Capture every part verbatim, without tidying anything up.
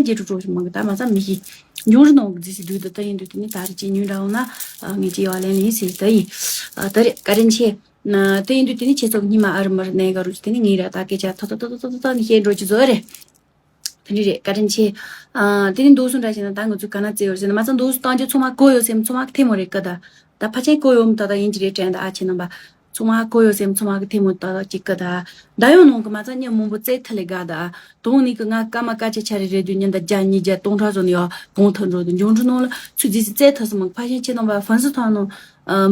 རྒྱས་འགྲོ་འགྲོ་ཞིག་མང་གི་ད་མ་ཚང་མི་ཤེས། འབྱུང་རུ་ནང་གི་རྫས་སུ་འདུག་ད་ད་ཡིན་དུས་དེ་ནི་ད་རེ་ཅི་ཉུང་འདྲ་འོང་ན་ངས་ཅི་ཡོད་ལན་ལིན་ཟེར་ད་ཡིན། ད་རེ་བཀའ་དྲིན་ཆེ། དེ་ཡིན་དུས་དེ་ནི་ཁྱེད་ཚོ་གི་སྙིང་མ་ཨ་རུ་མར་གནས་ག་རུ་དེ་ནི་ངའི་ར་ད་སྐད་ཆ་ཐོ་ཐོ་ཐོ་ཐོ་ཐོ་ཐོ་ནི་བཤད་འགྲོ་ཅི་བཟོ་རེད། དེ་འདྲ་རེད། བཀའ་དྲིན་ཆེ། ཨ། དེ་ནི་འདུག་སུ་འདྲ་བྱས་ན་ད་ང་ཚོས་ག་ན་བཙལ་ཡོད་ཟེར་ན་མ་ཚང་འདུག་སུ་བཏང་རྒྱུ་ཚང་མ་གོ་ཡོད་སེམས་ཚང་མ་ཐེ་མོ་རེད་ཀ་ད། ད་ཕ་ཆེན་གོ་ཡོད་མི་ད་ད་ཡིན་གྱི་རེད་དྲན་ད་ཨ་ཆེ་རྣམ་པ། ཚང་མ་གོ་ཡོད་སེམས་ཚང་མ་གི་ཐེ་མོ་ད་ད་ཅིག་ཀ་ད། ད་ཡོང་ནང་གི་མ་ཚང་ཉིན་མང་པོ་བཙལ་ཐལ་ལེ་ག་ད། དོང་ནི་གི་ང་ཀ་མ་ཀ་ཆེ་ཆ་རེ་རེད་དུས་ཉིན་ད་བརྒྱ་ཉིས་བརྒྱ་སྟོང་ཕྲག་བཟོ་ནི་ཡོད་གོང་ཐོན་འགྲོ་དུས་འབྱུང་འགྲོ་ནང་ལ་ཚུད་རྫས་སུ་བཙལ་ཐལ་སོང་མ་ཕ་ཆེན་ཆེ་རྣམ་པ་ཧྥན་སི་ཐང་ནང་།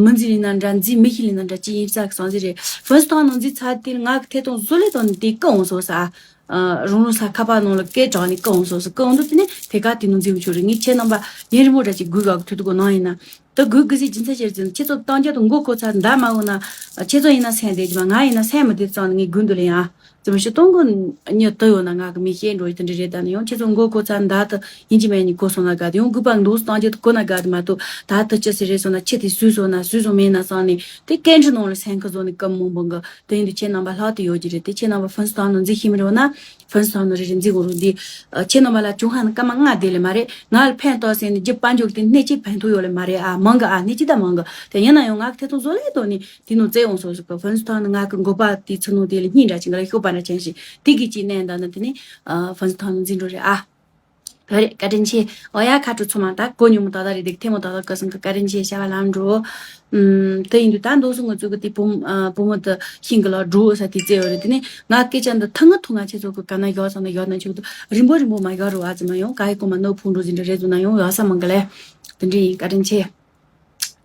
མི་འཛིན་ལི་ན་འདྲ་འཛིན་མི་ཤི་ལི་ན་འདྲ་ཅི་ཡིན་ས་གི་སང་ཟི་རེད། ཧྥན་སི་ཐང་ནང་འཛིན་ཚ་དེར་ང་གི་ཐེ་ཐོང་བཟོ་ལེ་དང་ནི་དེ་ཀ་འོང་སོ་ས། རང་རང་ས་ཁ་པར་ནང་ལ་སྐད་གྲགས་ནས་ཀ་འོང་སོ་སོ་ཀ་འོང་དུས་དེ་ནས་དེ་ག་དེ་ནང་འཛིན་ཆོག་རེད། ངས་ཁྱེད་རྣམ་པ་ཡིན་རི་མོ་འདྲ་ཅིག་དགོས་ག་གི་ཐུག་ཐུག་གོ་ནང་ཡིན་ན། ད་དགོས་གི་ཟིག་སྦྱིན་ཚ་ཤེར་ཟིན་ཁྱེད་ཚོ་བཏང་རྒྱ་དང་མགོ་གོ་ཚ་འདའ་མ་འོང་ན། ཁྱེད་ཚོ་ཡིན་ན་སེམས་བདེ་ཅི་མ་ང་ཡིན་ན་སེམས་མི་བདེ་ཙང་ངས་དགོས་འདུག་ལེ་ཡང་། ཙི་མ་ཤི་སྟོང་གོ་ཉི་དུ་ཡོད་ན་ང་གི་མི་ཤེས་འགྲོ་ཡི་དེ་འདྲ་རེད། ད་ནི་ཡང་ཁྱེད་ཚོ་མགོ་གོ་ཚ་འདའ་དུ་ཡིན་གཅིག་མིན་གཉིས་གོ་སོང་ན་དགའ་དུ་ཡང་དགོས་པ་འདུག་བཏང་རྒྱ་དུ་གོ་ན་དགའ་དུ་མ་གཏོགས་ད་དུ་ཅི་ཟེར་རེད་སོང་ན་ཁྱེད་དེ་སུས་སོང་ན་སུས་སོང་མེད་ན་སང་ནས་དེ་སྐད་འཕྲིན་ནང་ལ་སེམས་ཁ་བཟོ་ནས་སྐབས་མང་པོ་འགི་དེ་ཡིན་དུ་ཁྱེད་རྣམ་པ་ལྷག་ཏུ་ཡོད་ཀྱི་རེད། དེ་ཁྱེད་རྣམ་པ་ཧྥན་སི་ཐང་ནང་འཛིན་ཤེས་མི་རེད་བ་ན། ཧྥན་སི་ཐང་ནང་རེ་རེ་འཛིན་དགོས་རུང་འདི། ཨ། ཁྱེད་རྣམ་པ་ལ་བྱུང་ཧ་ནི་སྐར་མ་ལྔ་བསྡད་ལེ་མ་རེད། ང་ལ་ཕན་ཐོགས་ཟེར་ནས་རྒྱུ་དཔལ་འབྱོར་དེ་སྣེ་གཅིག་ཕན་ཐོགས་ཡོད་ལེ་མ་རེད། ཨ་མང་གི་ཨ་སྣེ་གཅིག་ད་མང་གི་དེ་ཡིན་ན་ཡང་ང་གི་ཐད་གཏོང་བཟོ་ལེ་དོ་ནི་དེ་ནང་བཙལ་འོང་སོ་སོ་གི་ཧྥན་སི་ཐང་ནི་ང་གི་འགོ་པ་དེ་ཚུ་ནང་དེ་ལ་སྙིང་འདྲ་ཅིག་ང་ལ་ཤོག་པ་འདྲ་ཅན་ཞིག་དེ་གི་ཅིག་གནས་འདའ་ན་དེ་ནི་ཨ་ཧྥན་སི་ཐང་ནི་འཛིན་འགྲོ་རེད། ཨ་ད་རེད། བཀའ་དྲིན་ཆེ། ཨོ་ཡ་ཁ་དྲོ་ཚོ་མ་ད་གོ་ཉུང་མ་ད་ད་རེད་དེ་ཐེ་མོ་ད་ད་ག་སང་གི་བཀའ་དྲིན་ཆེ་བྱ་བ་ལམ་འགྲོ། ཨུམ། དེ་ཡིན་དུས་ད་འདུག་སུ་ང་ཚོ་གི་དེ་བུ་ཨ་བུ་མོ་དེ་ཤིང་གི་ལ་འགྲོ་ས་དེ་བཙལ་ཡོད་རེད། དེ་ནས་ང་སྐད་ཆ་འདི་ཐུང་ངུ་ཐུང་ང་ཆེ་ཚོ་གི་ག་ན་ཡོད་ས་ན་ཡོད་ན་ཆོག་ཏུ་རིང་པོ་རིང་པོ་མ་ཡོད་རུ་བ་ཙི་མ་ཡོང་ག་ཡི་གོ་མ་ནོ་ཕུང་འགྲོ་ཟིན་འདྲ་རེད་འདུག་ན་ཡོང་ཡོད་ས་མང་གི་ལེ། དེ་འདྲ་ཡིན། བཀའ་དྲིན་ཆེ།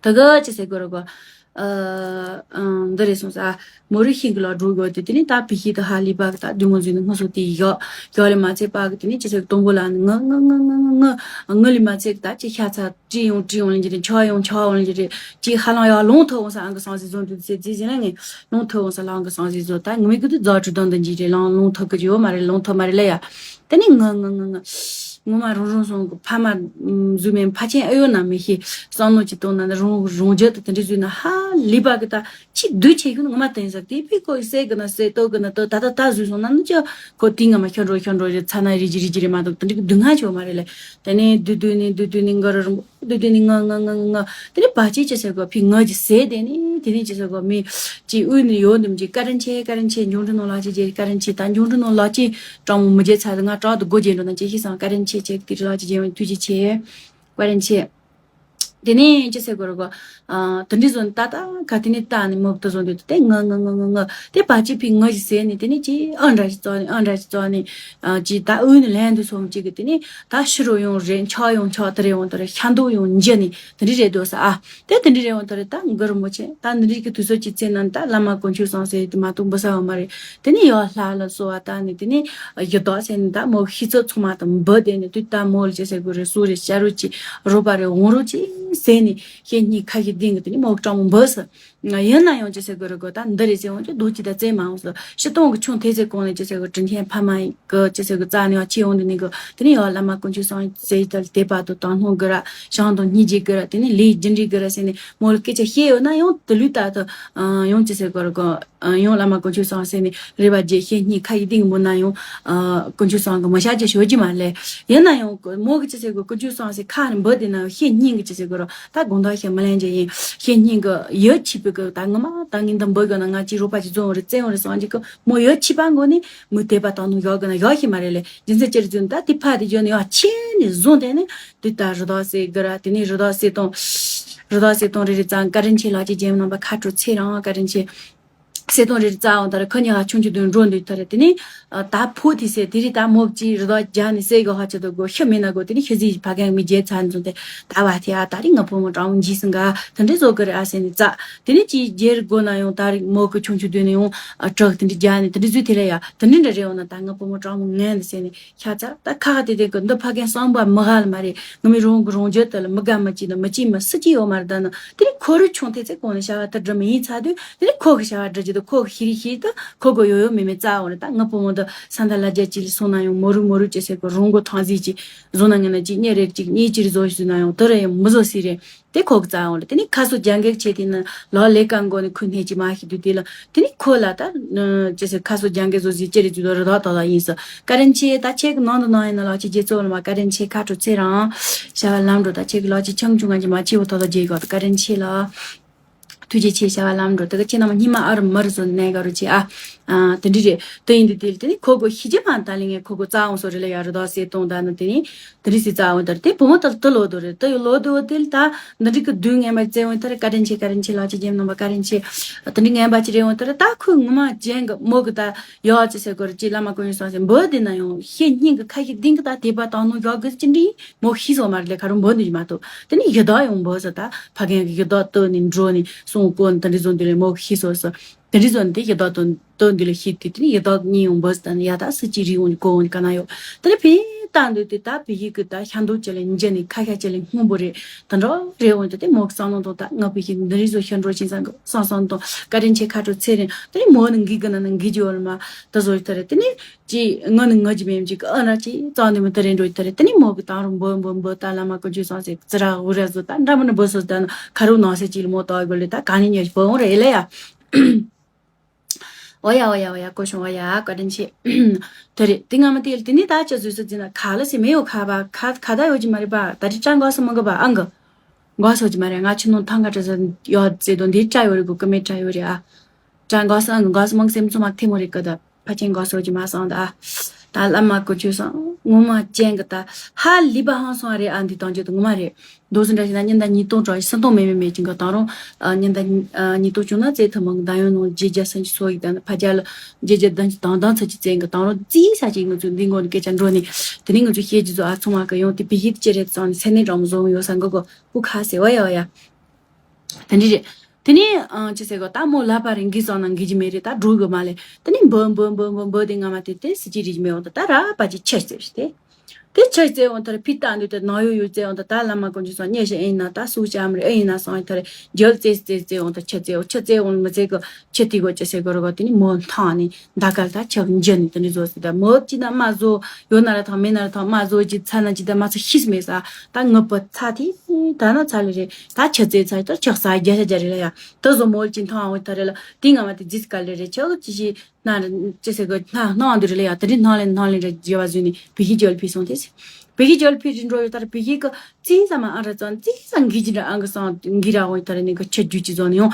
ད་ག་ཅི་ཟེར་དགོས་རེད་གོ། ཨ་ཨ་འདི་རེད་སོང་ས། མོ་རི་ཤིང་གི་ལ་འགྲོ་དགོས་དེ་དེ་ནས་ད་བི་ཤི་ད་ཧ་ལི་པ་གི་ད་དུས་ངོ་ཟིན་ནས་སྔ་སོ་དེ་ཡོད་ཡོད་ལེ་མ་ཚད་པ་གི་དེ་ནས་ཅི་ཟེར་དང་པོ་ལ་ནི་ང་ང་ང་ང་ང་ང་ང་ལི་མ་ཚད་ད་ཅི་ཤ་ཚ། བྲིས་ཡོང་བྲིས་ཡོང་ལེན་གྱི་རེད། འཆའ་ཡོང་འཆའ་ཡོང་ལེན་གྱི་རེད། ཅིག་ཧ་ལམ་ཡང་ལུང་ཐུག་འོང་ས་ཨང་གི་སང་ཟིག་བཟོ་འདུག་ཟེར་རྗེས་ཟིན་ན་ངས་ལུང་ཐུག་འོང་ས་ལ་ཨང་གི་སང་ཟིག་བཟོ་ད་ངི་མི་གི་དུ་རྫ་གྲུ་དང་འདི་འཇིག་རེད། ལང་ལུང་ཐུག་གི་ཡོད་མ་རེད། ལུང་ཐུག་མ་རེད་ལ་ཡ། དེ་ནི་ང་ང་ང་ང་ངོ་མ་རང་རང་སོང་གི་ཕ་མ་བཟོས་མེད་ཕ་ཆེན་ཨེ་ཡོད་ན་མི་ཤེས། བསམ་མནོ་ཅིག་བཏང་ན་ནི་རང་རང་རྒྱུད་དུ་དེ་འདྲ་བཟོས་ན་ཧ་ལི་པ་གི་ད་ཅི་སྡུག་ཆེ་ཤོས་ནི་ངོ་མ་དེ་ཡིན་ས། དེ་བི་ཁོ་ཡི་སེ་གི་ན་སེ་ཏོ་གི་ན་ཏོ་ད་ད་ད་བཟོས་སོང་ན་ནི་ཅི་ཁོ་དེ་ངོ་མ་ཁྱོད་འགྲོ་ཁྱོད་འགྲོ་རེད། ཚ་ན་རི་ཇི་རི་ཇི་རེད་མ་གཏོགས་དེ་འདྲ་གི་སྡུག་བསྔལ་ཆེ་བ་མ་རེད་ལེ། དེ་ནས་བདུད་བདུད་ནས་བདུད་བདུད་ནས་འགའ་རུ་རིང་པོ། དེ་དེ་ནི་ང་ང་ང་ང་ང་། དེ་ནི་བ་ཅི་ཅི་ཟེར་གོ་ཕི་ང་ཅི་ཟེར་དེ་ནི་དེ་ནི་ཅི་ཟེར་གོ་མི་ཅི་དབུས་ནི་ཡོད་འདུམ་ཅི་བཀའ་དྲིན་ཆེ། བཀའ་དྲིན་ཆེ། འབྱུང་འགྲོ་ནང་ལག་ཅི་རྗེ་བཀའ་དྲིན་ཆེ། ད་འབྱུང་འགྲོ་ནང་ལག་ཅི་གྲང་མོ་མི་རྗེ་ཚ་ང་གྲང་དུ་སྒོ་རྗེ་འགྲོ་ན་ཅི་ཤི་སང་བཀའ་དྲིན་ཆེ་ཆེ་དེ་ལག་ཅི་རྗེ་མ་ཐུགས་རྗེ་ཆེ། བཀའ་དྲིན་ཆེ། དེ་ནི་ཅི་ཟེར་གོ་ར་གོ། ཨ་དེ་འདྲི་བཟོ་ནི་ད་ད་ག་དེ་ནི་ད་ནི་མོག་ཏུ་བཟོ་འདུག་དེ་ང་ང་ང་ང་ང་དེ་བ་ཅི་ཕི་ང་ཞིག་ཟེར་ནི་དེ་ནི་ཅི་ཨ་འདྲ་ཞིག་བཙོག་ནི་ཨ་འདྲ་ཞིག་བཙོག་ནི། ཅི་ད་འུ་ནི་ལན་དུ་སོང་ཅིག་གི་དེ་ནི་ད་ཕྱི་རུ་ཡོང་རེད། འཆག་ཡོང་འཆག་དེ་རེད་འོང་དེ་རེད། ཤ་འདུག་ཡོང་འཇི་ནི་དེ་འདྲི་རེད་འདུག་ས་ཨ། དེ་དེ་འདྲི་རེད་འོང་དེ་རེད། ད་འགུ་རུ་མོ་ཆེ་ད་འདི་འདྲི་གི་དུས་ཚོད་ཅིག་ཚེ་ན་ད་བླ་མ་དཀོན་མཆོག་གསུམ་ཟེར་དེ་མ་གཏོགས་འབུ་ས་བ་མ་རེད། དེ་ནི་ཡོ་ལྷ་ལ་གསོལ་བ་བཏབ་ནི་དེ་ནི་ཡི་དྭགས་ཟེར་ནི་ད་མོ་ཤི་ཚོད་ཚང་མ་དང་འབུ་དེ་ནི་དུས་ད་མོ་ལ་ཅི་ཟེར་དགོས་རེད། སུ་རེད། ཤ་རུ་ཅི་རོ་པ་རེད། འོང་རུ་ཅི་ཟེར་ནི་ཤེད་སྙིང་ཁ་ཤས་ལྡིང་གི་དེ་ནི་མོ་གྲང་མོ་འབུ་ས། ཡིན་ན་ཡང་ཅི་ཟེར་དགོས་རེད་གོ། ད་འདི་རེད་ཟེར་འོང་ཅི་རྡོ་ཅི་ད་བཙན་མ་འོང་ཟེར། ཕྱི་སྟོང་གི་ཆུང་དེ་ཚེ་གོང་ནས་ཅི་ཟེར་གོ་དྲིན་ཆེན་ཕ་མ་གི་ཅི་ཟེར་གོ་རྩ་ནས་ཡང་ཆེ་འོང་དུ་ནི་གོ། དེ་ནི་ཡང་བླ་མ་དཀོན་མཆོག་གསུམ་ཟེར་ད་དད་པ་དང་དང་སྣང་གི་ར་བྱང་དང་སྙིང་རྗེ་གི་ར་དེ་ནི་ལས་རྒྱུ་འབྲས་གི་ར་ཟེར་ནས་མོ་ལ་སྐད་ཆ་བཤད་ཡོད་ན་ཡང་དེ་ལུས་ད་དུ་ཡང་ཅི་ཟེར་གོ་རེད་གོ། ཡང་བླ་མ་དཀོན་མཆོག་གསུམ་ཟེར་ནས་རེ་བ་རྒྱས་ཤེད་སྙིང་ཁ་ཡི་ལྡིང་མོ་ན་ཡང་དཀོན་མཆོག་གསུམ་གི་མི་ཤ་རྒྱ་ཞོ་རྒྱུ་མ་ལས། ཡིན་ན་ཡང་མོ་གི་ཅི་ཟེར་གོ་དཀོན་མཆོག་གསུམ་ཟེར་ཁ་ནས་འབུ་དེ་ན་ཤེད་སྙིང་གི་ཅི་ཟེར་གོ་ར། ད་དགོང་དག་ཤ་མི་ལེན་རྒྱུ་ཡིན། ཤེད་སྙིང་གི་ཡོད་ཆིབ་པའི་གི་ད་ངོ་མ་ད་ངི་འདི་འབུ་གི་ན་ང་ཅི་རོ་པ་ཅི་བཙོང་རེད་བཙན་རེད་སོང་ཅིག་གི་མོ་ཡོད་ཆིབ་པ་མགོ་ནས་མི་དད་པ་དང་ནུ་ཡོག་གི་ན་ཡོག་ཤི་མ་རེད་ལས་རྒྱུ་མཚན་ཅི་རེད་ཟེར་ན་ད་དེ་ཕ་དེ་བརྗོད་ནས་ཡོག་ཆེ་ནས་བཟུང་དེ་ནས་དེ་ད་རི་དྭགས་སེ་གི་ར་དེ་ནས་རི་དྭགས་སེ་དང་། རི་དྭགས་སེ་དང་རེ་རེ་ཙང་བཀའ་དྲིན་ཆེ་ལགས་ཀྱི་རྒྱལ་མོ་རྣམ་པ་ཁ་དྲོ་ཚེ་རིང་བཀའ་དྲིན་ཆེ། སེ་དང་རེ་རེ་ཙང་འོང་ད་ར་ཁ་ཉི་ཧ་ཆུང་ཆུ་དུ་འགྲོ་འདུག་ད་ར་དེ་ནས། ད་ཕོ་དེ་ཟེར་དེ་རིགས་ད་མོ་གཅིག་རི་དྭགས་རྒྱག་ནས་ཟས་གི་ཧ་ཆེ་དོ་གོ་ཤི་མིན་ན་གོ་དེ་ནི་ཤི་ཟིག་ཕ་གན་མི་རྒྱལ་ཚར་འཛོམས་ཏེ་ད་བ་དེ་ཨ་ད་རིང་ང་ཕོ་མོ་གྲང་མོ་འཇིགས་སོང་ག་དེ་འདྲས་བཟོ་གི་རེད་ཨ་ཟེར་ནས་ཙག་དེ་ནི་ཅིག་རྒྱལ་དགོས་ན་ཡང་ད་རིང་མོ་གི་ཆུང་ཆུ་དུས་ནས་ཡང་ཨ་དྲག་དེ་འདྲས་རྒྱག་ནས་དེ་འདྲས་བཟོས་དེ་ལ་ཡ་དེ་འདྲས་འདྲ་རེད་འོང་ན་ད་ང་ཕོ་མོ་གྲང་མོ་ངན་འདི་ཟེར་ནས་ཤ་ཚ་ད་ཁ་ཁ་དེ་དེ་གི་འདི་ཕ་གན་བསམ་པ་མི་ཧ་ལ་མ་རེད། ང་མི་རང་གི་རང་རྒྱུད་དེ་ལ་མི་དགའ་མི་སྐྱིད་ན་མི་སྐྱིད་མི་སུ་སྐྱིད་ཡོད་མ་རེད། ད་ནི་དེ་ནི་ཁོ་རི་ཆུང་དེ་ཚེ་གོང་ནས་བྱ་བ་དེ་འདྲ་མི་ཡིན་ཚ་དུས་དེ་ནི་ཁོ་གི་བྱ་བ་འདྲ་རྒྱུ་དེ། ཁོ་ཤི་རི་ཤི་ད་ཁོ་གོ་ཡོ་ཡོ་མེ་མེ་ཙ་འོ་རེད། ད་ང་བུ་མོ་འདི་ས་མཐའ་ལ་རྒྱ་ཅི་ལ་སོང་ན་ཡང་མོ་རུ་མོ་རུ་ཅེ་སེ་གོ་རུང་གོ་ཐང་ཟི་ཅི་བཟོ་ན་ངེ་ན་ཅི་གཉེ་རེག་ཅིག་གཉེ་ཅི་རི་བཟོ་ཞུ་ན་ཡང་དོ་རེ་ཡང་མི་བཟོ་སི་རེད། དེ་ཁོ་གི་ཙ་འོ་ལ་དེ་ནི་ཁ་སོ་རྒྱ་འགེག་ཆེ་དེ་ན་ལོ་ལེ་ཀ་མགོ་ནི་ཁུ་ནེ་ཅི་མ་ཤི་དུ་དེ་ལ་དེ་ནི་ཁོ་ལ་ད་ཅེ་སེ་ཁ་སོ་རྒྱ་འགེག་བཟོ་ཟི་ཅི་རི་ཅི་དོ་རི་དོ་དོ་དོ་ཡིན་སོ་ཀ་རན་ཆེ་ད་ཆེ་གི་ནང་དུ་ནང་ཡིན་ན་ལ་ཅི་རྗེ་ཙོ་ལ་མ་ཀ་རན་ཆེ་ཁ་ཁྲོ་ཚེ་རང་བྱ་བ་ལམ་འགྲོ་ད་ཆེ་གི་ལ་ཅི་ཆང་ཆུང་ང་ཅི་མ་ཆེ་བོ་དོ་དོ་རྗེ་གོ་ཀ་རན་ཆེ་ལ། ཐུགས་རྗེ་ཆེ། བྱ་བ་ལམ་འགྲོ་དེ་ག་ཁྱེད་རྣམས་སྙིང་མ་ཨ་རུ་མ་རུ་བཟོ་ནས་ག་རུ་ཆེ་ཨ། ཨ་དེ་འདྲི་རེད། དེ་ཡིན་དུས་དེ་ལ་དེ་ནི་ཁོ་གོ་ཤི་རྗེས་མ་ད་ལི་ངས་ཁོ་གོ་རྩ་འོང་སོ་རེ་ལ་ཡ་རུ་དོ་སེ་གཏོང་ད་ནི་དེ་ནི་དེ་རི་སི་རྩ་འོང་དར་དེ་བུ་མོ་དར་དུ་ལོ་དོ་རེད། དུ་ཡོ་ལོ་དོ་དེ་ལ་ད་འདི་འདྲི་གི་དུས་ངན་པ་བཙལ་འོང་དར་ཀ་དྲན་ཆེ་ཀ་དྲན་ཆེ་ལ་ཅི་རྒྱེམ་ནང་པ་ཀ་དྲན་ཆེ། དེ་འདྲི་ངན་པ་ཅི་རེ་འོང་དར་ད་ཁོས་ངུ་མ་ཅན་གི་མོ་གི་ད་ཡོ་ཅི་སེ་གོ་ར་ཅི་བླ་མ་ཀུན་སོང་སེ་འབོ་དེ་ན་ཡང་ཤེད་སྙིང་གི་ཁ་ཤས་ལྡིང་གི་ད་དེ་པ་དང་ནོ་ཡོ་གི་ཅི་འདྲི་མོ་ཤི་སོ་མ་རེད་ལེ་ཁ་རུ་འབོ་འདི་མ་ཐུབ། དེ་ནི་ཡི་དྭགས་ཡོང་འབོ་ཟེར་ད་ཕ་རྒན་གྱི་ཡི་དྭགས་སྟོན་ནི་འགྲོ་ནི་སོང་གོ་ནི་དེ་འདྲི་བཟོ་འདི་ལས་མོ་ཤི་སོ་སོ། དེ་འདྲི་བཟོ་ནི་དེ་ཡི་དྭགས་སྟོན་སྟོན་འདི་ལས་ཤི་དེ་དེ་ནི་ཡི་དྭགས་གཉིས་ཡོང་འབོ་ཟེར་ད་ནི་ཡ་ད་སི་ཅི་རི་འོང་གོ་འོང་ག་ན་ཡོད། དེ་ནི་ཕི་ད་འདོད་དེ་ད་བི་ཡི་གི་ད་ཤ་འདོད་ཅི་ལས་འཇི་ནི་ཁ་ཤ་ཅི་ལས་སྔོན་པོ་རེད། དེ་འདྲ་རེད་འོང་དེ་དེ་མོ་གི་བསམ་བློ་དང་ད་ང་བི་ཡི་འདི་རི་བཟོ་ཤ་འགྲོ་ཅིང་བསམ་གི་བསམ་བསམ་དང་ཀ་དྲིན་ཆེ་ཁ་དྲོ་ཚེ་རིང་དེ་ནི་མོ་ནི་འགི་གི་ན་ནི་འགི་ཅི་ཡོད་ལ་མ་ད་བཟོ་ཡི་ད་རེད་དེ་ནི། ཅི་ང་ནི་ང་ཅི་མེད་ཅིག་ཨ་ན་ཅི་རྩ་ནི་མི་ད་རེ་འགྲོ་ཡི་ད་རེ་དེ་ནི་མོ་གི་ད་རུང་འབོ་འབོ་འབོ་ད་བླ་མ་ཀུན་སྤྱོད་སོང་ཟེར་ཙི་ར་འུ་ར་བཟོ་ད་འདྲ་མི་ནི་འབོ་སོ་ད་ན་ཁ་རུ་ནང་སེ་ཅི་ལ་མོ་ཏོ་གོ་ལེ་ད་ག་ནི་ཉོ་ཞི་བོ་འོང་རེ་ལེ་ཡ། ཨོ་ཡ་ཨོ་ཡ་ཨོ་ཡ་ཀོ་ཤོང་ཨོ་ཡ་བཀའ་དྲིན་ཆེ། དེ་རེད་དེ་ང་མ་དེ་དེ་ནི་ད་ཅི་བཟོས་སོ་ཅི་ན་ཁ་ལ་སེ་མེ་ཡོ་ཁ་བ་ཁ་ཁ་ད་ཡོ་ཅི་མ་རེད་པ་ད་ཅི་ཅང་གོ་སོ་མ་གོ་བ་ཨང་གི་གོ་སོ་ཅི་མ་རེད། ང་ཆུ་ནང་ཐང་ག་ཏྲ་ས་ཡོ་ཟེ་དོ་འདི་ཅ་ཡོ་རེད་གོ་ཀ་མེ་ཅ་ཡོ་རེད་ཨ། ཀྲང་གོ་སོང་གོ་སོང་སེམས་ཚོ་མ་ཐེ་མོ་རེ་ཀ་ད་ཕ་ཆེན་གོ་སོ་ཅི་མ་སོང་ད། ད་བླ་མ་ཀུ་ཅུ་སོང་ངོ་མ་ཅན་གི་ད་ཧ་ལི་པ་ཧང་སོང་རེ་ཨ་འདི་དང་ཅི་ད་ངོ་མ་རེ། དོ་སུ་འདྲ་ཞིག་ན་ཉིན་ད་ཉིས་སྟོང་ཅོ་ཡི་སུ་སྟོང་མེ་མེ་མེ་ཅིང་ག་ད་རུང་ཉིན་ད་ཉིས་སྟོང་བྱུང་ན་ཙེ་ཐུ་མང་ད་ཡོང་ནོ་ཇེ་ཇ་སན་ཅི་སོ་ཡི་ད་ཕ་ཇ་ལ་ཇེ་ཇ་དང་ཅི་དང་དང་ཚ་ཅི་ཙེ་གི་ད་རུང་ཙི་ས་ཅིག་ང་ཚོ་འདི་ངོ་ནི་སྐད་ཆ་འགྲོ་ནི་དེ་ནི་ང་ཚོ་ཤེས་ཀྱི་ཚོ་ཨ་ཚོ་མ་ག་ཡོང་དེ་བི་ཧི་ཅི་རེད་སོང་ནི་སེ་ནི་རང་བཟོ་ཡོད་ས་འགོ་གོ་པུ་ཁ་སེ་ཨོ་ཡ་ཨོ་ཡ། དེ་འདྲ་རེད། དེ་ནས་ཨང་ཅི་ཟེར་གོ་ད་མོ་ལབ་པ་རེད་འགི་སོང་ན་འགི་ཅི་མེད་རེད་ད་འགྲོ་གི་མ་ལེ། དེ་ནས་འབོ་འབོ་འབོ་འབོ་འབོ་དེ་ང་མ་དེ་དེ་སི་ཅི་རིག་མེད་འོང་ད་ད་ར་པ་ཅི་ཆེ་ཟེར་ཏེ། དེ་ཆེ་ཟེར་འོང་ད་ར་ཕི་ཏང་འདུག་དེ་ནང་ཡོད་ཡོད་ཟེར་འོང་ད་ད་བླ་མ་ཀུན་ཅི་སོང་ཉེ་ཞིག་ཨེ་ཡིན་ན་ད་སུ་ཅི་ཨམ་རེ་ཨེ་ཡིན་ན་སོང་ད་ར་རྒྱལ་ཙེ་ཙེ་ཟེར་འོང་ད་ཆེ་ཟེར་འོང་ཆེ་ཟེར་འོང་མི་ཟེར་གོ་ཆེ་དེ་གོ་ཅི་ཟེར་གོ་ར་གོ་དེ་ནས་མོ་ཐང་ནས། ད་གལ་ད་ཆག་འཇི་ནི་དེ་འདྲ་བཟོ་སྲིད་ད་མོ་ཅི་ད་མ་བཟོ་ཡོད་ན་ར་ཐང་མེད་ན་ར་ཐང་མ་བཟོ་ཅི་ཚ་ན་ཅི་ད་མ་ཚ་ཤིས་མེད་ས་ད་ངུ་པ་ཚ་དེ་ད་ན་ཚ་ལེ་རེད་ད་ཆ་ཚེ་ཚ་ད་ཆག་ས་རྒྱ་ཤ་རྒྱ་རེད་ལ་ཡ་ད་བཟོ་མོ་ཅི་ཐང་འོ་ད་རེད་ལ་དེ་ང་མ་དེ་ཇིས་ག་ལེ་རེད་ཆག་ཅི་ཞི་ན་ཅི་ཟེར་གོ་ན་ནང་དུ་རེད་ལ་ཡ་ད་རེད་ནང་ལེ་ནང་ལེ་རེད་རྒྱ་བ་བཟོས་ནི་བི་ཧི་ཇོལ་ཕི་སོང་དེ་སི་བི་ཧི་ཇོལ་ཕི་རིན་འགྲོ་ཡོད་ད་རེད་བི་ཧི་གི་ཙི་ས་མ་ཨ་ར་ཙང་ཙི་ས་འགི་ཅི་འདྲ་ཨང་གི་སང་འགི་ར་འོ་ད་རེ་ནི་གི་ཆ་རྒྱུ་ཅི་ཙོ་ནི་ཡོང་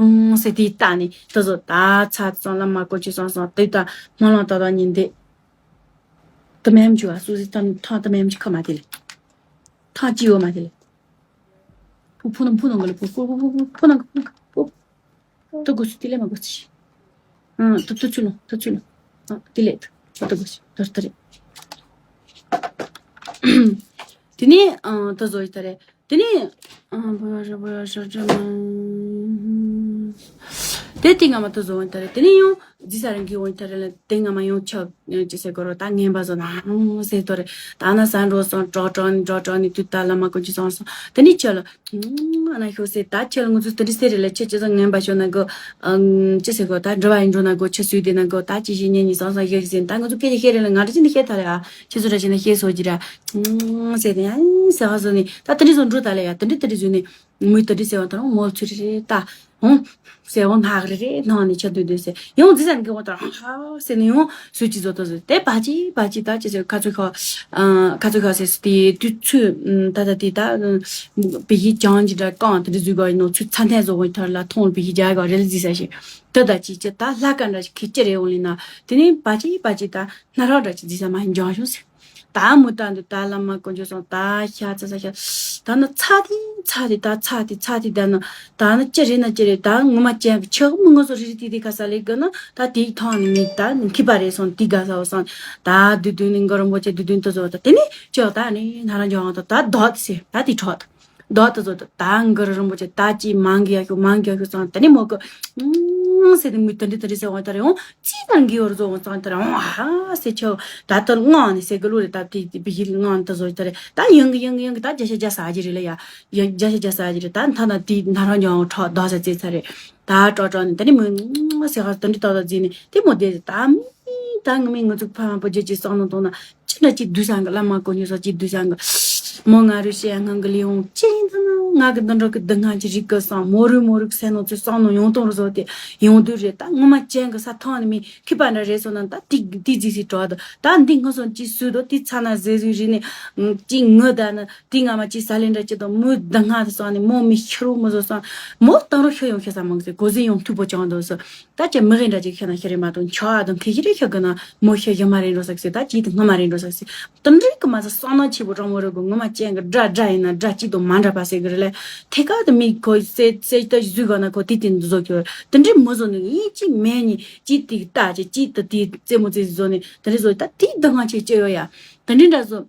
ཧང་སེ་དེ་ལྟ་ནི་ད་ཟོ་ད་ཚ་ཙང་ལ་མ་ཀོ་ཅི་སང་སང་དེ་ད་མ་ལང་ད་ད་ཉིན་དེ་ད་མེམ་ཅུ་ཨ་སུ་སི་ཐང་ཐང་ད་མེམ་ཅུ་ཁ་མ་དེ་ལེ་ཐང་ཅི་ཡོ་མ་དེ་ལེ་ཕུ་ཕུ་ནང་ཕུ་ནང་གི་ལེ་ཕུ་ཕུ་ཕུ་ཕུ་ཕུ་ནང་གི་ཕུ་ཕུ། ཏུ་གོ་སི་ཏི་ལེ་མ་གོ་སི། ཨ་ཏུ་ཏུ་ཆུ་ལོ་ཏུ་ཆུ་ལོ། ཨ་ཏི་ལེ་ཏུ་ཏུ་གོ་སི་ཏུ་ཏུ་རེ། དེ་ནས་ཨ་ཏུ་བཟོ་ཡི་ད་རེ། དེ་ནས་ཨ་བོ་ར་བོ་ར་ཞོ་ཅོ་མ། དེ་དེ་ང་མ་ཏུ་བཟོ་ཡི་ད་རེ། དེ་ནས་ཡང་ཇི་ས་རང་གི་འོང་ཡི་ད་རེ་ལ་དེ་ང་མ་ཡང་ཆོག་ཅི་ཟེར་གོ་རོ་ད་ངན་པ་བཟོ་ན་ཧང་ཟེར་ཏོ་རེ། ད་ན་ས་འགྲོ་སོང་ཀྲོ་ཀྲོ་ནི་ཀྲོ་ཀྲོ་ནི་དུས་ད་ལ་མ་ཀུན་ཅི་སོང་སོང་དེ་ནས་ཆོག་ལ། ཨ་ན་ཤོ་སེ་ད་ཁྱེད་ལ་ང་ཚོ་དེ་འདྲ་སེ་རེ་ལ་ཁྱེད་ཅི་ཙང་ངན་པ་ཤོ་ན་གོ་ཨམ་ཅི་སེ་གོ་ད་འགྲོ་བ་ཡིན་འགྲོ་ན་གོ་ཁྱེད་སུས་དེ་ན་གོ་ད་ཅི་ཞིག་ཉན་ཉི་སང་སང་ཤེས་ཟིན་ད་ང་ཚོ་སྐད་ཆ་བཤད་རེ་ལ་ང་འདྲ་ཅི་འདི་བཤད་ཐ་རེ་ཨ་ཁྱེད་ཚོ་འདྲ་ཅི་ན་ཤེས་སོ་ཅི་ར་ཨམ་སེ་དེ་ཡང་སེ་ཧ་སོ་ནི་ད་དེ་འདྲ་སོ་འགྲོ་ད་ལ་ཡ་དེ་འདྲ་དེ་འདྲ་ཟོས་ནི་མུས་དེ་འདྲ་སེ་བ་ད་རང་མོལ་ཚུ་རེ་རེ་ད་ཧོང་སེ་བ་ནག་རེ་རེ་ནང་ནི་ཆ་དུས་དུས་སེ་ཡང་ཛི་སན་གི་བ་ད་རང་ཧ་སེ་ནི་ཡང་སུས་ཅི་ཟོ་ད་ཟོ་དེ་བ་ཅི་བ་ཅི་ད་ཅི་སེ་ཁ་ཚོ་ཁ་ཨ་ཁ་ཚོ་ཁ་སེ་སི་དེ་དུས་ཚོད་ད་ད་དེ་ད། བི་ཡི་ཅང་ཅི་འདྲ་གང་དེ་འདྲ་ཟུག་ག་ཡིན་ནོ་ཚུལ་ཚ་ཐན་བཟོ་གི་ཐར་ལ་ཐོང་བི་ཡི་རྒྱ་ག་རེ་ལ་ཟི་ས་ཞེ་དེ་ད་ཅི་ཅི་ད་ལྷ་ཀ་འདྲ་ཞིག་ཁི་ཅི་རེ་འོང་ལི་ན་དེ་ནི་པ་ཅི་པ་ཅི་ད་སྣ་རག་འདྲ་ཅི་ཟི་ས་མ་ཡིན་འཇང་ཤོང་ཟེར། ད་མུ་ད་འདི་ད་ལ་མ་ཀོ་འཇོ་སོང་ད་ཤ་ཚ་ས་ཤ་ད་ནི་ཚ་དི་ཚ་དི་ད་ཚ་དི་ཚ་དི་ད་ནི་ད་ནི་ཅི་རེ་ན་ཅི་རེ་ད་ངུ་མ་ཅན་གི་ཆག་མི་ངུ་སོ་རི་རི་དི་དི་ཁ་ས་ལེ་གི་ན་ད་དེའི་ཐང་ནི་མི་ད་ནི་ཁི་པ་རེ་སོང་དི་ག་ས་བ་སོང་ད་དུ་དུ་ནི་མགོ་རིན་པོ་ཆེ་དུ་དུ་དུ་ཟོ་ད་དེ་ནི་ཅག་ད་ནི་སྣ་རག་འཇང་ད་ད་དོ་དི་སེ་ད་དི་ཁྲོ་ད། རྡོ་དེ་ཚོ་ད་གུ་རུ་རིན་པོ་ཆེ་ད་ཅི་མང་གི་ཡ་ཤོ་མང་གི་ཡ་ཤོ་ཙང་ད་ནི་མོ་གི་ཨང་ཟེར་ཏེ་མི་ད་འདི་ད་རི་ཟེར་འོང་ད་རེ་འོང་ཅི་ད་གི་ཡོར་ཟོ་འོང་ཙང་ད་རེ་འོང་ཧ་ཟེར་ཆོ་ད་ད་ངང་ནི་ཟེར་གི་ལུ་རེ་ད་དེ་དེ་བི་ཡིལ་ངང་ད་ཟོ་ད་རེ་ད་ཡང་གི་ཡང་གི་ཡང་གི་ད་རྒྱ་ཤ་རྒྱ་ས་ཇི་རེ་ལ་ཡ་ཡ་རྒྱ་ཤ་རྒྱ་ས་ཇི་རེ་ད་ད་ད་དེ་ན་རང་ཡང་ཁྲོ་རྡོ་ཟེར་ཙེ་ཚ་རེ་ད་ཀྲོ་ཀྲོ་ནི་ད་ནི་མི། ང་ཟེར་ག་དེ་འདྲ་ཏག་ཏག་བརྫིས་ནས་དེ་མོ་བསྡད་ཟེར། ད་མི་ད་ངི་མི་ངི་ཚོ་ཕ་མ་བུ་རྒྱུད་ཀྱི་བསམ་བློ་གཏོང་ན་ཅི་འདྲ་ཅིག་སྡུག་བསྔལ་གི། བླ་མ་དཀོན་མཆོག་གསུམ་ཅིག་སྡུག་བསྔལ་གི། མོ་ང་རུ་བཤད་ཡ་སྔོན་གི་ལས་འོང་ཅི་ཡིན་ན། ང་གི་འདི་འདྲ་གི་སྡུག་བསྔལ་གྱི་རིགས་གི་སང་མོ་རུ་མོ་རུ་གི་སེམས་ནང་ཚུལ་བསམ་བློ་ཡོང་སྟངས་རུ་བཟོ་དེ་ཡོང་དུས་རེད། ད་ངོ་མ་ཅན་གི་ས་ཐང་ནས་མི་ཁི་པ་འདྲ་རེད་སོང་ན་ད་དེ་དེ་རྫིག་སི་གྲོགས་དུ་ད་འདི་ངོ་སོང་ཅི་སུ་དོ་དེ་ཚ་ན་ཟེ་ཟུ་རི་ནས་ཅི་ངུ་ད་ན། དེ་སྔ་མ་ཅི་ས་ལེ་འདྲ་ཅི་དང་མོའི་སྡུག་བསྔལ་དུ་སོང་ནས་མོ་མི་ཤི་རུ་མི་བཟོ་སོང་། མོ་བཏང་རུ་ཤི་ཡོང་ཤི་ས་མང་སེ་གོ་ཟི་ཡོང་མཐུག་པོ་བྱང་འདུག་སོ། ད་ཅི་མི་གི་འདྲ་ཅིག་ཤི་ན་ཤི་རེ་མ་གཏོགས་ཆོག་ཨ་དང་ཁི་ཤི་རེ་ཤི་གི་ན་མོ་ཤི་ཡི་མ་རེད་འགྲོ་ས་སེ། ད་ཅི་དུ་སྔ་མ་རེད་འགྲོ་ས་སེ། དེ་འདྲའི་གི་མ་ཟ་སོང་ན་ཆེ་བོ་རང་མོ་རེ་གོ་ངོ་མ་ཅན་གི་དགྲ་དགྲ་ཡིན་ན་དགྲ་ཅི་དང་མ་འདྲ་པ་སེ་གི་རེད་ལེ། ཐེ་ཀ་དུ་མི་གོ་སེ་སེ་ད་ཟུ་ག་ན་གོ་དེ་དེ་འདུ་བཟོ་གི་རེད། དེ་འདྲའི་མོ་བཟོ་ནི་ཡིན་ཅི་མེད་ནི་ཅི་དེ་ད་ཅི་ཅི་དུ་དེ་རྩེ་མོ་རྩེ་བཟོ་ནི་དེ་འདྲའི་བཟོ་ད་དེ་སྡུག་བསྔལ་ཆེ་ཅི་ཡོད་ཡ། དེ་འདྲའི་འདྲ་བཟོ།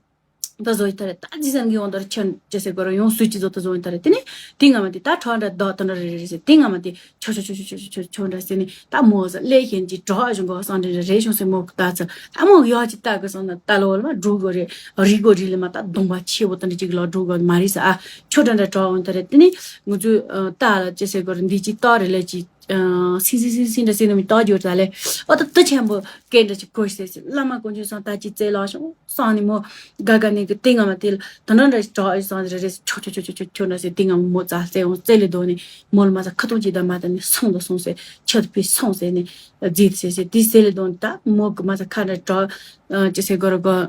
ད་བཟོ་ཡི་ཐ་རེ་ད་ཅི་ཟེར་གི་ཡོང་ད་རེ་ཆོ་ཅེ་སེ་གོ་ར་ཡོང་སུ་ཅི་བཟོ་ད་བཟོ་ཡི་ཐ་རེ། དེ་ནས་དེ་སྔ་མ་དེ་ད་ཁྲོ་འདྲ་ད་ད་འདྲ་རེ་རེ་རེ་ཟེར། དེ་སྔ་མ་དེ་ཆོ་ཆོ་ཆོ་ཆོ་ཆོ་ཆོ་ཆོ་འདྲ་ཟེར་ནས་ད་མོ་ཟ་ལས་ཤན་གྱི་གྲོགས་བཞིན་གོ་སང་འདྲ་རེ་རེ་བྱུང་སེ་མོ་ད་ཚ་ད་མོ་ཡོ་ཅི་ད་གི་སང་ན་ད་ལོ་ལ་མ་འགྲོ་གོ་རེ་རི་གོ་རི་ལ་མ་ད་གདོང་པ་ཆེ་བོ་ད་འདྲ་ཅིག་ལ་འགྲོ་གོ་མ་རེད་ས། ཨ་ཆོ་འདྲ་འདྲ་གྲོགས་འོང་ཐ་རེ། དེ་ནས་ང་ཚོས་ད་ལ་ཅེ་སེ་གོ་ར་འདི་ཅི་ད་རེ་ལས་ཅི། སིང་སིང་སིང་སིང་འདྲ་སེ་ནི་མི་རྟག་འགྱུར་ད་ལེ། ཨོ་ད་དུ་ཆེན་པོ་སྐད་འདྲ་ཅིག་གོ་ཤེས་སེ་བླ་མ་དཀོན་མཆོག་སང་ད་ཅི་བཙལ་ལག་ཤོང་སང་ནི་མོ་ག་ག་ནི་གི་ཏིང་ང་མ་དེ་ལ་ད་འདྲ་འདྲ་ཅིག་གྲགས་ཨི་སང་རེ་རེ་ཆོ་ཆོ་ཆོ་ཆོ་ཆོ་ཆོ་འདྲ་སེ་ཏིང་ང་མ་མོ་རྩ་སེ་འོང་རྩེ་ལེ་དོ་ནི་མོ་ལ་མ་ས་ཁ་ཏོང་ཅིག་ད་མ་ད་ནི་སོང་དོ་སོང་སེ་ཆ་དུ་ཕི་སོང་སེ་ནི་རྫིད་སེ་སེ་དེ་སེ་ལེ་དོ་ནི་ད་མོ་གི་མ་ས་ཁ་འདྲ་གྲགས་ཅི་སེ་གོ་ར་གོ་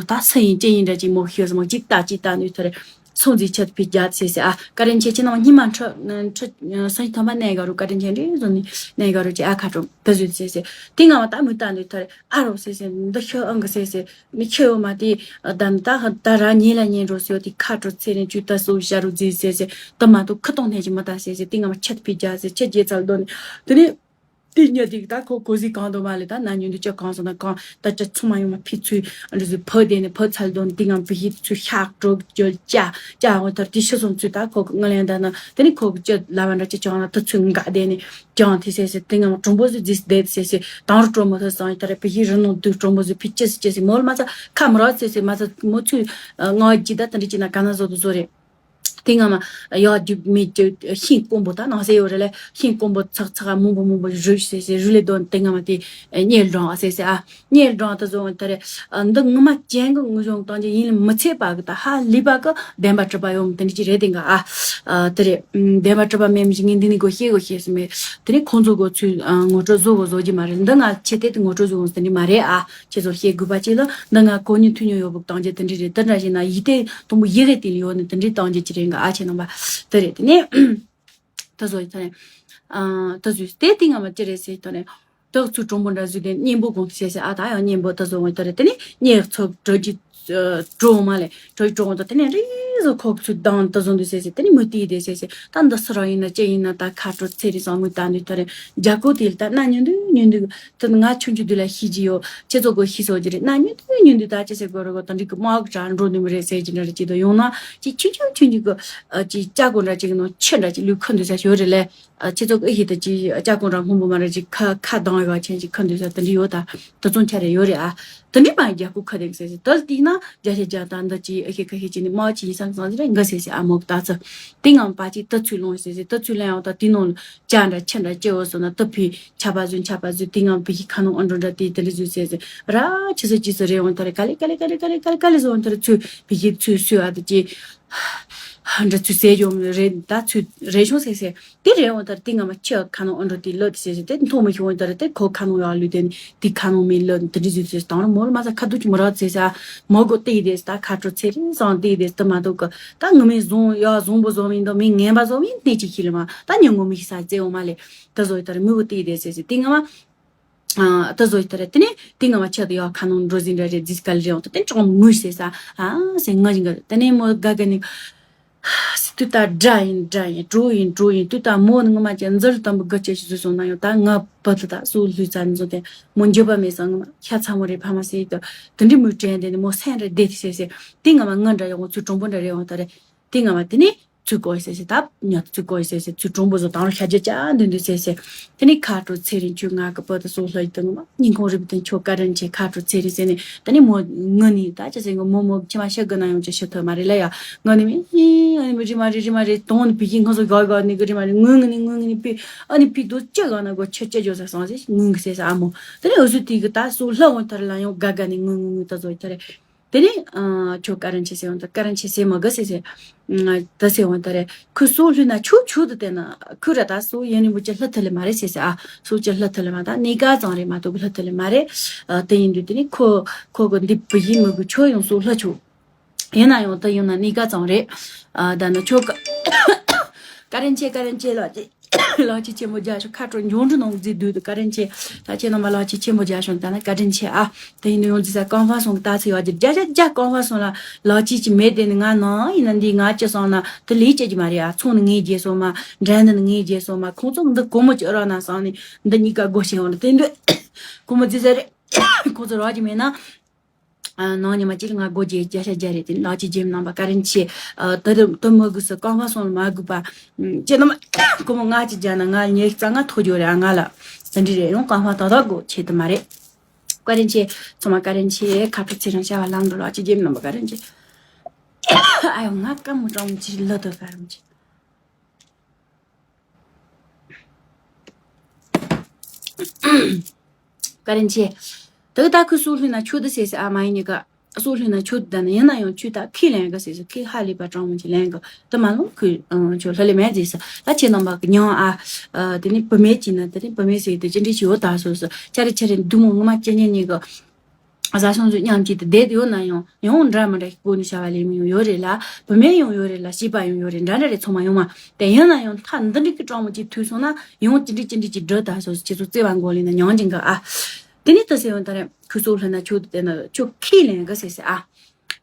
ད་སེ་ཡིན་ཅི་ཡིན་འདྲ་ཅིག་མོ་ཤི་སོང་ཅིག་ད་ཅིག་ད་ནི་ཐ་རེ། སོང་ཙི་ཆེད་ཕི་རྒྱ་ཟེར་ཟེར། ཨ་ཀ་རན་ཆེ་ཆེ་ནང་སྙི་མ་འཁྲི་འཁྲི་སང་ཉིན་ཐོག་མ་གནས་ག་རུ་ཀ་རན་ཆེ་འདྲེ་བཟོ་ནི་གནས་ག་རུ་ཅེ་ཨ་ཁ་གྲོང་ད་བཟོས་ཟེར་ཟེར། དེ་ང་བ་ད་མུ་ད་འདི་ཐར་ཨ་རོ་ཟེར་ཟེར་འདི་ཤོ་ཨང་གི་ཟེར་ཟེར་མི་ཁྱེར་ཡོད་མ་དེ། ད་ད་ད་ར་ཉིན་ལ་ཉིན་རོ་ཟེར་དེ་ཁ་གྲོ་ཚེ་རིང་ཅུ་ད་སོ་ཤ་རུ་ཟེར་ཟེར་ཟེར་ད་མ་ཏོ་ཁ་གཏོང་ནས་ཅི་མ་ད་ཟེར་ཟེར་དེ་ང་བ་ཆེད་ཕི་རྒྱ་ཟེར་ཆེད་རྒྱ་ཚར་དོ་ནི་དེ་ནི། དེ་ཉིད་དེ་ད་ཁོ་གོ་ཟི་གང་དུ་མ་ལེ་ད་ན་ཉུང་དུ་ཅི་གང་སོང་ན་གང་ད་ཅི་ཚང་མ་ཡོང་མ་ཕི་ཚུལ་འདི་ཚུལ་ཕོ་དེ་ནི་ཕོ་ཚལ་དོན་དེ་ངང་བི་ཧི་ཚུལ་ཤག་གྲོག་ཅོལ་ཅ་ཅ་འོ་ཐར་དེ་ཤི་སོང་ཚུལ་ད་ཁོ་གི་ངལ་ཡང་ད་ན་དེ་ནི་ཁོ་གི་ཅི་ལ་བ་འདྲ་ཅི་ཅང་ན་དུ་ཚུལ་འགའ་དེ་ནི་ཅང་དེ་སེ་སེ་དེ་ངང་གྲོང་པོ་ཟི་ཟིས་དེ་སེ་སེ་དང་རུ་གྲོ་མོ་ཐུ་སང་ཡི་ད་ར་བི་ཧི་རི་ནོ་དུ་གྲོང་པོ་ཟི་ཕི་ཅི་སི་ཅི་སི་མོལ་མ་ཚ་ཁ་མ་ར་སེ་སེ་མ་ཚ་མོ་ཚུལ་ང་ཅི་ད་དེ་འདྲ་ཅི་ན་ག་ན་བཟོ་དུ་བཟོ་རེད། དེ་སྔ་མ་ཡག་རྒྱུ་མེད་རྒྱུ་ཤིང་དཀོན་པོ་ད་ནང་གསེས་ཡོད་རེད་ལ་ཤིང་དཀོན་པོ་ཚག་ཚག་མང་པོ་མང་པོ་རུལ་ཟེར་ཟེར་རུལ་ལེ་དོན་དེ་སྔ་མ་དེ་གཉེར་འགྲོ་ཟེར་ཟེར་ཨ་གཉེར་འགྲོ་ད་བཟོ་འོང་ད་རེད། འདི་ངུ་མ་ཅན་གི་ངུ་བྱུང་བཏང་རྒྱུ་ཡིན་ལ་མི་ཚེ་པ་གི་ད་ཧ་ལི་པ་གི་བདེན་པ་གྲུབ་པ་ཡོང་དེ་འདྲ་ཅི་རེད་དེ་འགའ་ཨ་དེ་རེད། བདེན་པ་གྲུབ་པ་མེད་མི་ཞིག་ངས་འདི་ནི་གོ་ཤེས་གོ་ཤེས་སུ་མེད་དེ་ནི་ཁོང་ཚོ་གོ་ཚུལ་ངོ་སྤྲོད་བཟོ་གོ་བཟོ་རྒྱུ་མ་རེད། འདི་ང་ཆེ་དེ་དེ་ངོ་སྤྲོད་བཟོ་འོང་དེ་འདྲ་མ་རེད་ཨ། ཁྱེད་ཚོར་བཤད་དགོས་པ་ཅིག་ལ་འདི་ང་གོ་མྱོང་ཐོས་མྱོང་ཡོད་པ་གཏང་རྒྱུ་དེ་འདྲ་རེད། དེ་འདྲ་ཞིག་ན་ཡིད་བརྟན་དུམ་བུ་ཡི་གེ་དེ་ལ་ཡོད་ནི་དེ་འདྲའི་གཏང་རྒྱུ་ཅི་རེད་འགའ་ཨ་ཆེ་ནང་པ་དེ་རེད། དེ་ནས་ད་བཟོ་ཡི་ད་ནས་ད་བཟོས་དེ་དེ་ང་མ་ཅི་རེད་ཟེར་ད་ནས་དག་ཚུལ་གྲོང་པོ་འདྲ་བཟོས་དེ་གཉེན་པོ་དགོངས་ཟེར་ཟེར་ཨ་ད་ཡང་གཉེན་པོ་ད་བཟོ་འོང་ད་རེད། དེ་ནས་གཉེན་ཚོ་གྲོ་རྒྱུ་གྲོ་མ་ལས་གྲོ་གྲོ་འོང་ད་དེ་ནས་རེས་བཟོ་ཁོག་ཚུལ་དང་ད་བཟོ་འདུག་ཟེར་ཟེར་དེ་ནས་མུ་ཏིག་དེ་ཟེར་ཟེར་ད་འདི་སུ་རང་ཡིན་ན་ཅི་ཡིན་ན་ད་ཁ་གྲོ་ཚེ་རིང་བཟང་མོ་ད་འདུག་ད་རེད། རྒྱ་གོ་དེ་ལ་ད་ན་ཉུང་འདུག་ཉུང་འདུག་དེ་ང་ཆུང་ཆུང་དུས་ལ་ཤེས་ཀྱི་ཡོད། ཁྱེད་ཚོ་གོ་ཤེས་སོ་ཀྱི་རེད། ན་ཉུང་དུ་ཉུང་དུ་ད་ཅི་ཟེར་དགོས་རེད་གོ་ད་འགྲིག་གི་དམག་གྲ་འགྲོ་ནི་མི་རེད་ཟེར་གྱི་འདྲ་རེད། ཅི་དོ་ཡོང་ན་ཅི་ཆུང་ཆུང་ཆུང་ཆུང་གི་ཅི་ལྕགས་སྒོ་འདྲ་ཅིག་ནང་ཆུ་འདྲ་ཅིག་ལུས་ཁུ་འདུག་ས་ཞོར་རེད་ལས། ཁྱེད་ཚོ་གི་ཨེ་ཤེས་ད་ཅི་ལྕགས་སྒོ་འདྲ་སྔོན་པོ་མ་རེད་ཅིག་ཁ་ཁ་གདང་ཡོད་ཆེན་ཅིག་ཁུ་འདུག་ས་དེ་འདྲ་ཡོད། ད་དེ་ཚོ་ཆ་རེ་ཡོད་རེད་ཨ། དེ་འདྲ་མ་རྒྱ་ཁུ་ཁ་དེང་ཟེར་ཟེར་དེ་ལ་བལྟས་ན་རྒྱ་ཤེས་རྒྱ་ད་འདི་ཅི་ཨེ་ཤེས་ཁ་ཤེས་ཅི་ནི་དམག་ཅི་ཡིན་སང་སང་ཟེར་རེད་འགའ་ཟེར་ཟེར་ཨ་མོ་གི་ད་ཚོ་དེ་ངང་པ་ཅིག་ད་ཚུར་ལོངས་ཟེར་ཟེར་ད་ཚུར་ལེན་ཡོང་ད་དེ་ནང་ལ་ཅ་འདྲ་ཆ་འདྲ་ཅི་འོ་སོང་ན་ད་ཕི་ཆ་པ་བཟོས་ཆ་པ་བཟོས་དེ་ངང་བི་ཧི་ཁ་ནང་ཨོ་འགྲོ་འདྲ་དེ་དེ་འདྲ་བཟོས་ཟེར་ཟེར་ར་ཆི་ཟེར་ཅི་ཟེར་རེད་འོང་ད་རེད་ག་ལེ་ག་ལེ་ག་ལེ་ག་ལེ་ག་ལེ་ག་ལེ་ཟེར་འོང་ད་རེད་ཚུར་བི་ཧི་ཚུར་སུས་ཨ་ད་ཅི་འདྲ་ཚུར་ཟེར་ཡོང་རེད་ད་ཚུར་རེད་ཤོང་ཟེར་ཟེར་དེ་རེད་འོང་ད་རེད་དེ་ངང་མ་ཆི་ཁ་ནང་ཨོ་འགྲོ་དེ་ལོ་དེ་ཟེར་ཟེར་དེ་མཐོང་མི་ཤོང་འོང་ད་རེད་དེ་ཁོ་ཁ་ནང་ཡག་ལུས་དེ་དེ་ཁ་ནང་མི་ལོ་དེ་འདྲ་ཟེར་ཟེར་དང་ར་མོ་ལ་མ་ཟ་ཁ་དུ་ཅི་མོ་རག་ཟེར་ཟ་མོ་གོ་དེ་དེ་ད་ཁ་དྲོ་ཚེ་རིང་སང་དེ་དེ་དེ་མ་གཏོགས་གི་ད་ངུ་མི་བཟུང་ཡག་བཟུང་པོ་བཟོ་མི་འདུག་མི་ངན་པ་བཟོ་མི་གནས་ཅིག་ཤི་ལ་མ་ད་ཉོ་ངུ་མི་ཤི་ས་ཙེ་འོ་མ་ལེ། ད་བཟོ་ཡི་ད་རེད་མི་བོ་དེ་དེ་ཟེར་ཟེར་དེ་ངང་མ། ཨ་ད་བཟོ་ཡི་ད་རེད། དེ་ནས་དེ་ངང་མ་ཆེད་དུ་ཡག་ཁ་ནང་འགྲོ་ཟིན་འདྲ་རེད་རྫིས་སྐལ་རེད་འོང་ད་དེ་གྲོགས་མོ་ངུས་ཟེར་ས་ཨ་ཟེར་ང་ཞིག་ག་དེ་ནས་མོ་དགའ་དགའ་ནི་སི་ཏུ་ད་དགྲ་ཡིན་དགྲ་ཡིན་གྲོ་ཡིན་གྲོ་ཡིན་ཏུ་ད་མོ་ནི་ངོ་མ་ཅན་འཛུལ་དམ་པོ་དགའ་ཆེ་ཞིག་བཟོས་སོང་ན་ཡང་ད་ང་བུ་དུ་ད་སུ་ལུས་ཙམ་བཟོ་དེ་མོ་འགྱོད་པ་མེད་ས་ངོ་མ་ཤ་ཚ་མོ་རེད་ཕ་མ་ཟེར་ཡི་ད་དེ་འདྲི་མོ་དྲན་དེ་ནི་མོ་སེམས་རེ་བདེ་ཟེར་ཟེར་དེ་ངང་མ་ང་འདྲ་ཡོང་ཚུལ་གྲོང་པོ་འདྲ་རེད་འོང་ད་རེད། དེ་ངང་མ་དེ་ནས། ཚུར་བཀོལ་ཟེར་ཟེར། ད་ཉ་ཚུར་བཀོལ་ཟེར་ཟེར། ཚུར་གྲུང་པོ་བཟོ། དང་རུ་ཤ་རྒྱུ་ཅག་འདི་འདི་ཟེར་ཟེར། དེ་ནས་ཁ་དྲོ་ཚེ་རིང་ཁྱོད་ང་གི་བུ་དེ་སོགས་ལྷ་ཡི་དང་མ་སྙིང་ཁོང་རིབ་དང་ཁྱོད་བཀའ་དྲིན་ཆེ། ཁ་དྲོ་ཚེ་རིང་ཟེར་ནས། དེ་ནས་མོ་ངུ་ནས། ད་ཅི་ཟེར་གི། མོ་མོ་ཁྱི་མ་ཤི་གི་ན་ཡང་ཅི་ཤི་ཐུབ་མ་རེད་ལ་ཡ། ངུ་ནས་མི་ཨི་ཨ་ནི་མི་རི་མ་རི་རི་མ་རི་དོང་ནི་བི་ཁྱི་ང་ཚོ་ག་ག་ནི་གི་རི་མ་རི་ངུ་ངུ་ནི་ངུ་ངུ་ནི་པི་ཨ་ནི་པི་དོ་ཅི་ག་ན་གོ་ཆི་ཅི་ཇོ་ས་སང་ཟེར་ངུ་གི་ཟེར་ས་ཨ་མོ། དེ་ནས་འུ་ཚོ་དེ་གི་ད་སོ་ལྷ་འོང་ཐར་ལ་ཡང་ག་ག་ནི་ངུ་ངུ་ངུ་ད་ཟོ་ཐར། དེ་ནས་ཨ་ཁྱོད་བཀའ་དྲིན་ཆེ་ཟེར་འོང་ད། བཀའ་དྲིན་ཆེ་ཟེར་མ་གི་ཟེར་ཟེར། ད་ཟེར་འོང་ད་རེད། ཁོ་སོ་ལྷུ་ན་ཆུ་ཆུ་དུ་བལྟས་ན་ཁོ་ར་ད་སོ་ཡན་རིང་པོ་ཅི་ལྷུ་ཐུབ་ལེ་མ་རེད་ཟེར་ཟེར། ཨ་སོ་ཅི་ལྷུ་ཐུབ་ལེ་མ། ད་གནས་ཀ་ཙང་རེད་མ་གཏོགས་ལྷུ་ཐུབ་ལེ་མ་རེད། ཨ་དེ་ཡིན་དུས་དེ་ནས་ཁོ་ཁོ་གི་འདི་བུ་ཡིན་མི་གི་ཆོ་ཡང་སོ་ལྷུ་ཆུ། ཡིན་ན་ཡང་ད་ཡིན་ན་གནས་ཀ་ཙང་རེད། ཨ་ད་ནི་ཁྱོད་ཀ་བཀའ་དྲིན་ཆེ། བཀའ་དྲིན་ཆེ་ལགས་ཀྱི། ལགས་ཀྱི་ཆེན་པོ་རྒྱ་ཤོག་ཁ་དྲོ་འབྱུང་འགྲོ་ནང་མཛེས་སྡུག་ཏུ་བཀའ་དྲིན་ཆེ། ད་ཁྱེད་རྣམ་པ་ལགས་ཀྱི་ཆེན་པོ་རྒྱ་ཤོག་ད་ན་བཀའ་དྲིན་ཆེ་ཨ། དེ་ཡིན་ཡོང་འཛི་ས་ཀང་ཧྥ་སོང་གི་ད་ཚེ་བ་ཀྱི་རྒྱ་རྒྱ་རྒྱ་ཀང་ཧྥ་སོང་ལ་ལགས་ཀྱི་ཅི་མེད་དེ་ནི་ང་ནང་ཡིན་ན་འདི་ང་ཅི་སོང་ན་དེ་ལས་ཅི་ཅི་མ་རེད་ཨ། ཚོང་ནི་ངའི་རྗེས་སོང་མ། འགྲན་ནི་ངའི་རྗེས་སོང་མ། ཁོང་ཚོ་འདི་གོ་མོ་ཅི་ར་ན་སང་ནི་འདི་གཉིས་ཀ་སྒོ་ཕྱེ་འོང་ལ་དེ་འདི་གོ་མོ་འཛི་ས་རེད། ཁོང་ཚོ་རག་གི་མེད་ན། ནང་ཉི་མ་གཅིག་ལ་ང་སྒོ་རྒྱག་བརྒྱ་ཆ་བརྒྱ་རེད་དེ། ལགས་ཀྱི་རྗེས་གནང་བ་བཀའ་དྲིན་ཆེ། ཨ་ད་དུ་དུ་མི་དགོས་སུ་རྐང་པ་སོང་ལ་མ་དགོས་པ། ཁྱེད་རྣམས་ཁོ་མོ་ང་ཅི་བརྒྱ་ན་ང་ཉེ་རྩ་ང་ཐོ་རྒྱུ་རེད་ཨ། ང་ལ་ཟིན་འདྲི་རེད་ཡོང་རྐང་པ་ཏག་ཏག་དགོས་ཆེད་དུ་མ་རེད། བཀའ་དྲིན་ཆེ། ཚང་མ་བཀའ་དྲིན་ཆེ། ཁ་ཕྱོགས་ཚེ་རིང་བྱ་བ་ལམ་འགྲོ་ལགས་ཀྱི་རྗེས་གནང་བ་བཀའ་དྲིན་ཆེ། ཨ་ཡོ་ང་ཀ་མོ་གྲོང་ཅི་ལ་དོ་བཀའ་དྲིན་ཆེ། བཀའ་དྲིན་ཆེ། དེ་ད་ཁོས་སྲོག་ལྷུང་ན་ཆོས་དུ་ཟེར་ཟེར་ཨ་མ་ཡིན་ཉི་ག་སྲོག་ལྷུང་ན་ཆོས་དུ་ད་ནི་ཡིན་ན་ཡང་ཆོས་ད་ཁས་ལེན་གི་ཟེར་ཟེར་ཁས་ཧ་ལས་པ་གྲང་མོ་ཅིག་ལེན་གི་དུ་མ་ལོང་ཁོས་ཆོས་ལྷ་ལས་མེད་ཟེར་ཟེར་ད་ཁྱེད་རྣམ་པ་གི་མྱང་ཨ། དེ་ནི་བུད་མེད་ཅིག་ན་དེ་ནི་བུད་མེད་ཟེར་དེ་ཅི་འདྲ་ཞིག་ཡོད་ད་སོ་སོ་ཆ་རེ་ཆ་རེ་འདུག་མོ་ངོ་མ་ཅི་ཉན་ཉི་གི་བཟའ་ཚང་ཚོ་མཉམ་གཅིག་ཏུ་བསྡད་དུ་ཡོད་ན་ཡང་ཡང་འདྲ་མི་འདྲ་ཞིག་སྒོ་ནས་བྱ་བ་ལས་མི་ཡོང་ཡོད་རེད་ལ། བུད་མེད་ཡང་ཡོད་རེད་ལ། སྐྱེས་པ་ཡང་ཡོད་རེད། འདྲ་འདྲ་རེད། ཚང་མ་ཡོང་མ་དེ་ཡིན་ན་ཡང་ཐ་འདི་འདྲ་གི་གྲོགས་མོ་གཅིག་ཐུག་སོང་ན་ཡང་ཅི་འདྲ་ཅི་འདྲ་གཅིག་འདྲ་ད་སོ་སོ་ཁྱེད་ཚོ་བརྩེ་བ་མགོ་ལེན་ན་མྱང་ཅིང་ག་ཨ། དེ་ནས་ད་ཟེར་ཡོང་ད་རེད། ཁོས་སྲོག་ལྷུང་ན་ཆོས་དེ་ན་ཁྱོད་ཁས་ལེན་གི་ཟེར་ཟེར་ཨ།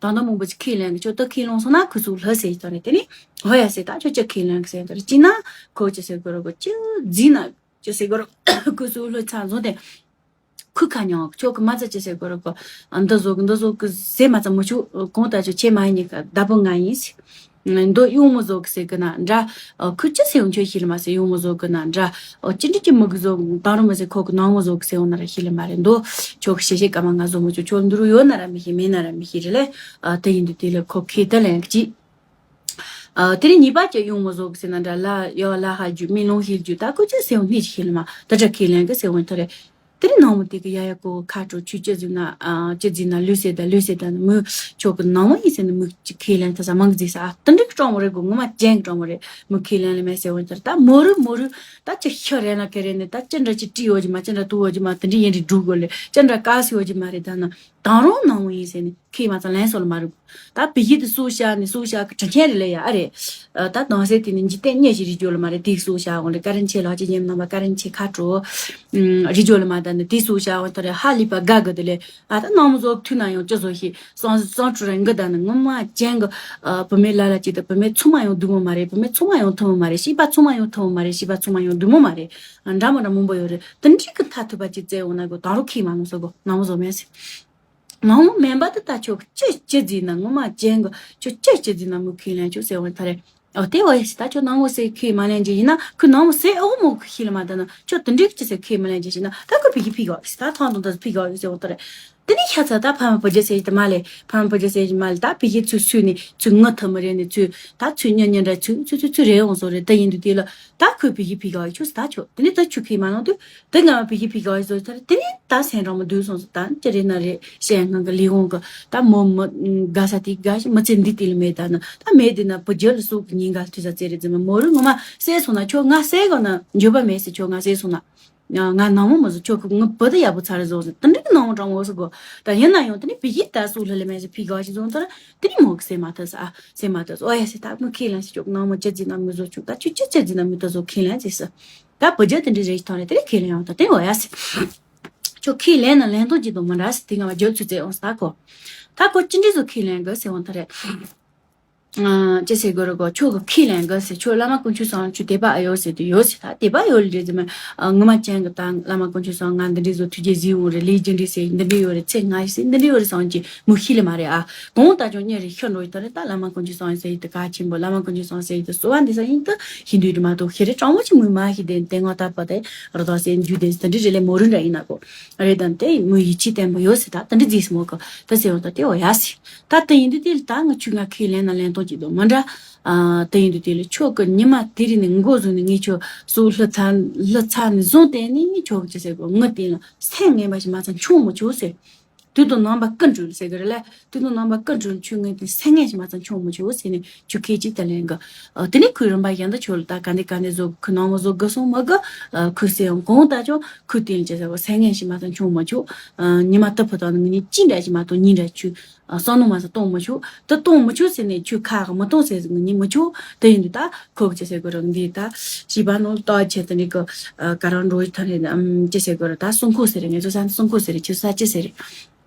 ད་ལྟ་མང་པོ་ཅིག་ཁས་ལེན་གི་ཁྱོད་ད་ཁས་ལོང་སོང་ན་ཁོས་སྲོག་ལྷུང་ཟེར་ད་རེད། དེ་ནས་ཧོ་ཡ་ཟེར་ད་ཁྱོད་ཅི་ཁས་ལེན་གི་ཟེར་ད་རེད། ཅི་ན་ཁོ་ཅི་ཟེར་གི་རོ་གོ་ཅི་རྫིས་ན་ཅི་ཟེར་གི་རོ་ཁོས་སྲོག་ལྷུང་ཚར་བཟུང་སྟེ། ཁུ་ཁ་མྱོང་ཁྱོད་ཀྱི་མ་ཚ་ཅི་ཟེར་དགོས་རེད་གོ། འདི་བཟོ་གི་འདི་བཟོ་གི་ཟེར་མ་ཚ་མི་ཆུ་གོང་ལྟ་ཆུ་ཆེ་མ་ཡིན་ནི་ཀ་ཟླ་བོ་ང་ཡིན། འདི་གཡུང་མོ་བཟོ་གི་ཟེར་གི་ན་འདྲ། ཁུ་ཅི་ཟེར་ཡོང་ཁྱོད་ཤི་ལ་མ་ཟེར་གཡུང་མོ་བཟོ་གི་ན་འདྲ། ཅི་འདྲ་ཅི་མི་གི་བཟོ་དང་རུ་མ་ཟེར་ཁོ་གི་ནང་མོ་བཟོ་གི་ཟེར་ཡོང་ན་ར་ཤི་ལ་མ་རེད། འདི་ཁྱོད་གི་ཤེ་ཤེ་ཀ་མ་ང་བཟོ་མི་ཆུ་ཁྱོད་འདི་རུ་ཡོད་ན་ར་མི་ཤི་མེད་ན་ར་མི་ཤི་རེད་ལེ། དེ་ཡིན་དུས་དེ་ལ་ཁོ་ཁེ་ཏ་ལན་གི་ཅི། ཨ་དེ་རིང་ཉི་པ་ཅིག་གཡུང་མོ་བཟོ་གི་ཟེར་ན་འདྲ་ལ་ཡོ་ལ་ཧ་རྒྱུ་མི་ལོང་ཤེས་རྒྱུ་ད་ཁོ་ཅི་ཟེར་ཡོང་ནི་ཅི་ཤེས་ལ་མ་ད་ཅག་ཁས་ལེན་གི་ཟེར་འོང་ཐ་རེ། དེ་རིང་ནང་མོ་དེ་གི་ཡ་ཡ་ཀོ་ཁ་དྲོ་ཆུ་ཅི་ཟིན་ན་ཨ་ཅི་ཟིན་ན་ལུས་ཟེར་ད་ལུས་ཟེར་ད་ནི་མི་ཆོག་གི་ནང་མོ་ཡིན་ཟེར་ནི་མི་ཅི་ཁས་ལེན་ཐ་ས་མང་གི་ཟེར་ས་ཨ་དེ་འདྲ་གི་གྲོགས་མོ་རེ་གོ་ངོ་མ་ཅན་གི་གྲོགས་མོ་རེ་མི་ཁས་ལེན་ལ་མེད་ཟེར་འོང་ཐ་རེ། ད་མོ་རུ་མོ་རུ་ད་ཅི་ཤ་རེ་ན་ཁེ་རེ་ནི་ད་ཅི་འདྲ་ཅི་བྲིས་ཡོད་ཀྱི་མ་ཅི་འདྲ་ཏུ་ཡོད་ཀྱི་མ་དེ་འདྲ་ཡིན་རི་འབྲུག་གོ་ལེ་ཅི་འདྲ་ཀ་སི་ཡོད་ཀྱི་མ་རེད། ད་ནི་ད་རུང་ནང་མོ་ཡིན་ཟེར་ནི། ཁས་མ་ཚང་ལན་སོ་ལ་མ་རུ། ད་བི་ཡི་དེ་སུ་ཤ་ནི་སུ་ཤ་གི་དྲི་ཆེན་རེ་ལེ་ཡ་ཨ་རེ། ད་དང་སེ་དེ་ནི་འཇིག་རྟེན་གཉིས་ཤིག་རི་ཇོ་ལ་མ་རེ་དེ་སུ་ཤ་འོང་རེ་བཀའ་དྲིན་ཆེ་ལགས་ཀྱི་ཉེམ་ནང་པ་བཀའ་དྲིན་ཆེ་ཁ་དྲོ། རི་ཇོ་ལ་མ་ད་ནི་དེ་སུ་ཤ་འོང་ཐ་རེ་ཧ་ལི་པ་དགའ་གི་དེ་ལེ། ཨ་ད་ནང་མོ་བཟོ་ཐུ་ན་ཡང་ཅི་བཟོ་ཤི་སང་སང་ཁྲུ་རེ་འགི་ད་ནི་ངོ་མ་ཅན་གི་བུ་མེ་ལ་ལ་ཅི་ད་བུ་མེ་ཚུ་མ་ཡང་དུ་མོ་མ་རེ་བུ་མེ་ཚུ་མ་ཡང་ཐུ་མོ་མ་རེ་ཤི་པ་ཚུ་མ་ཡང་ཐུ་མོ་མ་རེ་ཤི་པ་ཚུ་མ་ཡང་དུ་མོ་མ་རེ། འདྲ་མོ་འདྲ་མང་པོ་ཡོད་རེ་དེ་འདྲི་གི་ཐ་ཐུ་པ་ཅི་བཙལ་འོང་ན་གོ་ད་རུ་ཁས་མ་ནོ་སོ་གོ་ནང་མོ་བཟོ་མེད་སི། ནང་མོ་མེན་པ་དེ་ད་ཁྱོད་ཅི་ཅི་ཟིན་ན་ངོ་མ་ཅན་གི་ཁྱོད་ཅི་ཅི་ཟིན་ན་མུ་ཁས་ལེན་ཁྱོད་ཟེར་འོང་ཐ་རེ། ཨོ་དེ་འོ་ཡ་སི་ད་ཁྱོད་ནང་མོ་ཟེར་ཁས་མ་ལེན་ཅི་ཡིན་ན་ཁོས་ནང་མོ་ཟེར་ཨོ་མོ་ཁི་ལ་མ་ད་ན་ཁྱོད་དེ་འདྲི་ཅི་ཟེར་ཁས་མ་ལེན་ཅི་ཡིན་ན་ད་ཁོས་ཕི་ཁི་ཕི་གོ་སི་ད་ཐང་དང་ད་ཕི་གོ་ཟེར་འོང་ཐ་རེ། དེ་ནི་ཤ་ཚ་ད་ཕ་མ་བུ་རྒྱུ་ཟེར་གྱི་མ་ལེ་ཕ་མ་བུ་རྒྱུ་ཟེར་གྱི་མ་ལེ་ད་ཕི་ཁི་ཚུ་སུ་ནི་ཚུ་ངུ་ཐུ་མི་རེ་ནི་ཚུ་ད་ཚུ་ཉན་ཉན་ར་ཚུ་ཚུ་ཚུ་ཚུ་རེ་འོང་སོ་རེ་ད་ཡིན་དུ་དེ་ལ་ད་ཁོས་ཕི་ཁི་ཕི་གོ་ཁྱོད་སི་ད་ཁྱོད་དེ་ནི་ད་ཁྱོད་ཁས་མ་ལོང་དུ། དེ་སྔ་མ་བི་ཡི་བི་ག་ཡི་བཟོ་ཚར་དེ་ནས་ད་སེམས་རང་མ་འདུག་སོང་ཟེར་ད་ཅི་རེད་ན་རེད་བཤད་སྔོན་གི་ལི་འོང་གི་ད་མོ་མི་དགའ་ས་དེ་དགའ་ཞིག་མི་ཚེ་འདི་དེ་ལ་མེད་ད་ན་ད་མེད་དེ་ན་བུ་རྒྱུད་ལ་སོགས་ཀྱི་ཉིན་འགའ་ཐུས་ས་ཚེ་རེད་ཟེར་མ་མོ་རུ་ངོ་མ་བསད་སོང་ན་ཁྱོད་ང་བསད་གོ་ན་འགྱོད་པ་མེད་ཟེར་ཁྱོད་ང་བསད་སོང་ན་ང་ནང་མོ་མི་བཟོ་ཁྱོད་ཀྱི་ངའི་བུ་དེ་ཡག་པོ་ཚར་བཟོ་ཟེར་དེ་འདྲ་གི་ནང་མོ་དྲང་མོ་ཟེར་གོ་ད་ཡིན་ན་ཡང་དེ་ནས་བི་ཡི་ད་སོགས་ལྷ་ལ་མེད་ཟེར་བི་ག་ཞིག་བཟོ་ད་དེ་ནས་མོ་གི་བསད་མ་ཐུབ་ས་ཨ། སེམས་མ་ཐག་ཨོ་ཡ་སེ་ད་མི་ཁས་ལེན་སེ་ཅོག་ནང་མོ་ཅི་ཟིན་ན་མི་བཟོ་ཅོག་ད་ཁྱོད་ཅི་ཅི་ཟིན་ན་མི་ད་བཟོ་ཁས་ལེན་ཟེར་སི། ད་བུ་རྒྱུད་དེ་འདྲ་རེ་ཞིག་ཐོན་རེ་དེ་རེ་ཁས་ལེན་ཡོང་ད་དེ་ཨོ་ཡ་སེ། ཁྱོད་ཁས་ལེན་ན་ལེན་སྟངས་ཅི་དང་མི་འདྲ་སེ་དེ་ང་མ་རྒྱུད་ཚུད་ཚེ་ཨོ་སི་ད་ཁོ། ད་ཁོ་ཅི་འདྲ་བཟོ་ཁས་ལེན་གི་སེ་འོང་ད་རེ། ཅི་ཟེར་དགོས་རེད་གོ། ཁྱོད་ཀྱི་ཁས་ལེན་གི་ཟེར། ཁྱོད་བླ་མ་དཀོན་མཆོག་གསུམ་ཁྱོད་དད་པ་ཨེ་ཡོད་ཟེར་དུས་ཡོད་ཟེར། ད་དད་པ་ཡོད་ལ་རེད་ཟེར་མ། ངོ་མ་ཅན་གི་ད་བླ་མ་དཀོན་མཆོག་གསུམ་ང་འདི་འདྲའི་བཟོ་ཐུགས་རྗེ་གཟིགས་འོང་རེད། ལས་རྒྱུ་འདྲའི་ཟེར་འདི་འདྲའི་ཡོད་རེད། ཚེ་སྔ་ཟེར་འདི་འདྲའི་ཡོད་རེད་བསམ་གྱི་མི་ཤེས་ལེ་མ་རེད་ཨ། གང་ལྟར་ཀྱང་གཉེར་རེ་ཤི་འགྲོ་ཡི་ད་རེད། ད་བླ་མ་དཀོན་མཆོག་གསུམ་ཟེར་ཡི་ད་གལ་ཆེན་པོ། བླ་མ་དཀོན་མཆོག་གསུམ་ཟེར་ཡི་ད་གསོལ་བ་འདེབས་ས་ཡིན་ད་ཤི་འདུག་རེད་མ་གཏོགས་ཤི་རེ་དྲང་མོ་ཅིག་མི་མ་ཤི་དེ་དེ་ང་ད་པ་དེ་ར་ད་ཟེར་རྒྱུ་དེ་ད་འདྲི་རེ་ལེ་མོ་རུ་འདྲ་ཡིན་ན་གོ། རེད་དམ་དེ་མོ་ཡིད་ཆེས་བརྟན་པོ་ཡོད་ཟེར། ད་ད་འདྲི་རྫིས་མོ་གོ། ད་ཟེར་བ་ད་དེ་འོ་ཡ་ཟེར། ད་དེ་ཡིན་དུས་དེ་ལ་ད་ང་ཆུ་ང་ཁས་ལེན་ན་ལེན་སྟངས་ཅིག་དང་མ་འདྲ། ཨ་དེ་ཡིན་དུས་དེ་ལ་ཁྱོད་ཀྱི་ཉི་མ་དེ་རིང་ནས་འགོ་བཟུང་ནས་ངས་ཁྱོད་སུ་ལྷུ་ཚ་ལྷུ་ཚ་ནས་བཟུང་སྟེ་ནས་ངས་ཁྱོད་ཀྱི་ཟེར་གོ། ངི་དེ་ལ་སེམས་ངན་པ་ཞིག་མ་ཚང་ཆུང་མོ་ཆུ་ཟེར། དུས་དང་རྣམ་པ་ཀུན་གྲོལ་ཟེར་གི་རེད་ལ། དུས་དང་རྣམ་པ་ཀུན་གྲོལ་ཆོས་ངན་དེ་སེམས་ངན་ཞིག་མ་ཚང་ཆུང་མོ་ཆུ་ཟེར་ནས་ཆུ་ཁས་ཅིག་ད་ལེན་གི། ཨ་དེ་ནས་ཁོའི་རིམ་པ་གཞན་དུ་ཆོས་ལ་ད་ག་འདི་ག་འདི་བཟོ་གི། ཁོའི་ནང་མ་བཟོ་གི་སོང་མ་གི། ཨ་ཁོའི་སེམས་གང་ལྟར་ཀྱང་ཁོའི་སྟེང་ལ་ཅི་ཟེར་བ་སེམས་ངན་ཞིག་མ་ཚང་ཆུང་མོ་ཆུ། ཨ་ཉི་མ་ལྟ་བུ་དང་ནི་ངེད་གཉིས་ཅི་འདྲ་ཞིག་མ་གཏོགས་གཉིས་འདྲ་ཆུ། ཨ་བསམ་མནོ་མ་ཚང་གཏོང་མི་ཆོག། དེ་གཏོང་མི་ཆོག་ཟེར་ནས་ཆུ་ཁ་གི་མི་གཏོང་ཟེར་ནི་མི་ཆོག། དེ་ཡིན་དུས་ད་ཁོ་གི་ཅི་ཟེར་དགོས་རེད། འདི་ད་བྱིས་པ་ནང་ལྟ་བྱེད་དེ་འདྲི་གི། ཨ་ག་རང་འགྲོ་ཐ་རེད། ཨམ་ཅི་ཟེར་དགོས་རེད། ད་སྲུང་འཁོར་ཟེར་རེད། ངེད་ཚོ་ས་ནས་སྲུང་འཁོར་ཟེར་རེད། ཁྱེད་ས་ཅི་ཟེར་རེད།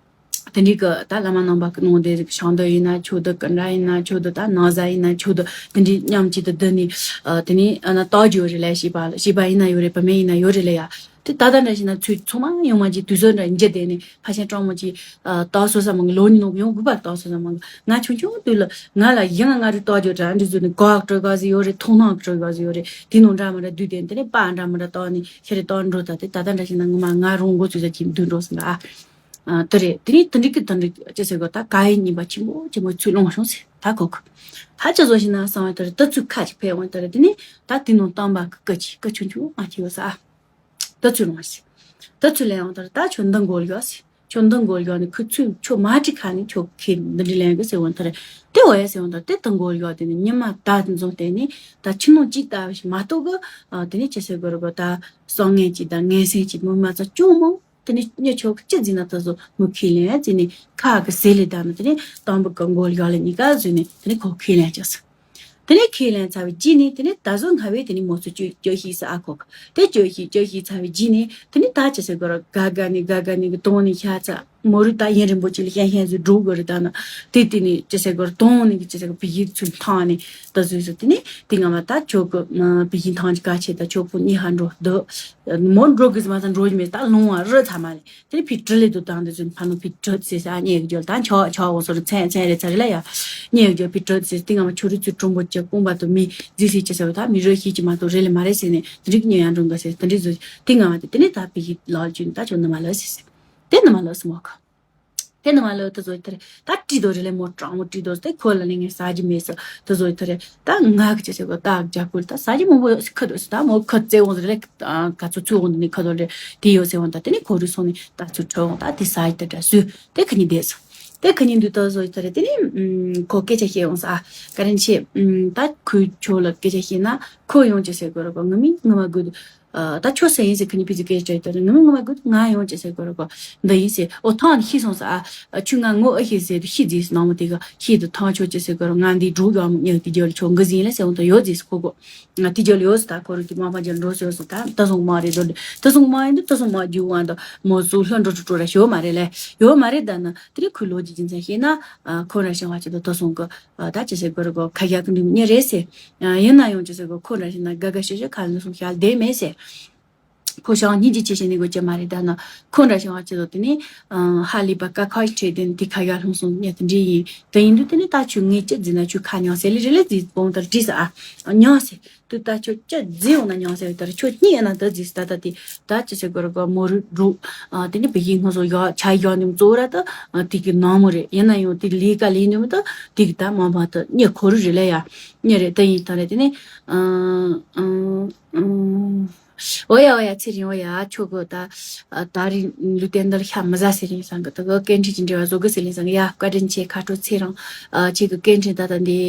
དེ་འདྲི་གི་ད་བླ་མ་རྣམ་པ་གི་ནང་དེ་ཞང་དུ་ཡིན་ན་ཆོག་དུ། ཀུན་དགའ་ཡིན་ན་ཆོག་དུ། ད་ན་བཟའ་ཡིན་ན་ཆོག་དུ། དེ་འདྲི་མཉམ་གཅིག་ཏུ་བསྡུ་ནས། ཨ་དེ་ནས་ཨ་ན་ལྟ་རྒྱུ་རེད་ལ། བྱིས་པ་ལ་བྱིས་པ་ཡིན་ན་ཡོད་རེད། བུད་མེད་ཡིན་ན་ཡོད་རེད་ལ་ཡ། དེ་ད་ལྟ་འདྲ་བྱས་ན་ཚོས་ཚང་མ་ཡོང་མ་གྱི་དུས་ཚོད་འདྲ་འཇལ་བསྡད་ནས་ཕ་ཆེན་སྤྲང་མོ་གྱིས་ཨ་ལྟ་སོ་ས་མང་གི། ལོ་ཉི་ནོ་ཡོང་དགོས་པ་ལྟ་སོ་ས་མང་གི། ང་ཆུང་ཆུང་དུས་ལ་ང་ལ་ཡིན་ང་ང་རུ་ལྟ་རྒྱུ་འདྲ་འདི་ཚོ་ནི་གག་སྤྲོད་ག་ཟི་ཡོད་རེད། མཐོང་སྣང་སྤྲོད་ག་ཟི་ཡོད་རེད། དེ་ནང་འདྲ་མི་འདྲ་བསྡུས་ཏེ་དེ་ནས་པ་འདྲ་མི་འདྲ་ལྟ་ནས་ཤི་རེ་ལྟ་འགྲོ། ད་དེ་ད་ལྟ་འདྲ་བྱས་ན་ངོ་མ་ང་རང་མགོ་ཚོས་ས་ཀྱིས་འདུག་འགྲོ་སོང་ག་ཨ། ཨ་དེ་རེད། དེ་ནས་དེ་འགྲིག་གི་དེ་འགྲིག་ཅི་ཟེར་གོ། ད་ག་ཡི་ཉིན་པ་ཆེན་པོ་ཆེན་པོ་ཚུར་ལོངས་བྱུང་ཟེར། ད་གོ་གི། ད་ཅི་བཟོ་ཞིག་ན་བསམ་བ་དེ་རེད། ད་ཚུར་ཁ་ཅིག་ཕེབས་འོང་དེ་རེད། དེ་ནས་ད་དེ་ནང་བཏང་པ་གི་སྐུ་ཅིག་སྐུ་ཆུང་ཆུང་ཨ་ཅི་ཡོད་ས་ཨ། ད་ཚུར་ལོངས་ཟེར། ད་ཚུར་ལེན་འོང་དེ་རེད། ད་ཁྱོད་འདི་མགོ་ལ་ཡོད་ཟེར། ཁྱོད་འདི་མགོ་ལ་ཡོད་ནས་ཁོ་ཚུར་ཁྱོད་མ་ཁྲི་ཁ་ནས་ཁྱོད་ཁེ་འདི་འདྲི་ལེན་གི་ཟེར་འོང་དེ་རེད། དེ་འོ་ཡ་ཟེར་འོང་དེ་རེད། དེ་འདི་མགོ་ལ་ཡོད་དེ་ནས་ཉི་མ་ད་འཛོམས་དེ་ནས་ད་ཁྱི་ནང་ཅིག་ལྟ་བ་ཞིག་མ་གཏོགས་གི། ཨ་དེ་ནས་ཅི་ཟེར་དགོས་རེད་གོ། ད་བསམ་ངན་ཅིག་དང་ངན་སེམས་ཅིག་མི་མ་ཚང་ཅུང་མང་། དེ་ནས་མྱི་ཆོག་ཅི་འཛིན་ན་ད་བཟོ་མོ་ཁས་ལེན་ཡ་བརྩིས་ནས་ཁ་གི་ཟེར་ལས་བསྡད་ནས། དེ་ནས་དང་པོ་གི་མགོ་ལ་ཡོད་ལ་གཉིས་ཀ་བཟོས་ནས་དེ་ནས་ཁོ་ཁས་ལེན་བྱས་སོང་། དེ་ནས་ཁས་ལེན་ཚར་བའི་རྗེས་ནས་དེ་ནས་ད་གཟོད་སྔ་བས་དེ་ནས་མོ་ཚོ་སྐྱོ་སྐྱོ་ཤི་ས་ཨ་ཁོ་གི། དེ་སྐྱོ་ཤི་སྐྱོ་ཤི་ཚར་བའི་རྗེས་ནས་དེ་ནས་ད་ཅི་ཟེར་དགོས་རེད། དགའ་དགའ་ནས་དགའ་དགའ་ནས་གི་དོང་ནས་ཤ་ཚ་མོ་རུ་ད་ཡུན་རིང་པོ་ཅིག་ལ་ཤན་ཤན་ཟིག་འགྲོ་དགོས་རེད། ད་ན་དེ་དེ་ནས་ཅི་ཟེར་དགོས་རེད། དོང་ནས་གི་ཅི་ཟེར་གི་བི་ཡིག་ཚུར་འཐང་ནས་ད་བཟོས་སོ། དེ་ནས་དེ་སྔ་མ་ད་ཁྱོད་གི་བི་ཡིག་འཐང་གི་ག་ཆེ། ད་ཁྱོད་ཕོ་གཉིས་ཧ་འགྲོ་འདུག་མོ་འགྲོ་གི་ཟི་མ་ད་འགྲོ་གི་མེད། ད་ལོང་བ་རི་ཚ་མ་ལས། དེ་ནས་ཕི་ཀྲི་ལི་དུ་དང་དེ་ཚོ་ཕ་ནུ་ཕི་ཀྲི་ཟེར་ས་ཉེ་གི་ཇོལ་ད་ཆོག་ཆོག་འོ་སོ་རི་ཚན་ཚན་རེ་ཚ་རེ་ལ་ཡ། ཉེ་གི་ཇོལ་ཕི་ཀྲི་ཟེར། དེ་སྔ་མ་ཆོ་རི་ཚུ་གྲུང་པོ་ཅི་དཔུང་པ་དུ་མི་ཟི་ཟི་ཅི་ཟེར་བ་ད་མི་རོ་ཤི་ཅི་མ་གཏོགས་རེ་ལི་མ་རེད་ཟེར་ནས་དེ་རིགས་ཉེ་ཡང་འགྲོ་འགའ་ཟེར། དེ་འདྲི་ཟོ་དེ་སྔ་མ་དེ་དེ་ནས་ད་ཕི་ཡི་ལ་ཅུན་ད་ཆོ་ནུ་མ་ལ་ཟེར་ཟེར། དེ་ནུ་མ་ལ་སུ་མོ་ཁ། དེ་ནུ་མ་ལ་དུ་ཟོ་དེ་རེད། ད་ཀྲི་དོ་རེ་ལི་མོ་གྲང་མོ་ཀྲི་དོ་དེ་ཁོ་ལ་ནི་ངས་ཟ་རྒྱུ་མེད་ཟེར་དུ་ཟོ་དེ་རེད། ད་ང་གི་ཅི་ཟེར་གོ་ད་རྒྱ་ཁུར་ད་ཟ་རྒྱུ་མང་པོ་ཁ་དོ་ཟེར། ད་མོ་ཁ་རྩེ་འོང་ཟེར་ལེ། ག་ཚོད་ཚོད་འོང་དུ་ནི་ཁ་དོ་རེད། དེ་ཡོད་ཟེར་འོང་ད་དེ་ནི་ཁོ་རུ་སོང་ནི་ད་ཚུར་ཁྲོད་འོང་ད་དེ་ས་ཡི་ད་འདྲ་སུ་དེ་ཁ་ཉིན་བསྡད་སོང་། དེ་ཁ་ཉིན་དུ་ད་བཟོ་ཡི་ད་རེད། དེ་ནི་ཁོ་སྐད་ཆ་བཤད་འོང་ས་ཨ་ཀ་རན་ཆེ། ད་ཁོའི་ཆོ་ལ་སྐད་ཆ་བཤད་ན་ཁོ་ཡོང་ཅི་ཟེར་གོ་ར་གོ་ང་མི་ང་མ་དགོས་དུ། ད་ཆོ་ས་ཡིན་ཟེར་ཁ་ཉིན་ཕི་ཙི་སྐད་ཆ་ཡི་ད་རེད། ང་མི་ང་མ་དགོས་དུ་ང་ཡོང་ཅི་ཟེར་གོ་ར་གོ་འདི་ཡིན་ཟེར། ཨོ་ཐང་ནི་ཤི་སོང་ས་ཨ་ཆུ་ང་ངོ་ཨ་ཤི་ཟེར་དུ་ཤི་རྫིས་ནང་མ་དེ་ག་ཤི་དུ་ཐང་ཆོ་ཅི་ཟེར་གོ་ར་ང་འདི་འགྲོ་ག་མི་ཉག་དེ་རྒྱལ་ཆོ་འགི་ཟིན་ལ་ཟེར་འོང་ད་ཡོད་རྫིས་ཁོ་གོ། ང་དེ་རྒྱལ་ཡོད་ཟེར། ད་ཁོ་རུ་དེ་མ་ཕ་རྒྱལ་འགྲོ་ཟེར་ཟེར། ད་ད་སོང་མ་རེད་དོ། ད་སོང་མ་ཡིན་དུ་ད་སོང་མ་རྒྱུ་བ་འདི་མོ་སུ་ལྷ་འགྲོ་ཏུ་འགྲོ་ར་ཞོ་མ་རེད་ལེ། ཡོད་མ་རེད། ད་ན་དེ་རིང་ཁོའི་ལོ་རྒྱུས་རྒྱུ་མཚན་བཤད་ན་ཁོ་ར་ཞང་བ་ཅི་དོ་ད་སོང་གི་ད་ཅི་ཟེར་གོ་ར་གོ་ཁ་ཡག་གི་འདུག་ཉེ་རེད་ཟེར། ཡིན་ན་ཡང་ཅི་ཟེར་གོ་ཁོ་ར་ཞིག་ན་དགའ་དགའ་ཤོད་ཤོད་ཁ་ལ་སོང་ཤག་བསྡད་མེད་ཟེར། ཁོ་ཞང་སྙིང་རྗེ་ཆེ་ཞིག་ནི་གོ་ཅི་མ་རེད། ད་ན་ཁོ་འདྲ་ཞིག་བ་ཅི་དོ་དེ་ནི་ཧ་ལས་པ་ཀ་ཁ་ཁྲེ་དེ་ནི་དེ་ཁ་ཡག་ལྷུང་སོང་ཉེ་དེ་འདྲེ་ཡིན། དེ་ཡིན་དུས་དེ་ནི་ད་ཆུ་ངས་ཅི་རྫི་ན་ཆུ་ཁ་མྱང་ཟེར་ལི་རི་ལི་རྫི་བོང་དར་བྲིས་ས་ཨ་མྱང་ཟེར། དུ་ད་ཆོ་ཅི་རྫི་འོང་ན་མྱང་ཟེར་བའི་ལྟར་ཆོ་གཉིས་ཡིན་ན་ད་རྫི་ད་ད་དེ་ད་ཅི་ཟེར་གོ་ར་གོ་མོ་རུ་འབྲུ། དེ་ནི་བི་ཡིག་སྔོན་སོ་ཡོག་ཆ་ཡོག་ནི་གཙོ་བོ་ར་ད་དེ་གི་ནང་མོ་རེད། ཡིན་ན་ཡང་དེ་ལས་ཀ་ལས་ནི་མོ་ད་དེ་གི་ད་མ་མ་ད་ཉེ་ཁོ་རུ་རེད་ལ་ཡ་ཉེ་རེད། ད་ཡིན་ད་རེད་དེ་ནི་ཨོ་ཡ་ཨོ་ཡ་ཚེ་རིང་ཨོ་ཡ་ཆོ་གོ་ད། ད་རིང་ལུས་རྟེན་འདི་ལ་ཤ་མི་ཟ་ཟེར་ཡིན་སང་གི་ད་གི་སྐད་འཕྲིན་གྱི་འབྲེལ་བ་བཟོ་གི་ཟེར་ཡིན་སང་གི་ཡ་བཀའ་དྲིན་ཆེ་ཁ་དྲོ་ཚེ་རིང་། ཨ་ཁྱེད་ཀྱི་སྐད་འཕྲིན་ད་ལྟ་འདི་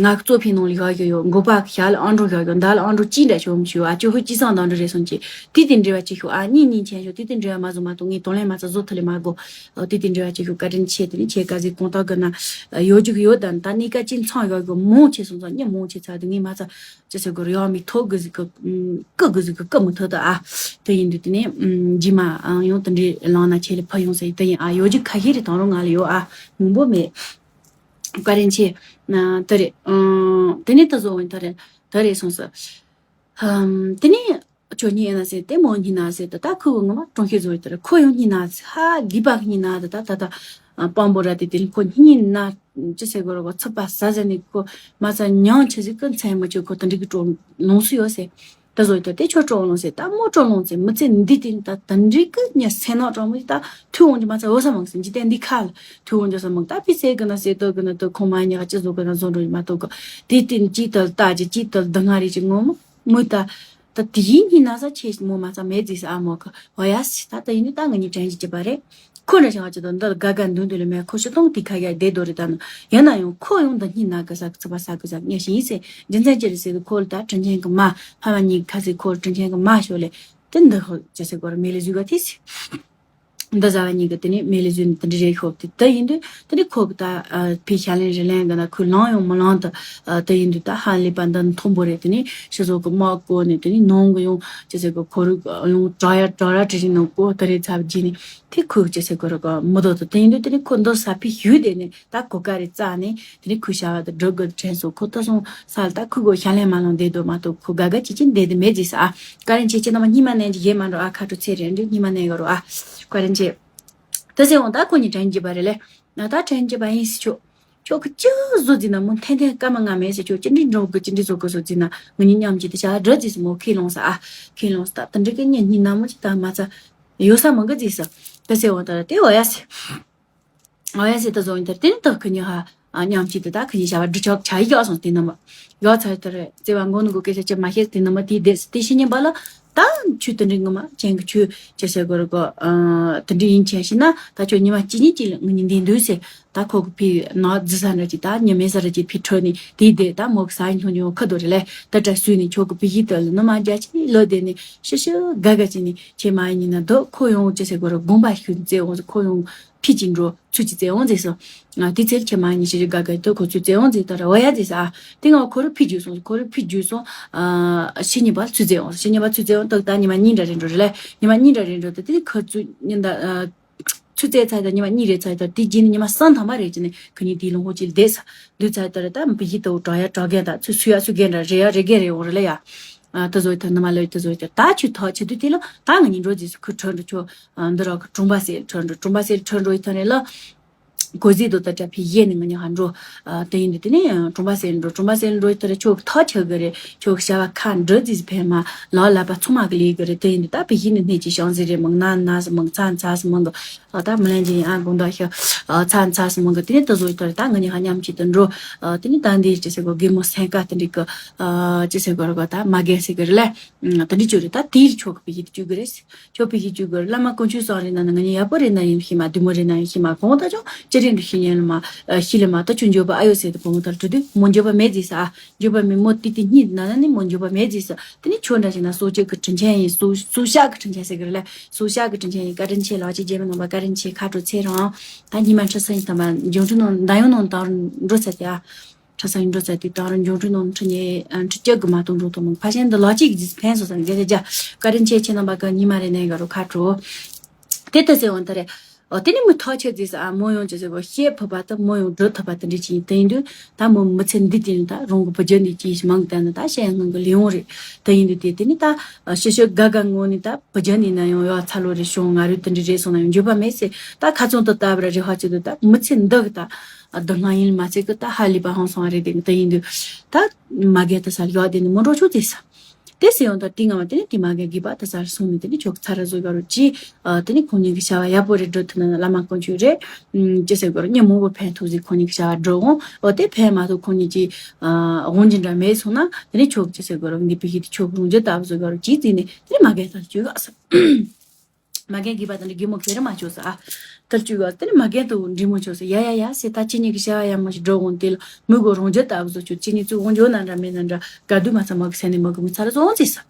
ང་གཙོ་ཕིན་ནང་ལ་ཡོད་ཡོད་ཡོད་མགོ་པ་ཞག་ལ་ཨང་འགྲོ་ཡོད་ཡོད་ཟླ་ལ་ཨང་འགྲོ་ཅི་འདྲ་ཤོམ་ཤོ་ཨ་ཅོ་ཧུ་ཅི་སང་དང་འདྲ་རེད་སོང་ཅི་དེ་དེ་འབྲེལ་བ་ཅི་ཤོ་ཨ་གཉིས་གཉིས་ཆེན་ཤོ་དེ་དེ་འབྲེལ་བ་མ་བཟོ་མ་གཏོགས་ངས་དོན་ལན་མ་ཚ་བཟོ་ཐུབ་ལེ་མ་གོ། དེ་དེ་འབྲེལ་བ་ཅི་ཤོ་བཀའ་དྲིན་ཆེ་དེ་ནི་ཁྱེད་ཀ་ཟིག་གོང་ཐག་གི་ན་ཡོད་རྒྱུ་གི་ཡོད་དམ་ད་གནས་ཀ་ཅི་མཚང་ཡོད་གི་མང་ཆེ་སོང་ཙང་གཉིད་མང་ཆེ་ཚ་དེ་ངས་མ་ཚ། ཅི་ཟེར་དགོས་རེད། ཡང་མི་ཐོག་གི་ཟིག་གི་ཀི་གི་ཟིག་གི་ཀི་མི་ཐོག་ད་ཨ། དེ་ཡིན་དུས་དེ་ནས་རྗེས་མ་ཡང་དེ་འདྲའི་བླངས་ན་ཆེ་ལེ་ཕ་ཡོང་ཟེར་དེ་ཡིན་ཨ། ཡོད་རྒྱུ་ཁ་ཤས་རེ་དང་རུང་ང་ལ་ཡོད་ཨ། མང་པོ་མེད། བཀའ་དྲིན་ཆེ། ཨ། དེ་རེད། ཨ། དེ་ནས་ད་བཟོ་འོན་ད་རེད། ད་རེད་སོང་ཟེར། ཨམ། དེ་ནས་ཁྱོད་གཉིས་ཡིན་ན་ཟེར་དེ་མོ་གཉིས་ན་ཟེར་ད་ད་ཁོ་གི་ངོ་མ་གྲོང་ཁྱེར་བཟོ་ཡི་དེར་ཁོ་ཡང་གཉིས་ན་ཧ་ལི་པ་གཉིས་ན་ད་ད་ད་ད་པང་པོ་ར་དེ་དེ་ཁོ་གཉིས་ན་ཅི་ཟེར་དགོས་ར་གོ་ཚུད་པ་ཟ་ཟ་ནས་ཁོ་མ་ཚ་མྱང་ཆི་ཟིག་གི་མཚན་མ་ཆོད་ཁོ་དེ་འདྲི་གི་སྤྲོ་ལོངས་སུ་ཡོད་ཟེར། ད་བཟོ་ཡི་དེར་དེ་ཁྱོད་སྤྲོ་ལོངས་ཟེར་ད་མོ་སྤྲོ་ལོངས་ཟེར་མི་ཚེ་འདི་དེ་ད་དེ་འདྲི་གི་ཉ་སེ་ནོ་སྤྲོ་མོ་ད་ཐུ་འོང་གི་མ་ཚ་འོ་ས་མང་ཟེར་འཇིག་རྟེན་འདི་ཁ་ལ་ཐུ་འོང་གི་ས་མང་ད་པི་ཟེར་གི་ན་ཟེར་ཏོ་གི་ན་ཏོ་ཁོང་མ་ཉ་ཅི་བཟོ་གི་ན་བཟོ་འགྲོ་ཡི་མ་གཏོགས་གི་དེ་དེ་ཅི་ད་ལྟ་ཅི་ཅི་ད་ལྟ་ང་རེ་ཅི་ངོ་མ། མོས་ད། ད་དེ་ཡིན་ཉིན་ན་ས་ཆེ་མོ་མ་ཚ་མེད་ཟིག་ས་ཨ་མོ་གི་འོ་ཡ་སི་ད་ད་ཡིན་ནི་ད་ང་གཉིས་དྲན་གྱི་ཅི་པ་རེད། ཁོ་འདྲ་ཞིག་ང་ཅི་ད་འདི་དགའ་དགའ་འདུན་འདུན་ལ་མེད་ཁོ་ཤི་ཐོང་དེ་ཁ་ཡ་བསྡད་དོ་རེད་ད་ནི་ཡིན་ན་ཡང་ཁོ་ཡང་འདི་ཉིན་ན་གི་ས་གི་ཚི་པ་ས་གི་ས་ངས་ཤི་ཡིན་སེ་རྒྱུ་མཚན་ཅི་རེད་ཟེར་གི་ཁོ་ལ་ད་དྲིན་ཆེན་གི་མ་ཕ་མ་གཉིས་ཁ་སི་ཁོ་ལ་དྲིན་ཆེན་གི་མ་ཤོ་ལེ་དེ་འདི་ཧོ་ཅི་སེ་གོ་ར་མེ་ལེ་ཟུག་ག་ཐི་སི། འདི་ཟ་བ་ཉིད་ཀྱི་དེ་ནས་མེ་ལེ་ཟོས་ནས་དེ་འདྲ་རེད་ཤོག་དེ་དེ་ཡིན་དུས་དེ་ནས་ཁོ་གི་ད་ཨ་ཕའི་ཤ་ལན་རི་ལན་གི་ན་ཁོས་ལངས་ཡོང་མི་ལངས་དུ་ཨ་དེ་ཡིན་དུས་ད་ཧ་ལས་པ་འདི་མཐོན་པོ་རེད། དེ་ནས་ཕྱི་ཚོགས་ཀྱི་དམག་བསྐོར་ནས་དེ་ནས་ནང་གི་ཡང་ཅི་ཟེར་གི་ཁོ་རུ་ཡང་དྲག་ཡ་དྲག་ར་དྲི་རིང་ནང་བསྐོར་དེ་རེད་ཚབ་བགྱིས་ནས་དེ་ཁོས་ཅི་ཟེར་གི་རུ་གི་མི་དོ་དུ་དེ་ཡིན་དུས་དེ་ནས་ཁོ་འདི་ས་ཕི་ཞུས་དེ་ནས། ད་གོ་ཀ་རེ་རྩ་ནས་དེ་ནས་ཁོའི་བྱ་བ་དེ་སྒྲུབ་དགོས་དྲན་སོང་། ཁོ་ད་སོང་ས་ལ་ད་ཁོའི་སྒོ་ཞལ་ལན་མ་ལོང་བསྡད་དོ་མ་གཏོགས་ཁོ་དགའ་དགའ་ཅིག་ཅིག་བསྡད་དེ་མེད་ཟིག་ས་ཨ། བཀའ་དྲིན་ཆེ་ཁྱེད་རྣམ་པ་སྙིང་མ་ནས་ཀྱི་ཡེ་མ་འགྲོ་ཨ། ཁ་དྲོ་ཚེ་རིང་འདྲི་སྙིང་མ་ནས་ག་རོ་ཨ། བཀའ་དྲིན་ཆེ། ད་ཟེར་འོང་ད་ཁོ་གཉིས་དྲན་གྱི་པ་རེད་ལེ། ང་ད་དྲན་གྱི་པ་ཡིན་སི་ཆོག་ཁྱོད་ཀྱི་ཅི་བཟོ་ཟིན་ན་མོ་འཐེན་འཐེན་སྐར་མ་ང་མེད་ཟེར་ཁྱོད་ཅི་འདྲི་འགྲོ་གི་ཅི་འདྲི་བཟོ་གི་བཟོ་ཟིན་ན་ང་གཉིས་མཉམ་གྱི་དེ་བྱ་འགྲོ་ཟིག་སི་མོ་ཁས་ལོངས་ས་ཨ། ཁས་ལོངས་ས་ད་དེ་འདྲི་གི་གཉིས་གཉིས་ན་མོ་ཅི་ད་མ་ཚ་ཡོད་ས་མང་གི་ཟིག་ས། ད་ཟེར་འོང་ད་དེ་འོ་ཡ་སི། ཨ་ཡ་སི་ད་བཟོ་ཡིན་དེར་དེ་ནི་ད་ཁི་ཉི་ཧ་མཉམ་གཅིག་ཏུ་ད་ཁི་ཉི་བྱ་བ་འབྲི་ཆོག་ཆ་ཡི་ཡག་སོང་དེ་ནི་མ་ཡག་ཚར་དེར་བརྩེ་བ་མགོ་ནི་གོ་སྐད་ཆ་ཅི་མ་ཤེས་དེ་ནི་མ་དེའི་དེ་དེ་ཤི་ཉིན་པ་ལ་ད་ཆུ་དེ་འདྲི་ངི་མ་ཅན་གི་ཆུ་ཅི་ཟེར་གོ་ར་གོ་དེ་འདྲི་ཡིན་ཆེན་ཤི་ན་ད་ཁྱོད་ཉི་མ་གཅིག་ཉིན་གཅིག་ལ་ངི་ཉིན་འདི་འདུག་ཟེར་ད་ཁོ་གི་ཕི་ནག་རྫི་ས་འདྲ་ཅིག་ད་ཉི་མེ་ས་ར་ཅིག་ཕི་ཁྲོད་ནི་དེའི་དེ་ད་མོ་གི་ས་ཡིན་ཐོང་ཉོ་ཁ་དོ་རེ་ལེ་ད་དྲ་སུས་ནི་ཁྱོད་གི་ཕི་ཡི་དེ་ལ་ནི་མ་རྒྱ་ཆི་ལོ་དེ་ནི་ཤི་ཤི་ག་ག་ཅི་ནི་ཁྱེད་མ་ཡིན་ན་དོ་ཁོ་ཡོང་ཅི་ཟེར་གོ་ར་དགོངས་པ་ཞུ་ཙེ་འོང་ཁོ་ཡོང་། ཕི་ཅིག་འགྲོ་ཚུལ་གྱི་བཙན་དབང་མཛད་སོང་། ང་དེ་ཚེ་ཁྱེད་མ་ཉི་ཤི་རི་ག་ག་ཏོ་ཁོ་ཚོའི་བཙན་དབང་མཛད་ད་ར་བ་ཡ་མཛད་ས་ཨ། དེ་ང་ཁོ་རུ་ཕི་བརྒྱུད་སོང་ཁོ་རུ་ཕི་བརྒྱུད་སོང་། ཨ་ཕྱི་ཉིན་པ་ཚུལ་བཙན་དབང་ཕྱི་ཉིན་པ་ཚུལ་བཙན་དབང་ཏག་ད་ཉི་མ་གཉིས་འདྲ་རེད་འགྲོ་རེད་ལ་ཉི་མ་གཉིས་འདྲ་རེད་འགྲོ་ད་དེ་ཁོ་ཚུལ་ཉིན་ད་ཚུལ་བཙན་ཚ་ད་ཉི་མ་གཉིས་རེད་ཚ་ད་དེ་རྗེས་ནི་ཉི་མ་གསུམ་ཐམ་པ་རེད་ཅི་ནི་ཁོ་གཉིས་དེའི་ལུང་ཁོ་ཅིག་བསྡད་ས་འདུག་ཚ་ད་རེད་ད་བི་ཡི་ཏོ་གྲོགས་ཡ་གྲོགས་རྒན་ད་ཚུལ་ཚུལ་ཡ་ཚུལ་རྒན་འདྲ་རེད་ཡ་རེད་རྒན་རེད་འོང་རེད་ལ་ཡ། ཨ་ད་བཟོ་ད་ནི་མ་ལོས་ད་བཟོ་ད་ད་ཆུ་ཐོག་ཆུ་དུས་དེ་ལ་ད་ང་གཉིས་འགྲོ་རྗེས་སུ་ཁུ་ཁྲོ་འགྲོ་ཆོ། འདི་ར་གི་གྲོང་པ་སེ་ཁྲོ་འགྲོ་གྲོང་པ་སེ་ཁྲོ་འགྲོ་ཡི་ཐ་རེ་ལ། གོ་ཟི་དོ་ད་ཏྲ་ཕི་ཡེ་ནི་ང་གཉིས་ཧ་འགྲོ། ཨ་དེ་ཡིན་དུས་དེ་ནས་གྲོང་པ་སེ་འགྲོ་གྲོང་པ་སེ་འགྲོ་ཡི་ཐ་རེ་ཆོ་ཐོག་ཆ་གི་རེད་ཆོ་བྱ་བ་ཁ་འགྲོ་རྗེས་ཕེ་མ་ལ་ལ་པ་ཚོ་མ་གི་ལི་གི་རེད་དེ་ཡིན་དུས་ད་ཕི་ཡེ་ནི་ནས་ཅི་ཤང་ཟི་རེད་མང་ན་ན་སི་མང་ཚ་ཚ་སི་མང་གི་ཨ་ད་མི་ལན་ཅི་ཡིན་ཨ་དགོང་དག་ཤ་ཨ་ཚ་ཚ་སི་མང་གི་དེ་ནས་ད་བཟོ་ཡི་ཐ་རེ་ད་ང་གཉིས་ཧ་མཉམ་གཅིག་ཏུ་འགྲོ། ཨ་དེ་ནས་ད་འདི་ཅི་ཟེར་གོ་གེ་མོ་སེང་ཀ་དེ་འདྲི་གི་ཨ་ཅི་ཟེར་གོ་ར་གོ་ད་མ་རྒན་ཟེར་གི་རེད་ལ། ད་འདི་ཅོ་རེད་ད་དེའི་ཆོ་གི་ཕི་ཡེ་དུ་ཅུ་གི་རེད། ཁྱོད་ཕི་ཞིག་བཅུག་དགོས་བླ་མ་དཀོན་མཆོག་གསུམ་རེ་ན་ནི་ང་གཉིས་ཡག་པོ་རེ་ན་ཡིན་ཤི་མ་བདུད་མོ་རེ་ན་ཡིན་ཤི་མ་གོང་ད་ཅུང་ཅི་རེད་འདུག་ཤི་ཉན་ལ་མ་ཤི་ལ་མ་ད་ཁྱོད་འགྱོད་པ་ཨ་ཡོད་ཟེར་དུ་བུ་མོ་དར་དྲུད་དུས་མོ་འགྱོད་པ་མེད་ཟིག་ས་འགྱོད་པ་མེད་མོ་ཏི་ཏི་གཉིས་ན་ན་ནི་མོ་འགྱོད་པ་མེད་ཟིག་ས་དེ་ནི་ཁྱོད་འདྲ་ཞིག་ན་སོ་ཅེ་གི་དྲིན་ཆེན་ཡིན་སོ་སོ་ཤ་གི་དྲིན་ཆེན་ཟེར་གི་རེད་ལ་སོ་ཤ་གི་དྲིན་ཆེན་ཡིན་བཀའ་དྲིན་ཆེ་ལགས་ཅི་རྗེ་མི་ནང་པ་བཀའ་དྲིན་ཆེ་ཁ་དྲོ་ཚེ་རང་ད་ཉི་མ་ཁྲི་སང་ཡིན་དམ་པ་འབྱུང་འཕྲིན་ནང་མདའ་ཡོང་ནང་དང་འགྲོ་ཚ་དེ་ཨ། ཁྲ་ས་ཡིན་འགྲོ་ཚ་དེ་དང་རང་འབྱུང་འཕྲིན་ནང་ཁྲི་ཉེ་ཁྲི་བཅུ་གི་མ་གཏོང་འགྲོ་ཐུབ་མོ་ཕ་ཤན་འདི་ལོ་གཅིག་གི་ཕན་སོ་སང་རྒྱ་རྒྱ་བཀའ་དྲིན་ཆེ་ཆེ་རྣམ་པ་གི་ཉི་མ་རེ་ནས་ག་རུ་ཁ་དྲོ། དེ་ལྟ་ཟེར་འོང་ད་རེ། ཨོ་དེ་ནི་མི་ཐོག་ཆེ་ཟིག་ཨ་མོ་ཡོང་ཅི་ཟེར་གོ་ཤེས་ཕོད་པ་ད་མོ་ཡོང་འགྲོ་ཐུབ་པ་དེ་འདྲ་ཅིག་ཡིན་དེ་ཡིན་དུས་ད་མོ་མི་ཚེ་འདི་དེ་ནི་ད་རང་གི་བུ་རྒྱུ་འདི་ཅི་ཞིག་མང་གི་ད་ནི་ད་ཤེས་སྔོན་གི་ལས་ཡོང་རེད། དེ་ཡིན་དུས་དེ་དེ་ནི་ད་ཤི་ཤི་དགའ་དགའ་ངོ་ནི་ད་བུ་རྒྱུ་འདི་ན་ཡོང་ཡོད་ཚ་ལོ་རེ་བྱུང་ང་རུ་དེ་འདྲ་རེད་སོང་ན་ཡོང་འགྱོད་པ་མེད་ཟེར་ད་ཁ་ཚོན་དུ་ལྟ་བར་རེ་ཧ་ཅི་དུས་ད་མི་ཚེ་འདི་གི་ད། སྡུག་བསྔལ་ཡིན་མ་ཚད་ཀི་ད་ཧ་ལས་པ་ཧང་སོང་བ་རེད་དེ་ད་ཡིན་དུས། ད་མ་རྒན་ད་སར་ཡོད་དེ་ནི་མོ་འགྲོ་ཆོག་དེ་ས། དེ་སེ་ཡོང་ད་དེ་ང་བ་དེ་ནི་དེ་མ་རྒན་གི་པ་ད་སར་སོང་ནི་དེ་ནི་ཆོག་ཚ་ར་བཟོ་ག་རུ་ཅི། དེ་ནི་ཁོང་གཉིས་ཀྱི་བྱ་བ་ཡག་པོ་རེད་འགྲོ་ཐུབ་ན་བླ་མ་དཀོན་མཆོག་རེད། ཅི་ཟེར་ག་རུ་ཉིན་མོ་བོ་ཕན་ཐོགས་ཟིག་ཁོང་གཉིས་ཀྱི་བྱ་བ་འགྲོ་འོང་འོ་དེ་ཕན་མ་ཐོགས་ཁོང་གཉིས་ཀྱི། དབང་ཅི་འདྲ་མེད་སོང་ན་དེ་ནི་ཆོག་ཅི་ཟེར་ག་རུ་འདི་པི་ཧི་དེ་ཆོག་རུང་ཅི་ད་བཟོ་ག་རུ་ཅི་ཟིན་ནི་དེ་ནི་མ་རྒན་ད་ཅི་ག་ས། མ་རྒན་གྱིས་པ་དང་གི་མོ་ཁེ་རི་མ་ཆོག་ས་ཨ། ཏལ་ཅུ་ཡོད་དེ་ནི་མ་རྒན་དུ་འདྲི་མོ་ཆོག་ས་ཡ་ཡ་ཡ་སེ་ད་ཅི་ཉིད་ཀྱི་བྱ་བ་ཡ་མོ་ཞིག་འགྲོ་འོང་དེ་ལ་མི་གོ་རང་རྒྱུ་ལྟ་བུ་བཟོ་ཆོག་ཅི་ཉིད་ཚུ་འོང་འཇོག་ན་འདྲ་མེད་ན་འདྲ་ག་དུས་མ་ཚ་མ་གི་སེ་ནི་མ་གི་མི་ཚ་ར་བཟོ་འོང་ཚེ་ས།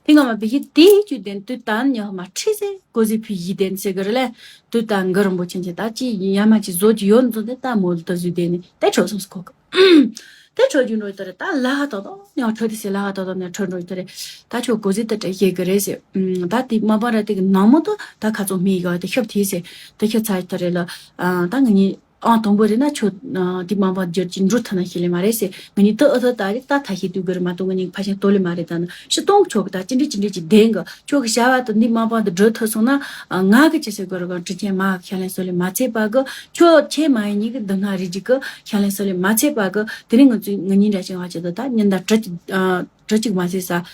དེ་ང་མ་བི་ཡི་དེ་ཅུ་དེན་དུ་ད་ཉ་མ་ཁྲི་སེ་གོ་ཟི་བི་ཡི་དེན་སེ་གི་རེ་ལེ། དུ་ད་འགི་རིན་པོ་ཆེན་ཆེ་ད་ཅི་ཡ་མ་ཅི་བཟོ་ཅི་ཡོད་འཛོ་དེ་ད་མོ་ལ་ད་ཟུ་དེ་ནི་དེ་ཆོག་སམ་སི་ཁོ་གི། དེ་ཁྲོད་རྒྱུ་འགྲོ་ཡི་དེ་རེད་ད་ལ་ཧ་ཏོ་ཏོ་ནས་ཁྲོད་དེ་སི་ལ་ཧ་ཏོ་ཏོ་ནས་ཁྲོད་འགྲོ་ཡི་དེ་རེད། ད་ཁྱོད་གོ་ཟི་དེ་དྲ་ཡེ་གི་རེད་ཟེར། ད་དེ་མ་པ་ར་དེ་གི་ནང་མོ་ཏོ་ད་ཁ་ཚོ་མི་ཡི་ག་དེ་ཤོབ་དེ་ཟེར། དེ་ཁྱོད་ཚ་ཡི་དེ་རེད་ལ། ད་ང་གཉིས་ ཨང་དང་པོ་རེད་ན་ཁྱོད་དེ་མང་པོ་བསྒྱུར་གྱི་འགྲོ་ཐུབ་ན་ཤེས་ལེ་མ་རེད་ཟེར། ང་གཉིས་དུ་ཨུ་ཐུ་ད་རེད། ད་ཐ་ཤེས་དུས་གི་རེད་མ་གཏོགས་ང་གཉིས་ཕ་ཤན་ལྟོ་ལེ་མ་རེད། ད་ནི་ཕྱི་གཏོང་ཁྱོད་གི་ད་ཅི་འདྲི་ཅི་འདྲི་ཅི་བདེན་གི། ཁྱོད་གི་བྱ་བ་དུ་འདི་མང་པོ་དུ་འགྲོ་ཐུབ་སོང་ན། ང་གི་ཅི་ཟེར་གི་རེད་གི། དྲི་ཆེན་མ་ཤ་ལེན་སོ་ལེ་མ་ཚད་པ་གི། ཁྱོད་ཁྱེད་མ་ཡིན་གཉིས་གི་འདི་སྔ་རིགས་ཀྱི་གི་ཤ་ལེན་སོ་ལེ་མ་ཚད་པ་གི། དེ་རིང་ང་ཚོས་ང་གཉིས་འདྲ་ཆེ་བ་ཆེ་དུ་ད་ཉིན་ད་དྲི་གཅིག་དྲི་གཅིག་མ་ཟེར་ས།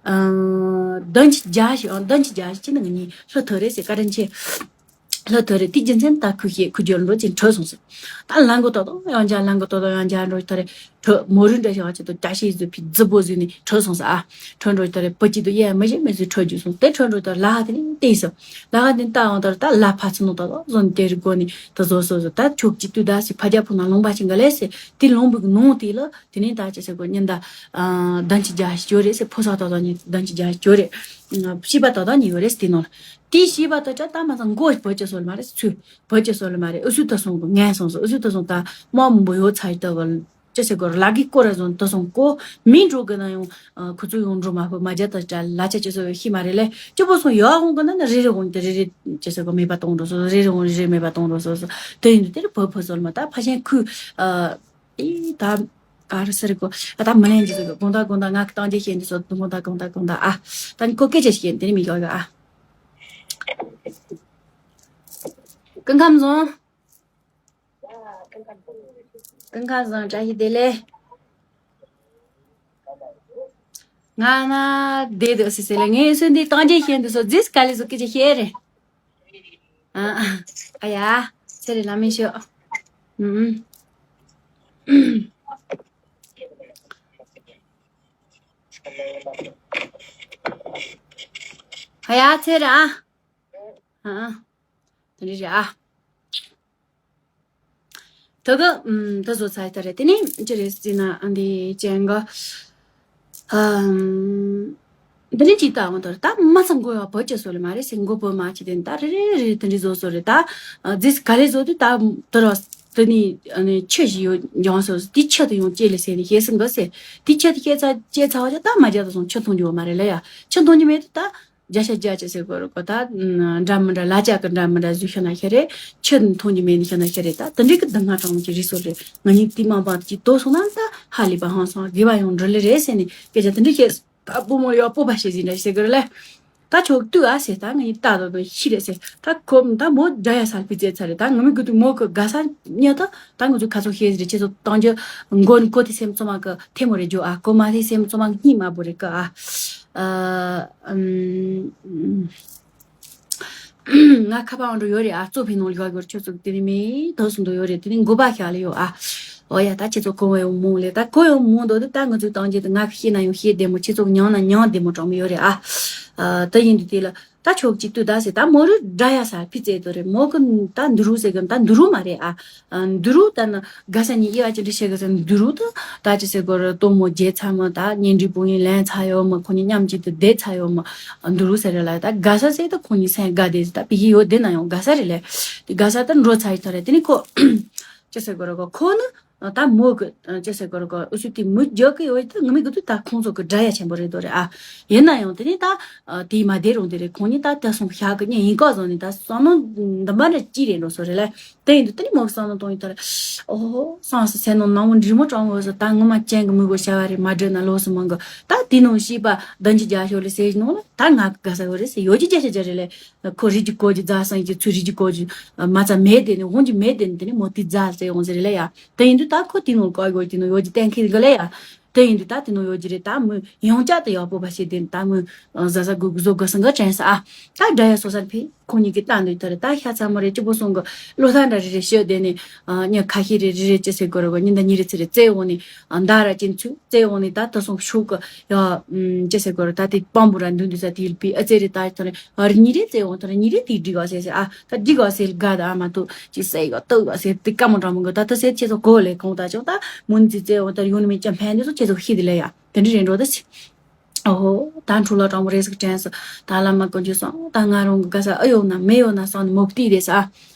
ཨ། བདུན་གྱི་བརྒྱ་ཞིག་ཨང་། བདུན་གྱི་བརྒྱ་ཞིག་ཅི་ནི་ང་གཉིས་ལྷུ་ཐུ་རེད་ཟེར། བཀའ་དྲིན་ཆེ། ལྷུ་ཐུ་རེད། དེ་རྒྱུ་མཚན་ད་ཁུ་ཤེས་ཁུ་རྒྱོལ་འགྲོ་ཅིང་ཁྲོད་སོང་ཟེར། ད་ལང་གོ་ཏོ་ཏོ་ཡང་བརྒྱ་ལང་གོ་ཏོ་ཏོ་ཡང་བརྒྱ་འགྲོ་ཐུ་རེད། ཁྲོད་མོ་རུ་འདྲ་ཞིག་ཨ་ཅི་ཏོ་ཀྱ་ཤེས་བཟོས་ཕི་རྫི་པོ་བཟོས་ནས་ཁྲོད་སོང་ཟེར། ཨ། ཁྲོད་འགྲོ་ཐུ་རེད། བུ་གཅིག་ཏུ་ཡེ་མི་ཤེས་མི་ཤེས་ཁྲོད་རྒྱུ་སོང་། དེ་ཁྲོད་འགྲོ་ཐུ་ལ་ཧ་དེ་ནས་བལྟས་སོང་། ལ་ཧ་དེ་ནས་ད་འོང་ཐུ་རེད། ད་ལ་ཕ་ཚུ་ནོ་ཏོ་ཏོ་བཟོ་ནས་དེ་རུ་སྒོ་ནས་དུ་བཟོ་སོ་ཟེར། ད་ཁྱོད་གཅིག་ཏུ་ད་སི་ཕ་རྒྱ་ཕུ་ན་ལུང་པ་ཞིག་ག་ལས་ཟེར། དེ་ལུང་པའི་ནང་དེ་ལ། དེ་ནས་ད་ཅི་ཟེར་གོ་ཉིན་ད་ཨ་བདུན་གྱི་བརྒྱ་ཞིག་ཡོད་རེད་ཟེར། ཕོ་གསར་ཏག་ཏག་ཉིན་བདུན་གྱི་བརྒྱ་ཞིག་ཡོད་རེད། ཨ། བྱིས་པ་ཏག་ཏག་ཉིན་ཡོད་རེད་ཟེར། དེ་ནང་ལ་དེ་བྱིས་པ་ཏག་ཏག་ད་མ་ཚང་མགོ་བོད་ཀྱི་སོ་ལ་མ་རེད། ཚུལ་བོད་ཀྱི་སོ་ལ་མ་རེད། ཨུ་ཚུགས་ད་སོང་གི་ངན་སོང་སོ། ཨུ་ཚུགས་ད་སོང་ད་མ་མང་པོ་ཡོད་ཚ་ཡི་ད་ག་ཅི་ཟེར་གོ་ལ་གི་སྐོར་ར་སོང་ད་སོང་གོ་མི་འགྲོ་གི་ན་ཡང་ཁོ་ཚོ་ཡང་འགྲོ་མ་ཕོད་མ་རྒྱ་ད་ལ་ཆ་ཅི་ཟེར་ཤི་མ་རེད་ལེ། སྐྱིད་པོ་སོང་ཡོད་འོང་གི་ན་ན་རེ་རེ་འོང་དེ་རེ་རེ་ཅི་ཟེར་གོ་མེད་པ་གཏོང་འགྲོ་སོ། རེ་རེ་འོང་རེ་རེ་མེད་པ་གཏོང་འགྲོ་སོ་སོ། དེ་ཡིན་དུས་དེ་རུ་བོད་ཕོ་སོ་ལ་མ་ད་ཕ་ཤན་ཁུ། ཨ། ཨེ་ད་ག་རེ་ཟེར་གོ་ཨ་ད་མི་ལན་གྱི་ཟེར་གོ་དགོང་དག་དགོང་དག་ང་གི་སྟངས་འཇལ་བཤད་འདི་སོ་དགོང་དག་དགོང་དག་དགོང་དག་ཨ། ད་ནི་ཁོ་སྐད་ཆ་ཞིག་བཤད་འདི་ནི་མི་གོ་ག་ཨ། སྐུ་ཁམས་བཟང་། སྐུ་ཁམས་བཟང་། བཀྲ་ཤིས་བདེ་ལེགས། ང་ན་བདེ་འདུག་ཟེར་ཟེར་ལེ། ངས་སུན་འདི་སྟངས་འཇལ་བཤད་འདི་སོ་རྫིས་ག་ལེ་སོ་སྐད་ཆ་བཤད་རེད། ཨ་ཨ་ཡ། ཚེ་རིང་ལ་མི་ཤོག་ཨུམ་ཨུམ། ཨ་ཡ་ཚེ་རིང་ཨ། ཨ་ཨ། དེ་འདྲ་རེད་ཨ། ད་ག་ཨུམ་ད་བཟོ་ཚར་ཡི་ད་རེད། དེ་ནས་ཅི་རེད་ཟེར་ན་ཨ་འདི་ཅན་ག་ཨམ། འདི་ནས་ཅི་ལྟ་འོང་དོར་ད་མ་ཚང་དགོས་ཡ་བོད་ཀྱི་སོ་ལ་མ་རེད་ཟེར། མགོ་བོད་མ་ཅི་དེ་ད་རེ་རེ་རེ་དེ་འདྲ་བཟོ་སོ་རེད་ད། རྫིས་ག་ལེ་བཟོ་དུས་ད་དོར་བ་དེ་ནས་ཨ་ནི་ཆུ་ཞིག་ཡོད་འཇོང་སོ་དེ་ཆུ་དུ་ཡོང་ཅེ་ལེ་ཟེར་ནས་ཤེས་སྲིད་འགོ་ཟེར། དེ་ཆུ་དུ་སྐྱེས་ཚ་སྐྱེས་ཚ་བ་ཅག་ད་མ་རྒྱ་དུ་སོང་ཆུ་འཐུང་རྒྱུ་བ་མ་རེད་ལ་ཡ། ཆུ་འཐུང་རྒྱུ་མེད་དུས་ད། བརྒྱ་ཆ་བརྒྱ་ཅི་ཟེར་དགོས་རེད་གོ་ད། འདྲ་མི་འདྲ་ལ་ཅག་གི་འདྲ་མི་འདྲ་བཟོས་ཤ་ན་ཤ་རེད། ཆུ་འཐུང་རྒྱུ་མེད་ནི་ཤ་ན་ཤ་རེད་ད། དེ་འདྲའི་གི་སྡུག་བསྔལ་གྲང་མོ་ཅིག་རེད་སོ་རེད། ང་གཉིས་དེ་མང་པ་ཅིག་ལྟོས་སོང་ན་ད་ཧ་ལས་པ་ཧང་སང་དགེ་བ་ཡང་འགྲོ་ལེ་རེད་ཟེར་ནས་སྐད་ཆ་དེ་འདྲ་བཤད། ད་བུ་མོ་ཡག་པོ་བ་བཤད་ཟིན་འདྲ་ཟེར་གི་རེད་ལ། ད་ཆོག་ལྟོས་ཨ་ཟེར། ད་ང་གཉིས་ལྟ་དོ་དོ་ཤི་རེད་ཟེར། ད་ཁོ་ད་མོ་དགྲ་ཡ་སལ་པི་ཙེ་ཚ་རེད། ད་ང་མི་དགོས་དུས་མོ་གི་དགའ་ས་ཉལ་ད། ད་ང་ཚོ་ཁ་ཚོ་ཤེས་ཟིན་རེད། ཁྱེད་ཚོ་གཏང་རྒྱུ་མགོ་ནི་གོ་དེ་སེམས་ཚོ་མ་གི་ཐེ་མོ་རེ་རྒྱུ་ཨ། གོ་མ་དེ་སེམས་ཚོ་མ་གི་སྙིང་མ་བོ་རེ་གི་ཨ། ཨ། ཨམ། ང་ཁ་པར་འགྲོ་ཡོད་རེད་ཨ། གཙོ་ཕི་ནང་ལ་ཡོད་གི་ཁྱོད་ཚོ་དེ་ནི་མེད་དོ་སུ་འདོ་ཡོད་རེད། དེ་ནི་མགོ་པ་ཤ་ལ་ཡོད་ཨ། ཨོ་ཡ་ད་ཁྱེད་ཚོ་གོ་བ་ཡོང་མོང་ལེ། ད་གོ་ཡོང་མོང་དོ་དེ་ད་ང་ཚོའི་གཏང་རྒྱུ་དེ་ང་གི་ཤེས་ན་ཡོང་ཤེས་བདེ་མོ། ཁྱེད་ཚོ་མྱང་ན་མྱང་བདེ་མོ་གྲོང་མི་ཡོད་རེད་ཨ། ཨ། ད་ཡིན་དུས་དེ་ལ། ད་ཆོག་ཅིག་ཏུ་ད་ཟེར། ད་མོ་རུ་དགྲ་ཡ་ས་ཕི་ཙེ་དོ་རེད། མོ་གི་ད་འདི་རུ་ཟེར་གི་ད་འདི་རུ་མ་རེད་ཨ། ཨ། འདི་རུ་ད་ན་དགའ་ས་ཉི་ཨི་བ་ཅི་འདྲ་བཤད་གི་ཟེར། འདི་རུ་ད་ད་ཅི་ཟེར་གོ་ར་ལྟོ་མོ་རྒྱལ་ཚ་མ། ད་གཉེན་སྒྲིག་བུ་ཡིན་ལན་ཚ་ཡོད་མ། ཁོ་གཉིས་མཉམ་གཅིག་ཏུ་བསྡད་ཚ་ཡོད་མ། འདི་རུ་ཟེར་རེད་ལ། ད་དགའ་ས་ཟེར་ད་ཁོ་གཉིས་སེམས་དགའ་བསྡད་ཟེར། ད་ཕི་གི་ཡོད་བསྡད་ན་ཡང་དགའ་ས་རེད་ལེ། དེ་དགའ་ས་ད་འགྲོ་ཚ་ཡི་ཐོ་རེད། དེ་ནི་ཁོ་ཅི་ཟེར་གོ་ར་གོ་ཁོ་ནི། ད་མོ་གི་ཅི་ཟེར་གོ་ར་གོ་ཨུ་སུ་དེ་མི་རྒྱག་གི་ཡོད་དེ་ང་མི་གི་དུས་ད་ཁོང་ཚོ་གི་དགྲ་ཡ་ཆེན་པོ་རེད་དོ་རེད་ཨ། ཡིན་ན་ཡང་དེ་ནི་ད་དེ་མ་བསྡད་རུང་དེ་རེད། ཁོང་ཉིད་ད་ད་སོང་ཤག་གི་ཉིན་ཡིན་ཀ་བཟོ་ནི་ད་བསམ་མནོ་འདི་མ་འདྲ་ཅི་རེད་འགྲོ་སོ་རེད་ལ། དེ་ཡིན་དུས་དེ་ནི་མོ་གི་བསམ་མནོ་གཏོང་ཡིན་ད་རེད། ཨོ་ཧོ་སང་སི་སེ་ནོ་ནང་མོ་འདྲི་མོ་གྲོང་གི་ཟོ། ད་ངོ་མ་ཅན་གི་མི་གོ་བྱ་བ་རེད། མ་འདྲི་ན་ལོ་སི་མང་གི་ད་དེ་ནང་ཤི་པ་བདུན་གྱི་བརྒྱ་ཤོ་ལི་སེ་ནོ་ལ་ད་ང་གི་ག་ས་གོ་རེད་སེ་ཡོད་ཀྱི་བརྒྱ་ཤ་བརྒྱ་རེད་ལ། ཁོ་རིགས་ཀྱི་སྐོར་གྱི་རྫ་སངས་ཀྱི་ཚུལ་རིགས་ཀྱི་སྐོར་གྱི་མ་རྩ་མེད་དེ་ནི་འོང་གྱི་མེད་དེ་ནི་དེ་ནི་མོ་དེ་རྫ་ཟེར་འོང་ཟེར་རེད་ལ་ཡ། དེ་ཡིན་དུས་ད་ཁོ་དེ་ནང་བཀག་ཡོད་དེ་ནང་ཡོད་ཀྱི་གཏན་འཁེལ་གི་ལ་ཡ། དེ་ཡིན་དུས་ད་དེ་ནང་ཡོད་ཀྱི་རེད། ད་མོ་ཡང་བསྐྱར་དུ་ཡག་པོ་བ་ཞིག་དེ་ད་མོ་བཟའ་བཟའ་དགོས་དགོས་བཟོ་དགོས་སང་ག་དྲན་ས་ཨ། ད་དགྲ་ཡ་སོ་སར་ཕི་ཁོང་གཉིས་ཀྱི་ལྟ་འདོད་ད་རེད། ད་ཤ་ཚ་མོ་རེད་ཅི་པོ་སོང་གི་བློ་ཐག་འདྲ་རེ་རེ་ཤོད་དེ་ནི་ཉི་ཁ་ཤས་རེ་རེ་རེ་ཅི་ཟེར་དགོས་རེད་གོ་ཉི་ཟླ་གཉིས་རེ་ཚེ་རེ་བཙལ་འོང་ནི་ད་ར་ཅན་ཚུ་བཙལ་འོང་ནི་ད་ད་སོང་ཤུགས་གི་ཡ། ཅི་ཟེར་དགོས་རེད། ད་དེ་པང་བུ་ར་འདུག་འདུག་ས་དེ་ལ་པི་ཨ་ཙེ་རེ་ད་ཐོ་རེ་ཨ་རི་ཉི་རེ་ཙེ་འོང་ཐོ་རེ་ཉི་རེ་དེ་འགྲིག་ག་ཟེར་ཟེར་ཨ། ད་འགྲིག་ག་ཟེར་དགའ་ད་ཨ་མ་ཐུ་ཅི་ཟེར་ག་ཏུ་ག་ཟེར་དེ་ཀ་མོ་འདྲ་མོ་གི་ད་ད་ཟེར་ཁྱེད་ཚོ་གོ་ལེ་གོང་ད་ཅོག་ད་མུན་ཙི་ཙེ་འོང་ད་ཡོང་ནི་མི་ཅམ་ཕན་འདི་ཚོ་ཁྱེད་ཚོ་ཤི་དི་ལེ་ཡ་དེ་འདྲི་རེ་འགྲོ་ད་ཆི། ཨོ་ཧོ་ད་འཕྲུལ་ལ་གྲོང་མོ་རེ་ཟིག་དྲན་སོ། ད་བླ་མ་ཀུན་གྱི་སོང་ད་ང་རང་གི་ག་ས་ཨ་ཡོད་ན་མེ་ཡོད་ན་སོང་ནི་མོ་བལྟས་རེ་ས་ཨ།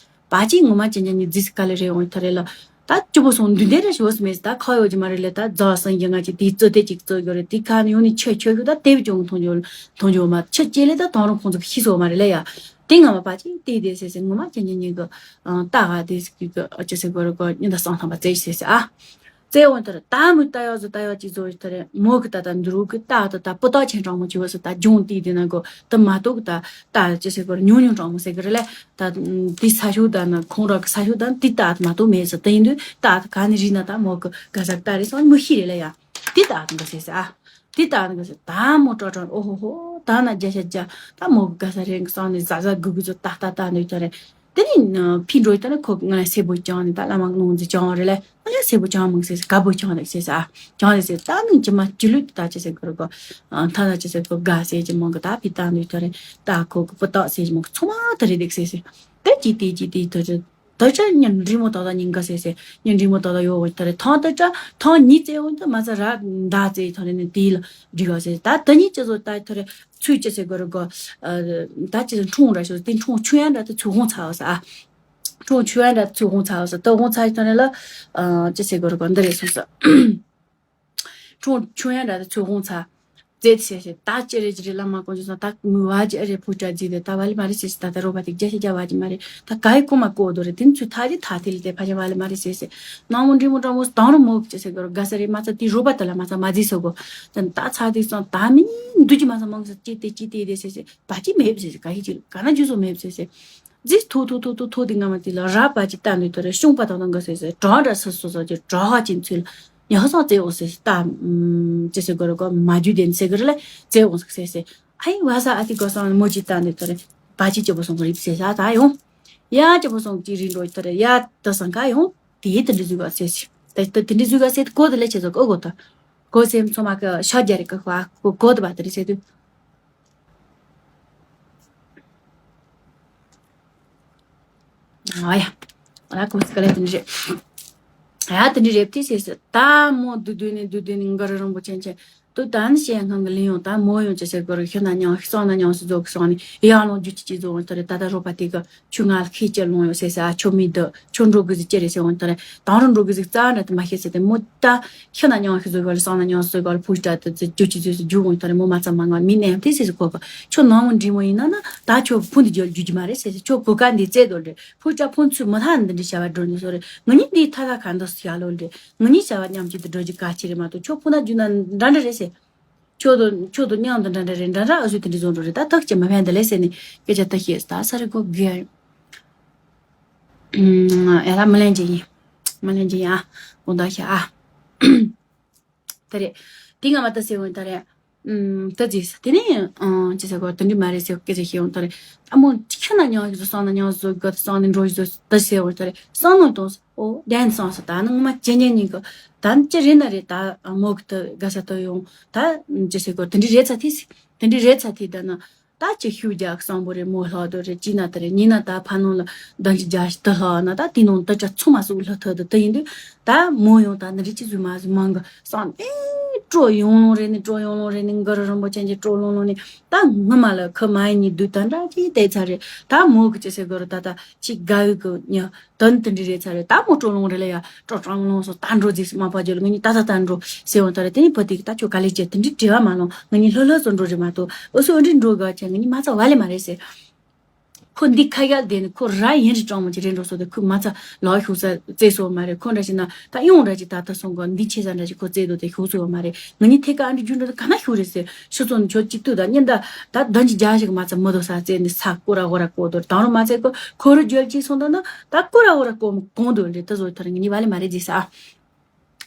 པ་ཅིག་ངོ་མ་ཅན་ཅན་ཉི་རྫིས་སི་ཀ་ལེ་རེ་འོང་ཐ་རེ་ལ། ད་སྐྱུ་པོ་སོང་འདུས་འདྲེ་རེ་ཞོ་སི་མེད་ད་ཁ་ཡོད་ཀྱི་མ་རེད་ལེ། ད་རྫ་སང་གི་ང་ཅིག་དེའི་རྩོད་དེ་ཅིག་རྩོད་ཡོད་རེད། དེ་ཁ་ནས་ཡོང་ནས་ཆུ་ཆུ་ཞུ་ད་དེ་བི་ཅུང་མཐོང་རྒྱུ་མཐོང་རྒྱུ་མ་ཆུ་སྐྱེ་ལེ་ད་དང་རུང་ཁོང་ཚོ་ཤི་སོ་མ་རེད་ལེ་ཡ། ད་ དེ་ངོ་མ་པ་ཅིག་དེ་དེ་ཟེར་ཟེར་ངོ་མ་ཅན་ཅན་ཉིད་ཀྱི་ལྟ་ག་དེ་ཟེར་གི་ཅི་ཟེར་གོ་རེ་གོ་ཉི་ཟླ་སང་ཐང་པ་ཙེ་ཟེར་ཟེར་ཨ། ཙེ་འོང་དེར་ད་མོ་ལྟ་ཡག་ཟོ་ལྟ་ཡག་ཅིག་ཟོ་དེར་མོ་གི་ད་ད་འདི་རུ་གི་ད་ད་ད་པོ་ཏོག་ཆེན་གྲང་མོ་ཅི་བ་ཟེར་ད་ལྗོངས་དེ་དེ་ན་གོ་ད་མ་གཏོགས་གི་ད་ད་ཅི་ཟེར་གོ་རེ་ཉུང་ཉུང་གྲང་མོ་ཟེར་གི་རེ་ལེ། ད་འདི་ས་ཞུ་ད་ན་ཁོང་ར་གི་ས་ཞུ་ད་འདི་ད་ད་མ་གཏོགས་མེད་ཟེར་དེ་ཡིན་དུས་ད་ད་ག་ནི་རི་ན་ད་མོ་གི་ག་ཟག་ད་རེ་སོང་མོ་ཤི་རེ་ལེ་ཡ། དེ་ལྟ་ནི་ག་ཟེར་ཟེར་ཨ། དེ་ལྟ་ནི་ག་ཟེར་ད་མོ་ཀྲོ་ཀྲོ་ཨོ་ཧོ་ཧོ་ད་ན་རྒྱ་ཤ་རྒྱ་ད་མོ་གི་ག་ས་རེ་གི་སང་ནི་ཟ་ཟ་གུ་གུ་ཚོ་ཏག་ཏག་ཏག་ནི་ད་རེ། དེ་ནི་ཕི་འགྲོ་ད་ནི་ཁོ་ང་ལ་སེ་བོ་ཅང་ནི་ད་བླ་མ་ནོང་ཛི་ཅང་རེ་ལེ། ང་ལ་སེ་བོ་ཅང་མང་ཟེར་ཟེར་ག་བོ་ཅང་ནི་ཟེར་ཟེར་ཨ། ཅང་ནི་ཟེར་ད་ནི་ཅི་མ་ཅི་ལུས་ད་ཅི་ཟེར་གོ་རེ་གོ་ཐ་ན་ཅི་ཟེར་གོ་ག་ཟེར་ཅི་མང་གི་ད་ཕི་ད་ནི་ད་རེ་ད་ཁོ་གི་པོ་ཏོག་ཟེར་ཅི་མང་གི་ཚོ་མ་ད་རེ་དེག་ཟེར་ཟེར་ད་ཅི་དེ་ཅི་དེ་ད་རེ། ད་ཆ་ཉིན་རི་མོ་ཏག་ཏག་ཉིན་འགའ་ཟེར་ཟེར་ཉིན་རི་མོ་ཏག་ཏག་ཡོད་འོང་ཐ་རེ་ཐང་ད་ཆ་ཐང་ཉི་ཙེ་འོང་ད་མ་ཚ་ར་མདའ་ཙེ་ཐ་རེ་ནི་དེ་ལ་འགྲིག་ག་ཟེར་ད་ད་ཉི་ཅི་ཟོ་ད་ཐ་རེ་ཚུལ་ཅི་ཟེར་གོ་རེ་གོ་ད་ཅི་ཟེར་འཁྲུངས་ར་ཤོ་དེ་འཁྲུངས་ཆུ་ཡན་འདྲ་ད་ཚུལ་ཧོང་ཚ་བ་ས་ཨ། འཁྲུངས་ཆུ་ཡན་འདྲ་ཚུལ་ཧོང་ཚ་བ་ས་ད་ཧོང་ཚ་ཐ་རེ་ལ་ཅི་ཟེར་གོ་རེ་གོ་འདི་རེ་སོང་ས། ཁྲུང་ཆུང་ཡང་འདྲ་དེ་ཚོས་ཧོང་ཚ། རྫས་ཟེར་ཟེར་ད་ཅི་རེད་ཅི་རེད་བླ་མ་དཀོན་མཆོག་གསུམ་ད་ངུ་བ་ཅི་ཨ་རེད་ཕུ་ཏྲ་རྫི་དེ་ད་བ་ལི་མ་རེད་ཟེར་ཟེར་ད་ད་རོ་བ་དེ་རྒྱ་ཤེས་རྒྱ་བ་ཅི་མ་རེད་ད་ག་ཡི་ཀུ་མ་ཀོ་དོ་རེད་དེ་ཚོས་ཐ་ཅི་ཐ་དེ་ལ་དེ་ཕ་ཅི་བ་ལི་མ་རེད་ཟེར་ཟེར་ནང་མོ་འདྲི་མོ་འདྲ་མོ་དང་རུ་མོ་ཅི་ཟེར་གོ་རོ་ག་ས་རེད་མ་ཚ་དེ་རོ་བ་དེ་ལ་མ་ཚ་མ་རྫི་སོ་གོ་དེ་ད་ཚ་དེ་སོང་ད་མི་འདུ་ཅི་མ་ཚ་མང་ས་ཅི་དེ་ཅི་དེ་དེ་ཟེར་ཟེར་བ་ཅི་མེད་ཟེར་ཟེར་ག་ཡི་ཅི་ག་ན་ཇུ་སོ་མེད་ཟེར་ཟེར། རྫི་ཐུ་ཐུ་ཐུ་ཐུ་ཐུ་དེ་ང་མ་དེ་ལ་ར་པ་ཅི་ལྟ་ནུས་དོ་རེ་ཤུང་པ་དང་དང་ག་ཟེར་ཟེར་གྲོགས་འདྲ་སོ་སོ་སོ་ཅི་གྲོགས་ཧ་ཅིན་ཚུལ། ཉ་ཧ་སང་ཙེ་འོ་ཟེར་ལྟ། ཅི་ཟེར་གོ་རེ་གོ་མ་རྒྱུ་ལྡན་ཟེར་གི་རེ་ལེ་ཙེ་འོ་ཟེར་ཟེར། ཨའི་བ་ས་ཨ་ཏི་གོ་སང་མོ་ཅི་ལྟ་ནི་དོ་རེ་བ་ཅི་ཅི་པོ་སོང་གི་རིབ་ཟེར་ས་ད་ཡོང་། ཡ་ཅི་པོ་སོང་ཅི་རིན་འགྲོ་དོ་རེ་ཡ་ད་སང་ག་ཡོང་། དེ་དེ་འདྲི་ཟུག་ག་ཟེར་ཟེར། དེ་དེ་འདྲི་ཟུག་ག་ཟེར་གོ་དེ་ལེ་ཅི་ཟོ་གོ་གོ་ད། གོ་སེམས་ཚོ་མ་གི་ཤ་རྒྱ་རེ་གི་ཧ་གོ་གོ་དེ་བ་དེ་རེ་ཟེར་དུ། ཨ་ཡ། ཨ་ལ་ཁོ་སི་ཀ་ལ་དེ་འདྲི་རེད། ཡ་དེ་འདྲི་རེད་དེ་ཟེར་ཟེར་ད་མོ་བདུད་བདུད་ནི་བདུད་བདུད་ནི་འགར་རིང་པོ་ཆེན་ཆེན་དུ་ད་ནི་བཤད་སྔང་གི་ལིང་ཡོང་ད་མོ་ཡོང་ཅི་ཟེར་གོ་རུ་ཤི་ན་ཉང་ཤི་སོང་ན་ཉང་སི་རྫོགས་སོང་ནི་ཡང་ལོང་རྒྱུ་ཅི་ཅི་རྫོགས་ཡོང་ད་རེད་ད་ད་རོ་པ་དེ་གི་ཆུ་ང་ལ་ཁི་ཅི་ལོང་ཡོང་ཟེར་ཟེར་ཨ་ཆོ་མི་འདི་ཆོ་འགྲོ་གི་ཟི་ཅི་རེད་ཟེར་ཡོང་ད་རེད་དང་རུ་འགྲོ་གི་ཟི་རྩ་འདྲ་དུ་མ་ཤེས་ཟེར་དེ་མོ་ད། ཤི་ན་ཉང་ཤི་ཟོས་ག་ལ་སང་ན་ཉང་ཟོས་ག་ལ་ཕུ་ཤི་ཏྲ་ཏི་ཙི་ཅུ་ཅི་ཟོས་སུ་རྒྱུ་འོང་ད་རེ་མོ་མ་ཚ་མ་ང་མི་ནས་དེ་སི་སི་ཁོ་ག་ཁྱོད་ནང་མོ་འདྲི་མོ་ཡིན་ན་ན་ད་ཁྱོད་ཕུ་འདི་རྒྱུ་རྒྱུ་རྒྱུ་མ་རེད་ཟེར་ཟེར་ཁྱོད་གོ་ཀ་འདི་བཙལ་དོ་རེད་ཕུ་ཤི་ཏྲ་ཕུ་ཚུ་མི་ཐ་འདི་འདྲི་བྱ་བ་འགྲོ་ནི་སོ་རེད་ང་གཉིས་འདི་ཐ་ཐ་ག་འདི་སི་ཡ་ལོ་རེད་ང་གཉིས་བྱ་བ་མཉམ་གཅིག་ཏུ་འགྲོ་རྒྱུ་ག་ཅི་རེད་མ་གཏོགས་ཁྱོད་ཕུ་ན་རྒྱུ་ན་འདྲ་འདྲ་རེད་ཟེར་ཁྱོད་དོ་ཁྱོད་དོ་མཉམ་དུ་འདྲ་འདྲ་རེད་འདྲ་འདྲ་ཨ་སུ་དེ་འདྲི་བཟོ་འགྲོ་རེད་ད་ཐག་ཅི་མ་ཕན་འདི་ལས་ཟེར་ནི་སྐད་ཆ་ད་ཤེས་ད་ས་རེ་གོ་གི་ཡ་ཡ་ལ་མི་ལན་ཅི་ཡིན་མི་ལན་ཅི་ཡིན་ཨ་དགོངས་དག་ཤ་ཨ། ད་རེད། དེ་སྔ་མ་ད་ཟེར་འོང་ད་རེད། ཨུམ། ད་ཟེར་ས་དེ་ནས་ཨང་ཅི་ཟེར་གོ་དེ་འདྲི་མ་རེད་ཟེར་སྐད་ཆ་ཤེས་འོང་ད་རེད། ཨ་མོ་ཁྱི་ན་ཉང་ཞིག་བཟོ་སང་ན་ཉང་ཞིག་བཟོ་ག་ད་སང་ནས་འགྲོ་ཞིག་བཟོ་ད་ཟེར་འོང་ད་རེད། སང་ནོ་དང་ཨོ་དན་སང་ས་ད་ནི་ངོ་མ་ཅན་ཉན་ཉིན་གི་ད་ཅི་རེད་ན་རེད་ད་མོ་གི་ད་ག་ས་ད་ཡོང་ད་ཅི་ཟེར་གོ་དེ་འདྲི་རེད་ཚ་དེ་ཟེར་དེ་འདྲི་རེད་ཚ་དེ་ད་ན། ད་ཅི་ཤུགས་རྒྱག་གསང་པོ་རེད་མོ་ལྷག་དོ་རེད་ཅི་ན་ད་རེད་ཉི་ན་ད་ཕ་ནང་ལ་ཟླ་ཉི་བརྒྱ་ཞིག་ད་ལྷག་ན་ད་དེ་ནང་ད་ཅ་ཚོ་མ་སུ་ལྷག་ཐ་ད་ད་ཡིན་དུས་ད་མོ་ཡང་ད་ནི་རི་ཅི་ཟུ་མ་ཟུ་མང་གི་སང་ཨེ་སྤྲོ་ཡོང་ལོང་རེད་ནི་སྤྲོ་ཡོང་ལོང་རེད་ནི་འགར་རིན་པོ་ཆེན་གྱི་སྤྲོ་ལོང་ལོང་ནི་ད་ངི་མ་ལ་ཁི་མ་ཡིན་ནི་དུས་ད་འདྲ་ཅི་བལྟས་ཚར་རེད་ད་མོ་གི་ཅི་ཟེར་གི་རེད་ད་ད་ཅི་དགའ་བའི་གི་ཉི། དོན་དེ་འདྲ་རེད་ཚར་རེད་ད་མོ་སྤྲོ་ལོང་རེད་ལ་ཡ་སྤྲོ་སྤྲང་ལོང་སོ་ད་འགྲོ་ཟིག་མ་པ་ཇོ་ལ་ངེད་གཉིས་ད་ད་ད་འགྲོ་ཟེར་འོང་ད་རེད་དེ་ནི་བུ་དེ་གི་ད་ཁྱོད་ག་ལེ་ཅེ་དེ་འདྲའི་བྲེལ་བ་མ་ལོང་ངེད་གཉིས་ལྷོད་ལྷོད་སོ་འགྲོ་རེད་མ་གཏོགས་འུ་སོ་འདྲའི་འགྲོ་དགའ་ཆེ་ངེད་གཉིས་མ་ཚ་བ་ལེ་མ་རེད་ཟེར། ཁོ་འདི་ཁ་ཡག་དེ་ནི་ཁོ་ར་ཡིན་རི་སྤྲང་མོ་ཅིག་རེད་འགྲོ་སོ་དེ་ཁོས་མ་ཚ་ལག་ཤུགས་ས་རྩེ་སོ་མ་རེད་ཁོ་འདྲ་ཞིག་ན་ད་ཡོང་འདྲ་ཅིག་ད་ད་སོང་གོ་འདི་ཆེ་ས་འདྲ་ཅིག་ཁོ་རྩེ་དོ་དེ་ཤུགས་སོ་མ་རེད་ངེད་གཉིས་ཐད་ཀ་ཨ་འདྲི་རྒྱུ་འགྲོ་དེ་ག་ན་ཤུགས་རེད་ཟེར་ཤུ་ཚོ་ནི་ཁྱོད་ཅིག་ཏུ་ད་ཉིན་ད་ད་ཟླ་ཉི་བརྒྱ་ཞིག་མ་ཚ་མི་དོ་ས་རྩེ་ནི་ས་ཀོ་ར་ཧོ་ར་ཀོ་དོ་དང་རུ་མ་ཚེ་ཀོ་ཁོ་རུ་རྒྱལ་ཅིག་སོང་ད་ན། ད་ཀོ་ར་འོ་ར་ཀོ་མོ་གོང་དུ་འདྲི་ད་བཟོ་ཐར་ངི་ནི་བ་ལེ་མ་རེ་ཟེར་ས།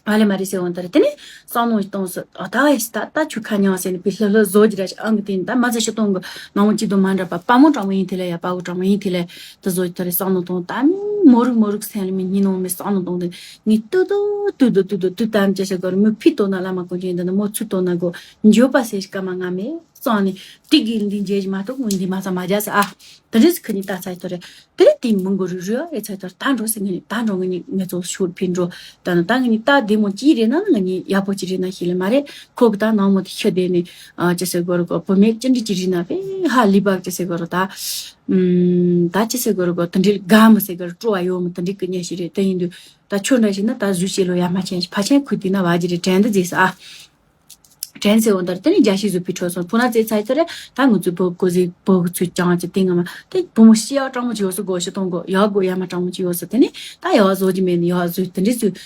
བ་ལེ་མ་རེ་ཟེར་འོང་ད་རེ་དེ་ནི་བསམ་མནོ་གཏོང་ས་ཨ་ད་བས་ད་ད་ཆུ་ཁ་ཉང་ཟེར་ནི་པི་ལྷ་ལྷ་བཟོ་རྒྱུ་ར་ཨང་གི་དེ་ནི་ད་མ་ཚ་ཤི་གཏོང་གི་ནང་མོ་ཅི་དུ་མ་འདྲ་པ་པ་མོ་གྲང་མོ་ཡིན་དེ་ལ་ཡ་པ་བུ་གྲང་མོ་ཡིན་དེ་ལ་ད་བཟོ་ད་རེ་བསམ་མནོ་གཏོང་ད་མི་མོ་རུག་མོ་རུག་སེམས་ལ་མི་སྙིང་ནང་མི་བསམ་མནོ་གཏོང་དེ་ངི་ཏུ་ཏུ་ཏུ་ཏུ་ཏུ་ཏུ་ཏུ་ཏམ་ཅེ་ཤ་གོར་མི་ཕི་ཏོ་ན་བླ་མ་ཀུན་ཅན་ད་ནི་མོ་ཚུ་ཏོ་ན་གོ་འཇོ་པ་ཟེར་ཤི་ཀ་མ་ང་མེ། གཙང་ནི་ཏིག་གི་འདི་འཇལ་གྱི་མ་གཏོགས་ངོས་འདི་མ་ཚ་མ་རྒྱ་ས་ཨ། དེ་འདྲས་ཁི་ནི་ལྟ་ཚ་ཡི་ཐོ་རེ། དེ་ནི་དེ་མི་འགོ་རུ་རུ་ཨེ་ཚ་ཡི་ཐོ་རེ་ད་འགྲོ་སི་ངི་ནི་ད་འགྲོ་ངི་ནི་ངེ་ཚོ་ཤུར་ཕིན་འགྲོ། ད་ནི་ད་ངི་ནི་ད་བདེ་མོ་ཅི་རེད་ན་ངི་ནི་ཡག་པོ་ཅི་རེད་ན་ཤི་ལེ་མ་རེད། ཁོ་གི་ད་ནང་མོ་དེ་ཤི་དེ་ནི་ཨ་ཅི་སེ་གོ་རུ་གོ་བུ་མེད་ཅི་འདྲི་ཅི་རེད་ན་པེ་ཧ་ལི་བག་ཅི་སེ་གོ་རུ་ད། ཨུམ་ད་ཅི་སེ་གོ་རུ་གོ་དེ་འདྲི་དགའ་མི་སེ་གོ་རུ་སྤྲོ་བ་ཡོད་མི་དེ་འདྲི་གི་ཉེ་ཤི་རེད་དེ་ཡིན་དུས་ད་ཁྱོད་འདྲ་ཞིག་ན་ད་གཟུ་ཤེ་ལོ་ཡ་མ་ཆེན་ཕ་ཆེན་ཁུ་དེ་ན་བ་ཅི་རེད་དྲན་ད་ཟེ་ས་ཨ། དྲན་ཟེར་བ་འདིར་དེ་ནས་རྒྱ་ཤི་བཟོ་བི་ཁྲོ་སོང་ཕུ་ན་ཙེ་ཚ་ཡི་ཚོ་རེ་ད་ང་ཚོའི་བོད་གོ་ཟི་བོད་གི་ཚོའི་ཅང་ཅི་སྟེང་ང་མ་དེ་བུ་མོ་ཤི་ཡག་སྤྲང་མོ་ཅིག་ཡོད་སོ་གོ་ཤི་གཏོང་གོ་ཡག་གོ་ཡ་མ་སྤྲང་མོ་ཅིག་ཡོད་སོ་དེ་ནས་ད་ཡག་བཟོ་གི་མེད་ནི་ཡག་བཟོས་དེ་འདྲས་བཟོས།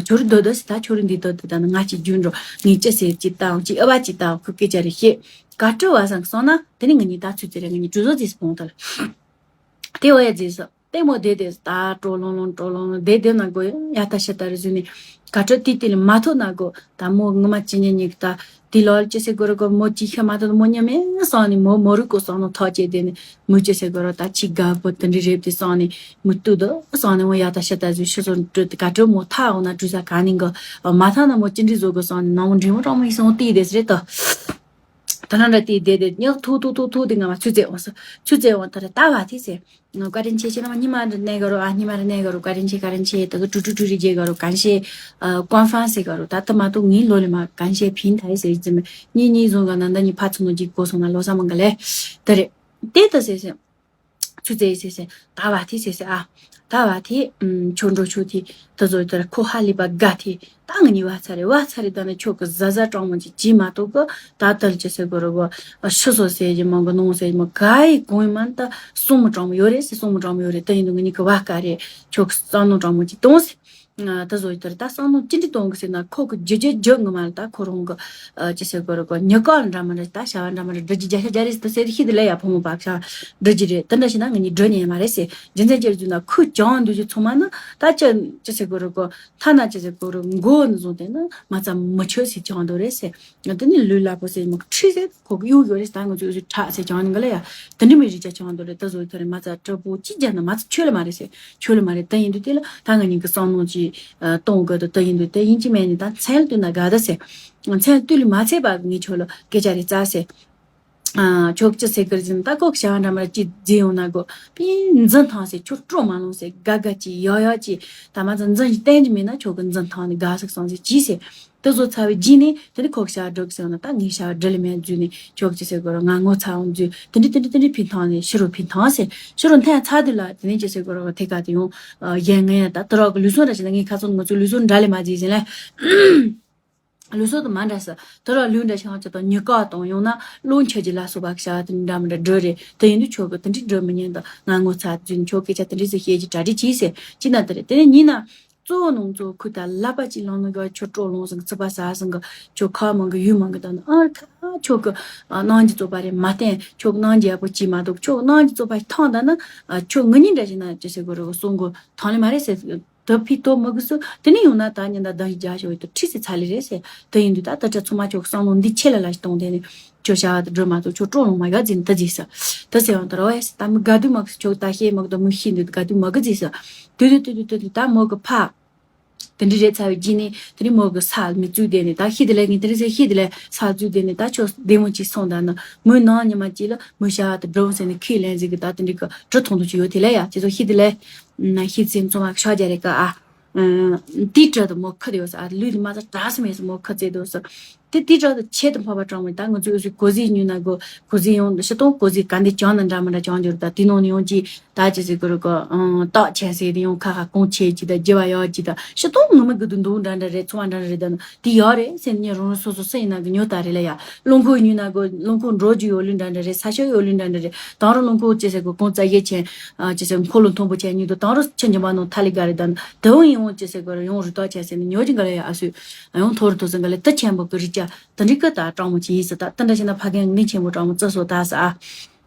ཁྱོད་རི་སྡོད་སྡོད་སི་ད་ཁྱོད་རི་འདི་སྡོད་སྡོད་ད་ནི་ང་ཅིག་རྒྱུན་འགྲོ་ངས་ཅི་ཟེར་ཅི་ལྟའང་ཅི་ཨ་བ་ཅི་ལྟའང་ཁུ་སྐད་ཆ་རེ་བཤད་ག་སྤྲོ་བ་སང་སོང་ན་དེ་ནས་ང་གཉིས་ད་ཚུད་ཚེ་རེ་ང་གཉིས་གྲོས་བཟོ་ཙིས་སྤོང་ཐལ། དེ་འོ་ཡ་ཟེར་སོ། ལྟད་མོ་བསྡད་དེ་ད་སྤྲོ་ལོང་ལོང་སྤྲོ་ལོང་ལོང་བསྡད་བསྡད་ན་དགོས་ཡ་ད་ཤ་ད་རེ་བཟོས་ནས་ག་སྤྲོ་ཏི་ཏི་ལ་མ་ཐོ་ན་དགོས་ད་མོ་ངུ་མ་ཅི་ཉེ་ཉེ་གི་ད་དེ་ལོ་ཅི་ཟེར་དགོས་རེད་གོ་མོ་ཅི་ཤ་མ་ཐོ་མོ་ཉམས་མེད་སོང་ནས་མོ་མོ་རུ་གོ་སོང་ནོ་ཐོག་བཅད་དེ་ནས་མོ་ཅི་ཟེར་དགོས་རེད་ད་ཅི་དགའ་པོ་དེ་འདྲི་རེབ་དེ་སོང་ནས་མོ་ཏུ་དོ་སོང་ནས་འོ་ཡ་ད་ཤ་ད་བཟོས་ཤི་སོང་སྤྲོ་དེ་ག་སྤྲོ་མོ་ཐག་འོང་ན་གྲུ་ས་ག་ནས་གི་མ་ཐག་ན་མོ་ཅི་འདྲི་བཟོ་དགོས་སོང་ནས་ནང་མོ་འདྲི་མོ་གྲོགས་མོ་ཡིན་སོང་ཏི་དེ་རེད་ད། ད་ལྟ་འདྲ་དེའི་བསྡད་དེ་ཉག་ཐུག་ཐུག་ཐུག་ཐུག་དེ་ང་མ་ཚུད་ཚེ་འོང་ས་ཚུད་ཚེ་འོང་ད་ར་ད་བ་ཐི་སེ། བཀའ་དྲིན་ཆེ་ཆེ་ན་མ་ཉི་མ་འདྲ་གནས་ག་རོ་ཨ་ཉི་མ་ར་གནས་ག་རོ་བཀའ་དྲིན་ཆེ་བཀའ་དྲིན་ཆེ་ད་གི་ཀྲུ་ཀྲུ་ཀྲུ་རི་རྗེ་ག་རོ་གན་ཤེ། ཀོན་ཧྥ་རན་སི་ག་རོ་ད་ད་མ་ཐུག་ངའི་ལོ་ལི་མ་གན་ཤེ་ཕིན་ཐ་ཡི་སེ་ཡི་ཙི་མེ་གཉིས་གཉིས་བཟུང་ག་ན་ད་གཉིས་ཕ་ཚུ་ནོ་གཅིག་གོ་སོང་ན་ལོ་ས་མང་ག་ལེ། ད་རེད། དེ་ད་སེ་སེ། ཆུ་ཚོད་ཟེར་ཟེར་ད་བ་དེ་ཟེར་ཟེར་ཨ། ད་བ་དེ་ཆོ་འགྲོ་ཆུ་དེ་ད་བཟོ་དེར་ཁོ་ཧ་ལི་པ་དགའ་དེ་ད་ང་གཉིས་བ་ཚ་རེ་བ་ཚ་རེ་ད་ནི་ཆོ་གི་ཟ་ཟ་གྲང་མོ་ཅིག་ཅི་མ་གཏོགས་གི་ད་དལ་ཅི་ཟེར་གོ་རོ་གོ་ཤི་སོ་ཟེར་གྱི་མང་གི་ནོང་ཟེར་གྱི་མང་ག་ཡི་གོང་ཡི་མ་ད་སོང་མོ་གྲང་མོ་ཡོད་རེད་ཟེར་སོང་མོ་གྲང་མོ་ཡོད་རེད་ད་ཡིན་དུ་ང་གཉིས་གི་བ་དཀའ་རེད་ཆོ་གི་བསམ་མནོ་གྲང་མོ་ཅིག་གཏོང་ཟེར། ད་བཟོ་ཡི་དེར་ད་བསམ་མནོ་ཅི་འདྲི་གཏོང་གི་ཟེར་ན་ཁོ་གི་ཇི་ཇི་ཇི་ངི་མ་ལ་ད་ཁོ་རང་གི་ཅི་ཟེར་གོ་རེད་གོ་ཉི་ཀ་ལ་འདྲ་མ་འདྲ་ད་བྱ་བ་འདྲ་མ་འདྲ་འདྲི་ཇི་རྒྱ་ཤ་རྒྱ་རེད་ད་ཟེར་ཤི་དེ་ལ་ཡ་ཕོ་མོ་བག་ཤ་འདྲི་ཇི་རེད་ད་འདྲ་ཞིག་ན་ངི་ཉི་འདྲི་ཉན་མ་རེད་ཟེར་རྒྱུ་མཚན་ཅི་རེད་ཟེར་ན་ཁོས་ཀྱང་འདུ་ཇི་ཚང་མ་ན་ད་ཅི་ཅི་ཟེར་གོ་རེད་གོ་ཐ་ན་ཅི་ཟེར་གོ་རེད་མགོ་ནི་བཟུང་དེ་ན་མ་ཙམ་མི་ཆོད་ཟེར་ཀྱང་འདུག་རེད་ཟེར། ང་དེ་ནི་ལུས་ལ་པོ་ཟེར་མོ་ཁྲི་ཟེར་ཁོ་གི་གཡུག་ཡོད་རེད་ད་ང་ཚོ་ཚོ་ཁྲག་ཟེར་ཀྱང་ནི་ག་ལ་ཡ་དེ་འདྲི་མི་རིགས་ཀྱང་ཀྱང་འདུག་རེད་ད་བཟོ་ཡི་ཐོ་རེད་མ་ཚ་དྲ་པོ་ཅི་རྒྱ་ན་མ་ཚ་ཆོད་ལ་མ་རེད་ཟེར་ཆོད་ལ་མ་རེད་ད་ཡིན་དུས་དེ་ལ་ད་ང་གཉིས་ཀྱི་བསམ་མནོ་ཅི་གཏོང་དགོས་དུ་ད་ཡིན་དུས་དེ་ཡིན་གཅིག་མེད་ནི་ད་མཚན་ལ་བསྟུན་ན་དགའ་ད་ཟེར་མཚན་ལ་བསྟུན་ལ་མ་ཚད་པ་ངས་ཆོད་ལ་སྐད་ཆ་རེ་རྩ་ཟེར། ཨ་ཆོག་ཅི་ཟེར་གི་རེད་ཟེར་ན་ད་ཁོ་གི་བྱ་བ་འདྲ་མ་ར་ཅི་བརྫི་ཡོང་ན་གོ་པི་འཛིན་ཐང་ཟེར་ཁྱོད་སྤྲོ་མ་ལོང་ཟེར་དགའ་དགའ་ཅི་ཡག་ཡག་ཅི་ད་མ་ཚ་འཛིན་ཞིག་བསྟན་གྱི་མེད་ན་ཁྱོད་གི་འཛིན་ཐང་ནི་དགའ་ཟིག་སོང་ཟེར་ཅི་ཟེར། དེ་ཚོ་ཚར་བའི་རྗེས་ནས་དེ་ནི་ཁོ་གི་བྱ་བ་སྒྲུབ་ཟེར་ན་ད་ངའི་བྱ་བ་སྒྲུབ་ལེ་མེད་རྫུས་ནས་ཁྱོད་ཀྱི་ཟེར་དགོས་ར་ང་ངོ་ཚ་འོང་རྫུས་དེ་འདྲི་དེ་འདྲི་དེ་འདྲི་ཕན་ཐང་ནས་ཕྱི་རུ་ཕན་ཐང་ཟེར་ཕྱི་རུ་འཐེན་ཚར་དུས་ལ་དེ་ནས་ཅི་ཟེར་དགོས་ར་ཐད་ཀ་དེ་ཡོང་གཞན་ངན་ད་དུ་རག་གི་ལུས་སྲོག་འདྲ་ཞིག་ན་ངའི་ཁ་ཚོན་ང་ཚོའི་ལུས་སྲོག་འདྲ་ལེ་མ་རྫིས་ཟེར་ལ། ལུས་སྲོག་དུ་མ་འདྲ་ས་དུ་རག་ལུས་འདྲ་ཞིག་ཧང་ཅི་དང་ཉི་ཀ་དང་ཡོང་ན་བློ་འཆི་རྒྱུ་ལ་སོགས་པ་བྱ་བ་དེ་འདྲ་མི་འདྲ་འགྲོ་རེད་དེ་ཡིན་དུས་ཁྱོད་ཀྱི་དེ་འདྲི་འགྲོ་མི་ཉན་དང་ང་ངོ་ཚ་རྫུས་ཁྱོད་སྐད་ཆ་དེ་འདྲི་ཟེར་བཤད་ཀྱི་གྲ་སྒྲིག་གྱིས་ཟེར་ཅི་ན་དེ་རེད་དེ་ནས་ཉིན་ན། གཙོ་བོ་ནང་གཙོ་བོ་ཁུ་ད་ལབ་པ་ཅིག་ལོང་ནི་ག་ཆོ་སྤྲོ་ལོང་སང་ཚི་པ་ཟ་སང་གི་ཆོ་ཁ་མང་གི་ཡུལ་མང་གི་དང་ཨ་ཁ་ཆོ་གི་སྣང་གི་བཙོག་པ་རེད་མ་བསྟན་ཆོ་གི་སྣང་གི་ཡག་པོ་ཅིག་མ་གཏོགས་ཆོ་གི་སྣང་གི་བཙོག་པ་ཐང་ད་ན་ཆོ་ངི་ཉིན་འདྲ་ཞིག་ན་ཅི་ཟེར་གོ་རེ་གོ་སོང་གོ་ཐང་ལེ་མ་རེད་ཟེར་དུ་ཕི་ཏོ་མི་གི་སུ་དེ་ནི་ཡོང་ན་ད་ཉིན་ད་ད་ཡི་རྒྱ་ཞོ་ཡི་དུ་ཁྲི་སི་ཚ་ལི་རེད་ཟེར་དེ་ཡིན་དུས་ད་ད་ཆ་ཚོ་མ་ཆོ་གི་སང་ལོ་འདི་ཆེ་ལ་ལ་ཞིག་གཏོང་དེ་ནི། ཁྱོད་བྱ་བ་དེ་སྒྲུབ་མ་ཐུབ་ཁྱོད་སྤྲོ་ལོང་མ་ག་འཛིན་ད་ཟིག་ས། ད་ཟེར་བ་དེ་རོ་ཨེ་ད་མི་དགའ་དུས་མ་གི་ཁྱོད་ད་ཤེས་མ་གི་ད་མི་ཤེས་འདུག་དགའ་དུས་མ་གི་ཟིག་ས། དུས་དུས་དུས་དུས་དུས་ད་མོ་གི་ཕ། དེ་འདྲི་རེད་ཚ་བའི་རྗེས་ནས་དེ་ནི་མོ་གི་ས་མི་བཙུགས་དེ་ནས་ད་ཤི་དེ་ལས་ངས་དེ་རིང་ཟེར་ཤི་དེ་ལས་ས་བཙུགས་དེ་ནས་ད་ཁྱོད་བདེ་མོ་ཅིག་སོང་ད་ནི་མོའི་ནང་ཉི་མ་གཅིག་ལ་མོའི་བྱ་བ་དེ་སྒྲུབ་ཟེར་ནས་ཁས་ལེན་ཟིག་གི་ད་དེ་འདྲི་གི་གྲི་ཐུང་ཐུང་ཅིག་ཡོད་དེ་ལས་ཡ་ཁྱེད་ཚོ་ཤི་དེ་ལས་ཤི་ཚེ་མཚོ་མ་ཤོག་རྒྱ་རེད་ག་ཨ། དེའི་གྲལ་དུ་མོ་ཁུ་དེ་ཡོད་ས་ཨ་ལུས་དེ་མ་ཚ་དྲག་སུ་མེད་སུ་མོ་ཁུ་ཚེ་དུ་སུ། དེ་དེའི་གྲལ་དུ་ཆེད་དུ་འཕགས་པ་གྲངས་མེད་ད་ང་ཚོའི་འུ་ཚོའི་གོ་ཟིག་ཉུལ་ན་གོ་གོ་ཟིག་ཡོང་ཤི་སྟོང་གོ་ཟིག་ག་འདི་བྱང་ན་འདྲ་མི་འདྲ་བྱང་འགྱུར་ད་དེ་ནང་ནས་ཡོང་གི་ད་ཅི་ཟེར་གོ་རུ་གོ་རྟགས་ཆེན་ཟེར་དེ་ཡོང་ཁ་ཁ་གོང་ཆེ་གི་ད་རྒྱུ་བ་ཡོད་ཀྱི་ད་ཤི་སྟོང་ངུ་མི་གི་དུ་འདུག་འདྲ་འདྲ་རེད་ཚོང་བ་འདྲ་འདྲ་རེད་ད་ནི་དེ་ཡོད་རེད་སེམས་ཉིད་རང་རང་སོ་སོ་སུ་ཡིན་ན་གི་ཉོ་ད་རེད་ལ་ཡ་རླུང་ཁོག་ཉུལ་ན་གོ་རླུང་ཁོག་འགྲོ་རྒྱུ་ཡོད་ལུས་འདྲ་འདྲ་རེད་ས་ཤོག་ཡོད་ལུས་འདྲ་འདྲ་རེད་ད་རུང་རླུང་ཁོག་ཅི་ཟེར་གོ་གོང་རྩ་གཡས་ཆེན་ཅི་ཟེར་འཁོར་ལོ་མཐོན་པོ་ཆེན་ཉུལ་དུ་ད་རུང་ཆུ་འཇམ་པ་ནང་ཐ་ལི་ག་རེད་ད་ནི་དེ་བོ་ཡིན་འོང་ཅི་ཟེར་གོ་ར་ཡོང་རུ་ཏོག་ཆེན་ཟེར་ནི་ཉོ་རྒྱུ་ག་ལ་ཡ་ཨ་སུ་ཡང་ཐོ་རུ་ཐོ་ཟེར་ག་ལ་དུ་ཆེན་པོ་གི་རི་ཅ་དེ་འདྲའི་སྐད་དང་སྤྲང་མོ་ཅི་ཡིན་ཟེར་ད་དེ་འདྲ་བྱས་ན་ཕ་རྒན་གནས་ཆེན་པོ་སྤྲང་མོ་བརྩི་སོ་ད་ཟེར་ཨ།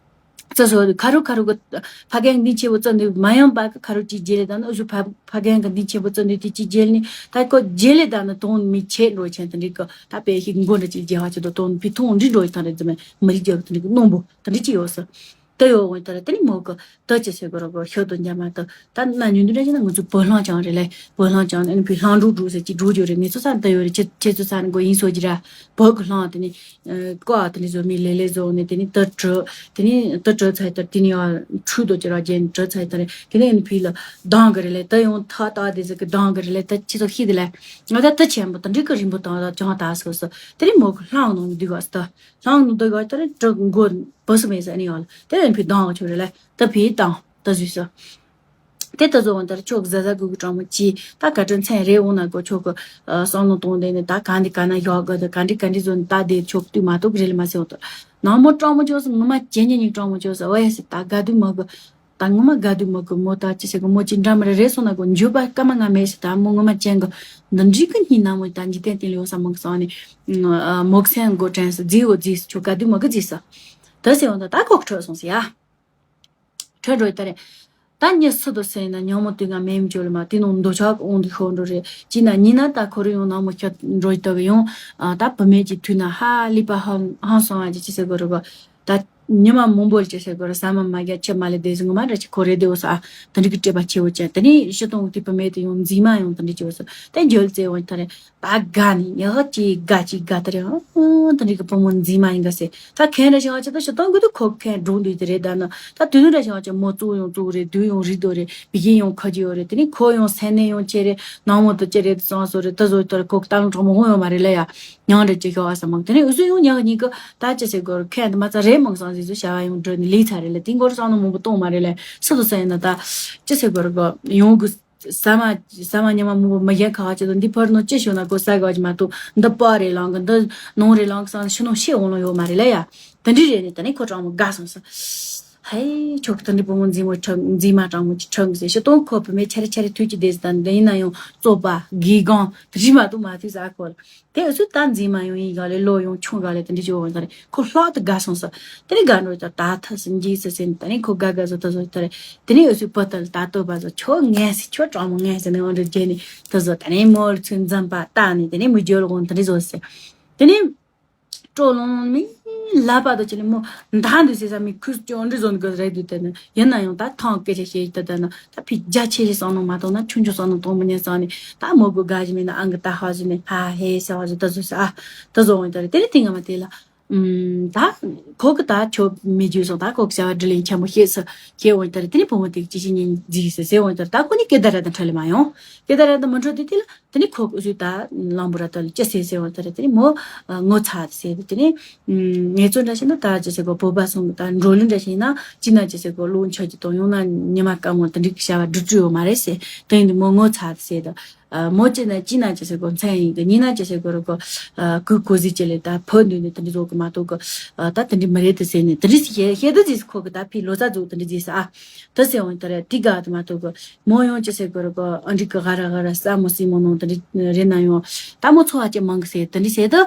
བརྩི་སོ་ཁ་རུ་ཁ་རུ་གི་ཕ་རྒན་གནས་ཆེན་པོ་བརྩི་འདུག་མ་ཡང་པ་གི་ཁ་རུ་ཅིག་རྗེས་ལས་ད་ནི་འུ་ཚོ་ཕ་ཕ་རྒན་གི་གནས་ཆེན་པོ་བརྩི་འདུག་དེ་ཅིག་རྗེས་ནི་ད་ཁོ་རྗེས་ལས་ད་ནི་དོན་མི་ཆེ་འགྲོ་ཆེན་དེ་འདྲའི་གི་ད་དཔེ་ཞིག་མགོ་འདྲ་ཅིག་རྒྱལ་བ་ཅིག་ཏུ་དོན་ཕི་ཐུང་འདྲི་འགྲོ་ཡི་ཐང་རེད་ཟེར་མེད་མི་རིགས་རྒྱལ་གི་དེ་འདྲའི་གི་རྣོན་པོ་དེ་འདྲ་ཅིག་ཡོད་ས། དེ་ཡོད་འོན་ཏེ་ར་དེ་ནི་མོ་གི་ད་ཅི་ཟེར་གི་རོ་གི་ཤོད་དོ་འཇམ་མ་ད་ད་ན་ཉུང་དུ་འདྲ་ཅི་ན་ང་ཚོ་བོད་གླང་ཅང་རེད་ལེ་བོད་གླང་ཅང་ཨ་ནི་བི་གླང་འབྲུག་འབྲུག་ཟེར་གྱི་འབྲུག་རྒྱུ་རེད་ངེད་ཚོ་ས་ད་ཡོད་རེད་ཁྱེད་ཁྱེད་ཚོ་ས་ནི་གོ་ཡིན་སོ་གྱི་ར་བོད་གི་གླང་དེ་ནི་ཀོ་ཨ་དེ་ནི་བཟོ་མི་ལེ་ལེ་བཟོ་ནི་དེ་ནི་ད་གྲོ་དེ་ནི་ད་གྲོ་ཚ་ཡི་ད་དེ་ནི་ཡ་འཁྲུ་དོ་ཅི་ར་རྒྱན་གྲོ་ཚ་ཡི་ད་རེད་དེ་ནི་ཨ་ནི་བི་ལ་སྡང་གི་རེད་ལེ་ད་ཡོང་ཐ་ད་དེ་ཟེར་གི་སྡང་གི་རེད་ལེ་ད་ཁྱེད་ཚོ་ཤི་དེ་ལེ་ང་ད་ད་ཆེན་པོ་ད་འགྲིག་གི་རིང་པོ་དང་ད་ཅང་ད་སོ་སོ་དེ་ནི་མོ་གི་གླང་ནང་གི་འདུག་ག་ད། ལྷང་ནུ་དོ་ག་ཏར་དྲག་མགོ་བོ་སུ་མེད་ཟ་ནི་ཡོད་ལ་དེ་ལ་ཕི་དང་ཆོ་རེ་ལ་ད་ཕི་དང་ད་ཟུས་སོ། དེ་ལྟ་བཟོ་འོང་དེར་ཁྱོད་གཟའ་གཟའ་གུ་གུ་སྤྲང་མོ་ཅི་ད་ག་དྲན་མཚན་རེ་འོང་ན་གོ་ཁྱོད་གི་བསམ་བློ་གཏོང་དེ་ནི་ད་ག་འདི་ག་ན་ཡག་གི་ད་ག་འདི་ག་འདི་བཟོ་ནི་ད་དེ་ཁྱོད་དུས་མ་གཏོགས་རེད་ལ་མ་ཟེར་འོང་དེར། ནང་མོ་སྤྲང་མོ་ཅོག་སི་ངོ་མ་ཇེ་ཉེ་ཉིག་སྤྲང་མོ་ཅོག་སི་ཨོ་ཡ་སི་ད་དགའ་དུས་མ་གི་ད་ངོ་མ་དགའ་དུས་མ་གི་མོ་ད་ཅི་ཟེར་གི་མོ་ཅི་འདྲ་མི་རེ་རེ་སོང་ན་གོ་འཇུ་པ་སྐར་མ་ང་མེད་སི་ད་མོ་ངོ་མ་ཅན་གི་འདི་འདྲི་གི་གཉིས་ན་མོ་ད་འཇིག་རྟེན་སྟེང་ལ་ཡོད་ས་མང་གི་སོང་ནི་མོག་སེང་གོ་དྲན་སི་རྫི་འོ་རྫི་སི་ཁྱོད་དགའ་དུས་མ་གི་རྫི་སི་ད་ཟེར་འོང་ད་ད་ཁོག་ཁྲོད་སོང་སི་ཡ། ཁྲོད་འགྲོ་ཡི་ད་རེད། ད་ཉི་སུ་དུ་སེ་ན་ཉང་མོ་དུས་ང་མེམ་བཅོལ་མ་དེ་ནང་འདོ་ཆག་འོང་དུ་ཤོར་འགྲོ་རེད་ཅི་ན་ཉི་ན་ད་ཁོ་རེ་ཡོང་ནང་མོ་ཁྱོད་འགྲོ་ཡི་ད་གི་ཡོང་། ད་བུ་མེད་ཀྱི་དུས་ན་ཧ་ལི་པ་ཧང་ཧང་སོང་ཨ་ཅི་ཅི་ཟེར་གོ་རེ་གོ། ད་ཉི་མ་མང་པོ་ཅི་ཟེར་གོ་རེ་ཟ་མ་མ་རྒྱ་ཆེ་མ་ལེ་དེ་ཟི་ངོ་མ་འདྲ་ཅི་ཁོ་རེ་དེ་འོ་ས་ཨ་དེ་འདྲི་གི་སྤྲད་པ་ཆེ་བོ་ཅན་དེ་ནི་ཤི་སྟོང་དེ་བུ་མེད་དུ་ཡོང་འཛིན་མ་ཡོང་དེ་འདྲི་ཅི་འོ་ས་དེ་འཇོལ་ཙེ་འོང་ད་རེད། ད་དགའ་ནི་ཉག་ཅིག་དགའ་ཅིག་དགའ་ད་རེད། ཨང་ད་རེད་གི་བུ་མོ་འཛིན་མ་ཡིན་ག་ཟེར། ད་ཁན་ར་ཞིང་ཨ་ཅག་ད་ཞིག་གཏོང་གི་འདུག་ཁོ་ཁན་འགྲོ་འདུག་དེ་རེད། ད་ནི་ད་དུས་ནི་ར་ཞིང་ཨ་ཅག་མོ་གཙོ་ཡོང་གཙོ་རེད། དུས་ཡོང་རིག་དོ་རེད། བི་ཡིན་ཡོང་ཁ་ཅིག་ཡོད་རེད། དེ་ནི་ཁོ་ཡོང་སེམས་ནད་ཡོང་ཆེ་རེད། ནང་མོ་དུ་ཅི་རེད་དུ་ཙང་སོ་རེད། ད་བཟོ་ད་རེད་ཁོ་ད་ལོ་གྲོགས་མོ་ཧོང་ཡོང་མ་རེད་ལ་ཡ། ཉང་རེད་ཅི་ཤོག་ཨ་ས་མང་དེ་ནི་འུ་ཚོ་ཡོང་ཉག་གཉིས་ཀི་ད་ཅི་ཟེར་གོ་རེད། ཁན་དུ་མ་ཚ་རེད་མང་སང་ཟིག་ཚོ་བྱ་བ་ཡོང་འགྲོ་ནི་ལི་ཚ་རེད་ལ་དེ་མགོ་རུ་སང་ནོ་མང་པོ་གཏོང་མ་རེད་ལ་སུ་དུ་ས་ཡིན་ན་ད་ཅི་ཟེར་གོ་རེད་གོ་ཡོང་གི་ཟ་མ་ཟ་མ་ཉི་མ་མང་པོ་མི་ཡན་ཁ་བ་ཅི་དང་འདི་ཕར་ནོ་ཅི་ཤོད་ན་ཁོ་ཟ་དགོས་ཀྱི་མ་གཏོགས་འདི་པ་རེ་ལང་གི་འདི་ནོང་རེ་ལང་གི་སང་ཤི་ནོ་ཤེས་འོང་ལོ་ཡོད་མ་རེད་ལ་ཡ། དེ་འདྲི་རེད་ནི་ད་ནི་ཁོ་གྲང་མོ་དགའ་སོང་ས། ཧེ་ཆོག་གི་དེ་འདྲི་བུ་མོ་འཛིན་མོ་ཁྲག་འཛིན་མ་གྲང་མོ་ཅི་ཁྲག་གི་ཟེར་ཤི་སྟོང་ཁོ་བུ་མེ་ཆ་རེ་ཆ་རེ་དུས་ཀྱི་དེ་ཟི་ད་འདི་ཡིན་ན་ཡང་བཙོག་པ་གི་གང་དེ་འདྲི་མ་གཏོགས་མ་ཐུས་ཟ་ཁོ་ལ། དེ་འུ་ཚོས་ད་འཛིན་མ་ཡོང་ཡིན་ག་ལེ་ལོ་ཡོང་ཆུང་ག་ལེ་དེ་འདྲི་ཅི་འོང་ད་རེད་ཁོ་ལྷག་ཏུ་དགའ་སོང་ས། དེ་ནི་དགའ་འགྲོ་ད་ད་ཐ་སི་འཇིགས་སི་སེ་ནི་ད་ནི་ཁོ་དགའ་དགའ་བཟོ་ད་བཟོ་ད་རེད། དེ་ནི་འུ་ཚོའི་བུ་ད་ལ་ད་ལྟོས་པ་བཟོ་ཁྱོད་ངན་སི་ཁྱོད་གྲང་མོ་ངན་སི་ནི་འོང་འདྲི་རྒྱལ་ནི་ད་བཟོ་ད་ནི་མོ་ལ་ཚུན་འཛམ་པ་ད་ནི་དེ་ནི་མི་རྒྱལ་ལོ་འོང་ད་འདྲི་བཟོ་སི། དེ་ནི་སྤྲོ་ལོང་མི་ལ་པ་དོ་ཅི་ལི་མོ་མདའ་འདུག་ཟེར་ས་མི་ཁུ་ཅོ་འདྲི་བཟོ་འདུག་རེད་འདུག་དེ་ནི་ཡིན་ན་ཡང་ད་ཐང་སྐད་ཆ་བཤད་ད་ད་ན་ད་ཕི་རྒྱ་ཆེ་ཞིག་སང་ནོ་མ་གཏོང་ན་ཆུང་ཆུང་སང་ནོ་གཏོང་མི་ཉན་སང་ནི་ད་མོ་གུ་དགའ་ཞིག་མིན་ན་ཨང་གི་ད་ཧ་ཞིག་ནི་ཧ་ཧེ་ཟེར་བ་ཞིག་ད་བཟོ་ས་ཨ་ད་བཟོ་འོང་ད་རེད། དེ་ནི་དེ་ང་མ་དེ་ལ། ཨུམ། ད་ཁོ་གི་ད་ཆོ་མི་རྒྱུ་སོང་ད་ཁོ་གི་བྱ་བ་དྲི་ལན་ཆེན་པོ་ཤེས་སུ་ཤེས་འོང་ལྟར་དེ་ནི་བུ་མོ་དེ་གི་ཅི་ཞིག་ཉིན་རྫིག་སུ་ཟེར་འོང་ལྟར་ད་ཁོ་ནི་སྐད་བརྡ་ར་དང་ཁྲ་ལེ་མ་ཡོང་། སྐད་བརྡ་ར་དང་མི་འཕྲོད་དེ་དེ་ལ་དེ་ནི་ཁོ་གི་ཨུ་ཚུགས་ད་ལང་པོ་ར་ད་ལ་ཅི་ཟེར་ཟེར་འོང་ལྟར་དེ་ནི་མོ་ངོ་ཚ་དེ་ཟེར་དེ་ནི་ངེད་ཚོ་འདྲ་ཞིག་ན་ད་ཅི་ཟེར་གོ་བོད་པ་སོང་གི་ད་འགྲོ་ལུགས་འདྲ་ཞིག་ན་ཅི་ན་ཅི་ཟེར་གོ་ལོ་འཆར་གྱི་དང་ཡོང་ན་ཉི་མ་སྐར་མོ་དེ་འགྲིག་གི་བྱ་བ་སྒྲུབ་ཀྱི་ཡོད་མ་རེད་ཟེར་དེ་ཡིན་དུས་མོ་ངོ་ཚ་དེ་ཟེར་ད། མོ་ཅི་ན་ཅི་ན་ཅི་ཟེར་གོ་མཚན་ཡིན་གི་ཉི་ན་ཅི་ཟེར་གོ་རུ་གོ་ཀུ་ཀུ་ཟི་ཅི་ལེ་ད་ཕོ་འདུས་ནི་དེ་འདྲི་བཟོ་གི་མ་གཏོགས་གི་ད་དེ་འདྲི་མི་རེད་དེ་ཟེར་ནི་དེ་འདྲི་ཟི་ཤེ་ཤེ་དུ་ཟི་ཁོ་གི་ད་ཕི་ལོ་ཙཱ་ཟུག་དེ་འདྲི་ཟི་ས་ཨ་དེ་ཟེར་འོང་དེ་རེད་དེ་ག་དེ་མ་གཏོགས་གི་མོ་ཡོང་ཅི་ཟེར་གོ་རུ་གོ་ཨ་འདྲི་གི་ག་ར་ག་ར་ས་མོ་སི་མོ་ནོ་དེ་འདྲི་རེད་ན་ཡོང་ད་མོ་ཚོ་ཨ་ཅེ་མང་གི་ཟེར་དེ་འདྲི་ཟེར་དུ་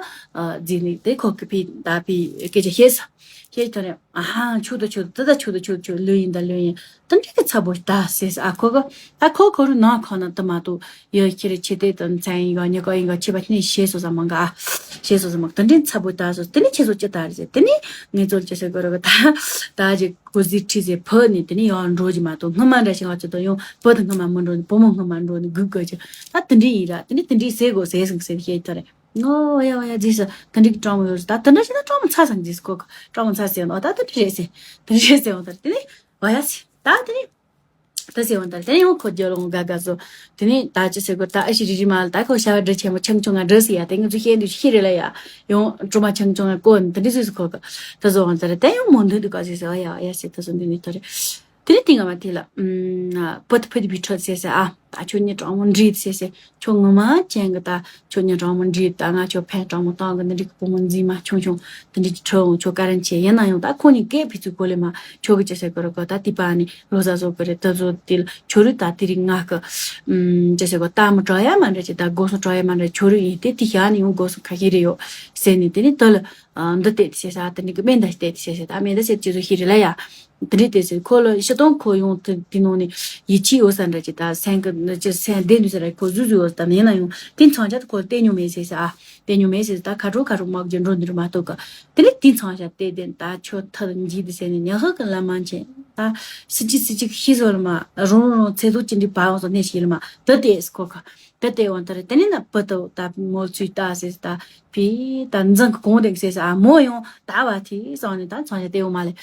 ཟི་ནི་དེ་ཁོ་གི་ཕི་ད་ཕི་སྐད་ཆ་ཤེས་ས་ཤེས་དེ་རེད། ཨ་ཧ་ཆུ་དུ་ཆུ་དུ་དེ་ད་ཆུ་དུ་ཆུ་དུ་ཆུ་ལོས་ཡིན་ད་ལོས་ཡིན། དེ་འདྲའི་གི་ཚ་པོ་ད་ཟེར་ཨ་ཁོ་གི་ད་ཁོ་ཁོ་རུ་ནང་ཁོ་ན་དུ་མ་དུ་ཡོད་ཁྱེར་ཆེ་དེ་དུ་མཚན་ཡིན་ག་ཉི་ག་ཡིན་ག་ཆེ་བ་ནི་ཤེས་སོ་ཟ་མང་ག་ཨ་ཤེས་སོ་ཟ་མང་དེ་འདྲའི་ཚ་པོ་ད་སོ་དེ་ནི་ཁྱེད་ཚོ་ཅི་ད་རེད་ཟེར་དེ་ནི་ངེད་ཚོ་ཅི་ཟེར་གི་རེད་གི་ད་ད་ཅི་གོ་ཟི་ཁྲི་ཟེར་ཕུ་ནི་དེ་ནི་ཡང་འགྲོ་གི་མ་གཏོགས་སྔ་མ་འདྲ་ཞིག་ང་ཚོ་དུ་ཡང་བུ་དུ་སྔ་མ་མི་འགྲོ་ནི་བུ་མོ་སྔ་མ་འགྲོ་ནི་གུག་གི་ཅི་ད་དེ་འདྲའི་ཡིན་ར་དེ་ནི་དེ་འདྲའི་ཟེར་གོ་ཟེར་སོང་ཟེར་ཤེས་ད་རེད། ངོ་ཡ་ཡ་རྗེས་སུ་དེ་འདྲའི་གྲོགས་མོ་ཡོད་ད་དེ་འདྲ་ཞིག་ན་གྲོགས་མོ་ཚ་སང་རྗེས་སུ་ཁོ་གྲོགས་མོ་ཚ་ཟེར་ནོ་ད་དེ་འདྲ་རེད་ཟེར་དེ་འདྲ་རེད་ཟེར་འོང་ད་དེ་ནི་ཨོ་ཡ་ཟེར་ད་དེ་ནི་ད་ཟེར་འོང་ད་དེ་ནི་ཡང་ཁོ་རྒྱལ་ལོང་ག་ག་བཟོ་དེ་ནི་ད་ཅི་ཟེར་གོ་ད་ཨ་ཤི་རི་རི་མ་ལ་ད་ཁོ་ཤ་བ་འདྲ་ཆེན་མོ་ཆང་ཆུང་ང་འདྲ་ཟེར་ཡ་དེ་ང་ཚོ་ཤེས་འདུག་ཤི་རེ་ལ་ཡ་ཡང་གྲོགས་མ་ཆང་ཆུང་ང་ཀོ་ནི་དེ་འདྲ་ཟེར་ཁོ་ག་ད་ཟོ་འོང་ད་རེད་ད་ཡང་མོ་འདུག་འདུག་ག་ཟེར་ཟེར་ཨ་ཡ་ཨ་ཡ་ཟེར་ད་ཟོ་འདི་ནི་ད་རེད། དེ་ནས་དེ་སྔ་མ་དེ་ལ། ཨུམ། བུ་དེ་བུ་དེ་བི་ཁྲོད་ཟེར་ཟེར་ཨ། ད་ཁྱོད་ཉིད་གྲོགས་མོ་འདྲིས་ཟེར་ཟེར། ཁྱོད་ངོ་མ་ཅན་གི་ད་ཁྱོད་ཉིད་གྲོགས་མོ་འདྲིས་ད་ང་ཁྱོད་ཕན་གྲོགས་མོ་བཏང་གི་འདི་འདྲི་གི་བུ་མོ་འཛིན་མ་ཆུང་ཆུང་འདི་འདྲི་གི་ཁྲོད་འོང་ཁྱོད་ཀ་རན་ཆེ་ཡིན་ན་ཡང་ད་ཁོ་ནི་སྐད་ཕི་ཚུལ་གོ་ལེ་མ་ཁྱོད་གི་ཅི་ཟེར་གི་རེད་གོ་ད་དེ་པ་ནི་ལོ་ཟ་བཟོ་གི་རེད་ད་བཟོ་དེ་ལ་ཁྱོད་རུ་ད་དེ་རིང་ང་གི་ཨུམ་ཅི་ཟེར་གོ་ད་མོ་གྲོགས་ཡ་མ་འདྲ་ཅི་ད་སྒོ་སོང་གྲོགས་ཡ་མ་འདྲ་ཁྱོད་རུ་ཡིན་དེ་དེ་ཤ་ནི་ཡང་སྒོ་སོང་ཁ་ཤས་རེད་ཡོད་ཟེར་ནི་དེ་ནི་ད་ལ། འདི་བལྟས་ཏེ་བྱས་ས་དེ་འདྲ་གི་སྨན་འདི་བལྟས་ཏེ་བྱས་ས་ད་སྨན་འདི་བྱས་ཅི་ཚོ་ཤི་རེད་ལ་ཡ། དེ་འདྲ་བལྟས་ཚེ་ཁོ་ལ་ཤི་སྟོང་ཁོ་ཡོང་དེ་དེ་ནང་ནས་ཡིད་ཆེས་ཡོད་ས་འདྲ་ཅི་ད་སེམས་ཀྱི་ཅི་སེམས་བདེ་འདུག་ས་ར་ཁོ་ཟུ་ཟུ་ཡོད་ས་ད་ཡིན་ན་ཡང་དེ་མཚོན་ཆ་དེ་ཁོ་ལ་བལྟས་མྱོང་མེད་ཟེར་ས་ཨ། བལྟས་མྱོང་མེད་ཟེར་ས་ད་ཁ་དྲོ་ཁ་དྲོ་མག་གི་འགྲོ་འདི་རུ་མ་གཏོགས་གི་དེ་ནས་དེ་མཚོན་ཆ་བལྟས་དེ་ད་ཁྱོད་ཐར་འཇིག་དེ་ཟེར་ནས་ཉག་ཧ་གི་ལ་མ་ཆེ་ད་སི་ཅི་སི་ཅི་ཤི་ཟོ་ལ་མ་རོང་རོང་ཚེ་ཐོག་ཅི་འདྲི་བ་འོང་སོ་གནས་ཤིག་ལ་མ་དེ་བལྟས་ཁོ་གི་དེ་བལྟས་འོང་དེ་རེད་དེ་ནས་ན་བུ་དོ་ད་མོ་ཚུལ་ལྟ་ཟེར་ས་ད། ཕི་ད་འཛིན་གི་གོང་དེ་ཟེར་ས་ཨ་མོ་ཡང་ད་བ་ཐི་སང་ནི་ད་ཚང་ཡ་དེ་ཡོང་མ་ལེ།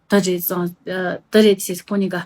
ད་རེད་སང་ད་རེད་ཟེར་ས་ཁོ་གཉིས་ཀ་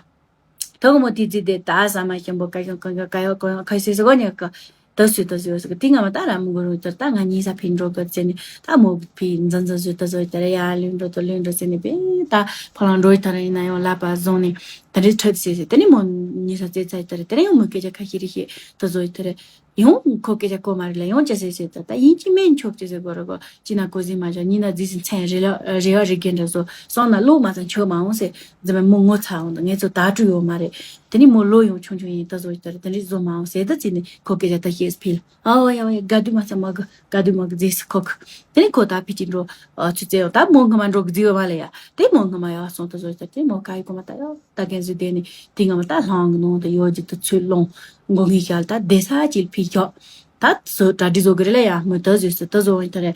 ད་གི་མོ་དེ་ཙི་དེ་ད་ཟ་མ་ཞིམ་པོ་ཀ་ཡོང་ཀ་ཡོང་ཀ་ཡོང་ཀ་ཡོང་ཁ་ཟེར་ས་གོ་ཉག་ག་ད་སུས་ད་ཟེར་ས་གི་དེ་ང་མ་ད་ར་མོ་གི་རུ་ད་ད་ང་གཉིས་ས་ཕི་འགྲོ་གི་ཟེར་ནི་ད་མོ་ཕི་འཛིན་འཛིན་ཟོས་ད་ཟོས་ད་ར་ཡ་ལུས་འགྲོ་ད་ལུས་འགྲོ་ཟེར་ནི་ཕི་ད་ཕ་ལང་འགྲོ་ཡི་ད་ར་ཡིན་ན་ཡང་ལ་པ་བཟུང་ནི་ད། ད་རེས་ཁྲིད་ཟེར་ཟེར། དེ་ནས་མོ་ཉི་ས་ཙེ་ཚ་ཡི་ད་རེད། དེ་ནས་ཡང་མོ་སྐད་ཆ་ཁ་ཤས་རེ་བཤད། ད་བཟོ་ཡི་ད་རེད། ཡང་ཁོ་སྐད་ཆ་གོ་མ་རེད་ལ། ཡང་ཅི་ཟེར་ཟེར། ད་ད་ཡིན་གཅིག་མིན་ཆོག་ཅི་ཟེར་གོ་ར་གོ། ཅི་ན་གོ་ཟིན་མ་བྱ། ཉི་ན་རྫིས་སུ་མཚན་རེ་ལ་རེ་བ་རེ་རྒན་འདྲ་བཟོ་སོང་ན་ལོ་མ་ཚང་ཆོག་མ་འོང་ཟེར། འཛིན་མ་མོ་ངོ་ཚ་འོང་། ད་ངས་ཚོ་ད་སྤྲུ་ཡོད་མ་རེད། དེ་ནས་མོ་ལོ་ཡང་ཆུང་ཆུང་ཡིན། ད་བཟོ་ཡི་ད་རེད། དེ་འདྲས་བཟོ་མ་འོང་ཟེར། ད་ཅི་ནས་ཁོ་སྐད་ཆ་ད་བཤད་ཕིལ། ཨ་ཝ་ཡ་ཝ་ཡ། དགའ་དུས་མ་ཚ་མ་གི། དགའ་དུས་མ་གི་རྫིས་སུ་ཁོ་གི། དེ་ནས་ཁོ་ད་ཕི་ཅི་འགྲོ། ཨ་ཚུ་ཙེ་ཡོ། ད་མོ་ངོ་མ་འགྲོ་གི་རྫི་བ་མ་ལེ་ཡ། དེ་མོ་ངོ་མ་ཡ་སོང་། ད་བཟོ་ཡི་ད་དེ་མོ་ཁ་ཡི་གོ་མ་ད་ཡོ། ད་གན་ཟི་དེ་ནི་དེ་ང་མ་ད་ལྷང་གི་ནང་དུ་ཡོད་ཀྱི་དུ་ཚུར་ལོང་། མགོ་ངའི་ཞལ་ད་བདེ་ས་ཅིག་ཕི་ཤོག། ད་བཟོ་གྲ་སྒྲིག་བཟོ་གི་རེད་ལ་ཡ། མོ་ད་བཟོས་སུ་ད་བཟོ་འོང་ད་རེད།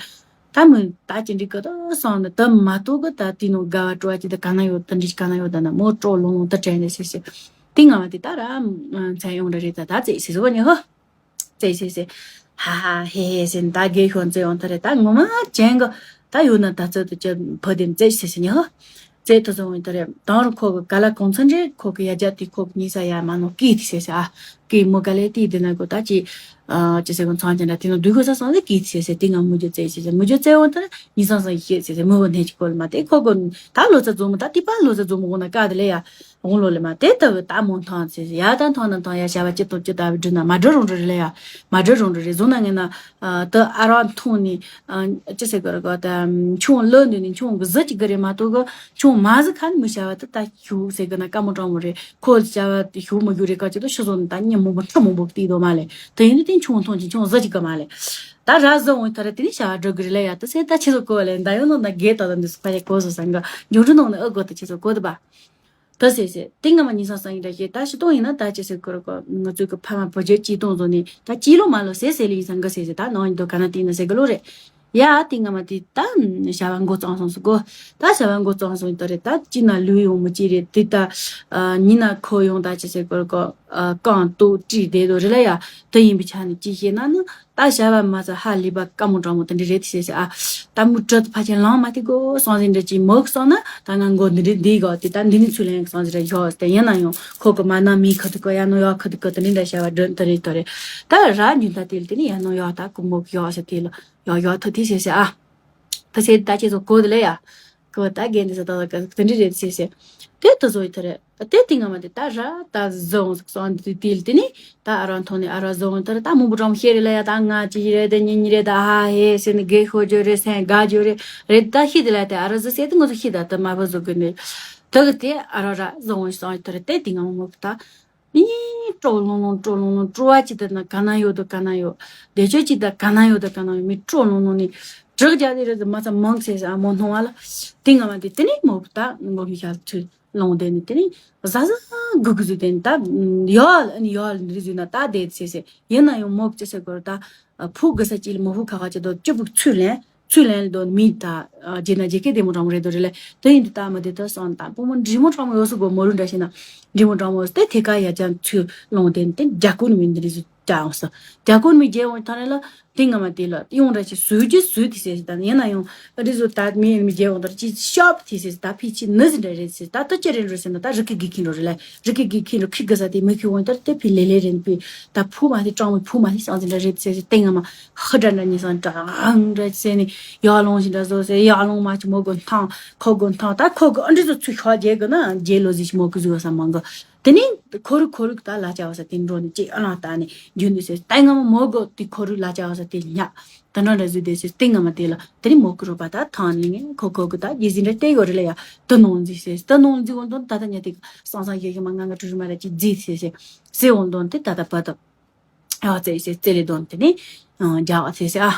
ད་མོ་ད་ཅི་འདྲི་གི་ད་སོང་ན་ད་མ་གཏོགས་གི་ད་དེ་ནོ་དགའ་བ་སྤྲོ་བ་ཅི་ད་ག་ན་ཡོད། ད་འདྲི་ག་ན་ཡོད། ད་ན་མོ་སྤྲོ་ལོང་ལོང་ད་དྲན་རེད་ཟེར་ཟེར། དེ་ང་མ་དེ་ད་ར་མཚན་ཡོང་རེད་རེད། ད་ད་ཙེ་ཟེར་བཟོ་ཉི་ཧོ། ཙེ་ཟེར་ཟེར། ཧ་ཧ་ཧེ་ཧེ་ཟེར། ད་རྒས་ཤོར་ཙེ་འོང་ད་རེད། ད་ངོ་མ་ཅན་གི་ད་ཡོད་ན་ད་ཙེ་དུ་ཅེ་ཕོ་དེ་ཙེ་ཟེར་ཟེར་ཉི་ཧོ། ཙེ་ཐུ་སོང་ཡིན་ད་རེད། དང་རུ་ཁོ་གི་ག་ལ་གོང་ཚ་འདྲེ་ཁོ་གི་ཡ་རྒྱ་དེ་ཁོ་གི་ཉི་ས་ཡ་མ་ནོ་ཀི་དེ་ཟེར་ཟེར། ཨ་ཀི་མོ་ག་ལེ་དེ་དེ་ན་གོ་ད་ཅི་ཅི་ཟེར་གོ་ཚང་ཅན་ད་དེ་ནོ་དུས་གོ་ས་སོང་ཟེར་ཀི་དེ་ཟེར་ཟེར། དེ་ང་མུ་ཇོ་ཙེ་ཟེར་ཟེར། མུ་ཇོ་ཙེ་འོང་ད་རེད། ཉི་ས་སང་ཡི་ཤེས་ཟེར་ཟེར། མུ་བོ་ནེ་ཅི་ཁོ་ལ་མ་དེ་ཁོ་གོ་ད་ལོ་ཙ་ཛོ་མོ་ད་དེ་པ་ལོ་ཙ་ཛོ་མོ་གོ་ན་ཀ་དེ་ལེ་ཡ། དགུང་ལོ་ལས་མ་དེ་ལྟ་བུ་ལྟ་མོ་མཐོང་ཚེ་ཡ་ད་མཐོང་ན་མཐོང་ཡ་བྱ་བ་ཅི་ཐུབ་ཅི་ལྟ་བུ་འདྲི་ན་མ་འགྲོ་རུང་འགྲོ་རེ་ལ་ཡ། མ་འགྲོ་རུང་འགྲོ་རེ་བཟུང་ན་ངེ་ན། ད་ཨ་རོ་མཐོང་ནི་ཅི་ཟེར་གི་རེད་གོ། ད་ཆུང་ལོ་འདི་ནི་ཆུང་གི་ཟི་ཅི་གི་རེད་མ་གཏོགས་གི་ཆུང་མ་ཟི་ཁ་ནི་མི་བྱ་བ་ད་ད་ཞུ་ཟེར་གི་ན་དཀའ་མོ་དྲང་མོ་རེད། ཁོ་བྱ་བ་ཞུ་མི་རྒྱུ་རེད། ཀ་ཅི་ད་ཤི་བཟོ་ནི་ད་ཉི་མོ་མོ་ཁྲ་མོ་མོ་བལྟས་དོ་མ་ལེ། དེ་ཡིན་ནི་དེ་ཆུང་མཐོང་ཅི་ཆུང་ཟི་ཅི་གི་མ་ལེ། ད་ར་ཟི་འོང་ཐ་ར་དེ་ནི་བྱ་བ་འགྲོ་གི་རེ་ལ་ཡ། ད་སེ་ད་ཆི་ཟོ་གོ་ལེ། ད་ཡོད་ནོ་ད་གེ་ད་ད་འདི་སུ་ཕ་ཡ་གོ་ཟོ་སང་གི་འབྱུང་འགྲོ་ནང་ནི་ཨ་གོ་ད་ཆི་ཟོ་གོ་ད་པ། ད་ཟེར་ཟེར། དེ་སྔ་མ་ཉིན་སང་སང་ཡིན་འདྲ་ཞེས་ད་ཤི་སྟོང་ཡིན་ན་ད་ཅི་ཟེར་ཁོ་ར་གོ། ང་ཚོའི་གི་ཕ་མ་བུ་རྒྱུད་གཅིག་སྟོང་བཟོ་ནས་ད་གཅིག་ལོ་མ་ལོ་ཟེར་ཟེར་ལི་ཡིན་སང་གི་ཟེར་ཟེར། ད་ནང་ཡིན་དོ་ག་ན་དེ་ཡིན་ན་ཟེར་གི་ལོ་རེད། ཡ་དེ་སྔ་མ་དེ་ད་བྱ་བ་འགོ་བརྩམས་སོང་ཟེར་གོ། ད་བྱ་བ་འགོ་བརྩམས་སོང་ཡིན་ད་རེད། ད་ཅི་ན་ལུས་ཡོང་མི་ཅི་རེད། དེ་ད་ཉིན་ན་ཁོ་ཡོང་ད་ཅི་ཟེར་ཁོ་ར་གོ། རྐང་ཏོག་བཀྲུས་བསྡད་དོ་རེད་ལ་ཡ། དེ་ཡིན་པའི་ཆ་ནས་ཅི་བཤད་ན་ནི། ད་བྱ་བ་མ་ཚད་ཧ་ལས་པ་དཀའ་མོ་དྲང་མོ་དེ་འདྲ་རེད་དེ་ཟེར་ཟེར། ཨ་ད་མུ་དྲུད་ཕ་ཆེན་ལང་མ་དེ་གོ་སང་ཟིན་འདྲ་ཅིག་མོག་སང་ན་ད་ང་མགོ་འདི་འདྲ་འདི་གོ་དེ་ད་འདི་ནི་ཚུལ་ལེན་སང་ཟིན་ར་ཡོ་དེ་ཡིན་ན་ཡང་ཁོ་གི་མ་ན་མི་ཁ་ཐུ་གོ་ཡ་ནོ་ཡོ་ཁ་ཐུ་གོ་དེ་འདྲ་འདྲ་བྱ་བ་འདྲ་དེ་རེད་དོ་རེད། ད་ར་འཇུ་ད་དེ་ལ་དེ་ནི་ཡ་ནོ་ཡོ་ད་གོ་མོག་ཡོ་ཟེར་དེ་ལ་ཡོ་ཡོ་ཐུ་དེ་ཟེར་ཟེར། ཨ་ད་ཟེར་ད་ཁྱེད་ཚོ་གོ་དེ་ལ་ཡ། ཁོ་ད་རྒན་འདི་ས་ད་ད་ག་དེ་འདྲ་རེད་ཟེར་ཟེར། དེ་ད་བཟོ་ཡི་ད་རེད། དེ་དེ་སྔ་མ་དེ་ད་ར་ད་བཟོ་འོང་ཟེར་སོང་དེ་དེ་ལ་དེ་ནི་ད་ཨ་རོ་མཐོང་ནས་ཨ་རོ་བཟོ་འོང་ད་ར་ད་མང་པོ་གྲོང་ཤེས་རེད་ལ་ཡ། ད་ང་ཅི་ཡི་རེད་དེ་ཉིན་ཉི་རེད་ད་ཧ་ཧེ་ཟེར་ནི་དགེ་ཤོ་ཇོ་རེད་སེང་དགའ་ཇོ་རེད་རེད་ད་ཤི་དེ་ལ་དེ་ཨ་རོ་བཟོ་ཟེར་དེ་ང་ཚོ་ཤི་ད་ད་མ་བ་བཟོ་གི་ནི་ད་གི་དེ་ཨ་རོ་ར་བཟོ་འོང་སོང་ད་ར་དེ་དེ་སྔ་མ་མོ་གི་ད། ཨི་སྤྲོ་ལོང་ལོང་སྤྲོ་ལོང་ལོང་སྤྲོ་བ་ཅི་ད་ན་ག་ན་ཡོད་ད་ག་ན་ཡོད། བདེ་སྤྱོད་ཅི་ད་ག་ན་ཡོད་ད་ག་ན་ཡོད། མི་སྤྲོ་ལོང་ལོང་ནི་དྲག་རྒྱ་དེ་རེད་ད་མ་ཚ་མང་ཟེར་ཟེར་ཨ་མོ་སྣང་བ་ལ། དེ་སྔ་མ་དེ་དེ་ནི་མོ་བུ་ད་མོ་བུ་ཤ་ཚུལ་ལོང་དེ་ནི་དེ་ནི་ཟ་ཟ་གུ་གུ་ཟུ་དེ་ནི་ད་ཡོད་ཨ་ནི་ཡོད་ལ་འདི་ཟུ་ན་ད་དེ་ཟེར་ཟེར། ཡིན་ན་ཡང་མོ་བུ་ཅི་ཟེར་གོ་ར་ད་ཕུ་གུ་ས་ཅི་ལ་མོ་བུ་ཁ་ཁ་ཅི་དོ་ཅི་བུ་ཚུལ་ལེན། ཚུལ་ལེན་ལ་དོ་མི་ད། རྗེས་ན་རྗེས་ཀའི་བདེ་མོ་དྲང་མོ་རེད་དོ་རེད་ལེ། དེ་ཡིན་དུ་ད་མ་དེ་ད་སོང་ད་བུ་མོ་འབྲི་མོ་དྲང་མོ་ཡོད་སུ་གོ་མོ་རུ་འདྲ་ཤེ་ན། འབྲི་མོ་དྲང་མོ་ཡོད་སུ་དེ་ཐེ་ཀ་ཡ་ཅན་ཚུལ་ལོང་དེ་དེ་རྒྱ་ཀུན་མི་འདི་རི་སུ་ཅང་སོ། རྒྱ་ཀུན་མི་རྒྱལ་འོང་ཐ་རེ་ལ་དེ་སྔ་མ་དེ་ལ་ཡོང་འདྲ་ཅི་སུ་ཅི་སུ་དེ་ཟེར་ད་ཡིན་ན་ཡང་རི་སུ་ད་མི་མི་རྒྱལ་འོང་ད་ཅི་ཤོབ་དེ་ཟེར་ད་ཕི་ཅི་ནི་ཟིན་འདྲ་རེད་ཟེར་ད་ད་ཅི་རེད་འགྲོ་ཟེར་ན་ད་རི་ཀི་གི་ཁིན་འགྲོ་རེད་ལེ། རི་ཀི་གི་ཁིན་འགྲོ་ཁི་གི་ས་དེ་མི་ཁི་འོང་ད་དེ་ཕི་ལེ་ལེ་རེད་པི་ད་ཕུ་མ་དེ་དྲང་མོ་ཕུ་མ་དེ་སང་ཟིན་འདྲ་རེད་ཟེར་ཟེར་དེ་སྔ་མ། ཧ་དྲ་འདྲ་ཉི་སང་དྲ་ཧང་འདྲ་ཟེར་ནས་ཡར་ལོང་ཞིག་འདྲ་བཟོ་ཟེར་ཡར་ལོང་མ་ཅི་མོ་གོ་འཐང་ཁོ་གོ་འཐང་ད་ཁོ་གོ་ཨ་འདྲི་ཚོ་ཚུ་ཤོག་རྒྱལ་གོ་ན་རྒྱལ་ལོ་ཟིག་མོ་གི་ཟུ་བ་ས་མང་གོ། དེ་ནས་ཁོ་རུ་ཁོ་རུ་ད་ལ་ཅག་བ་ས་དེ་འགྲོ་ནས་ཅི་ཨ་ལང་ལྟ་ནས་རྒྱུན་དུ་ཟེར་ད་སྔ་མ་མོ་གོ་དེ་ཁོ་རུ་ལ་ཅག་བ་ས་དེ་ཉག་ད་འདྲ་འདྲ་ཟུ་དེ་ཟེར་དེ་སྔ་མ་དེ་ལ་དེ་ནས་མོ་གི་རུ་པ་ད་ཐང་ནས་ངས་ཁོ་ཁོ་གི་ད་རྒྱལ་ཟིན་འདྲ་བལྟས་ཡོད་རེད་ལ་ཡ་ད་ནོང་ཟིག་ཟེར་ད་ནོང་ཟིག་འོང་དོན་ད་ད་ཉ་དེ་སང་སང་ཞེ་ཞེ་མ་ང་ང་ཀྲུ་རུ་མ་ར་ཅི་རྫི་ཟེར་ཟེར་ཟེར་འོང་དོན་དེ་ད་ད་པ་ད། ཨ་ཙེ་ཟེར་ཙེ་ལེ་དོན་དེ་ནི། རྒྱ་བ་ཟེར་ཟེར་ཨ།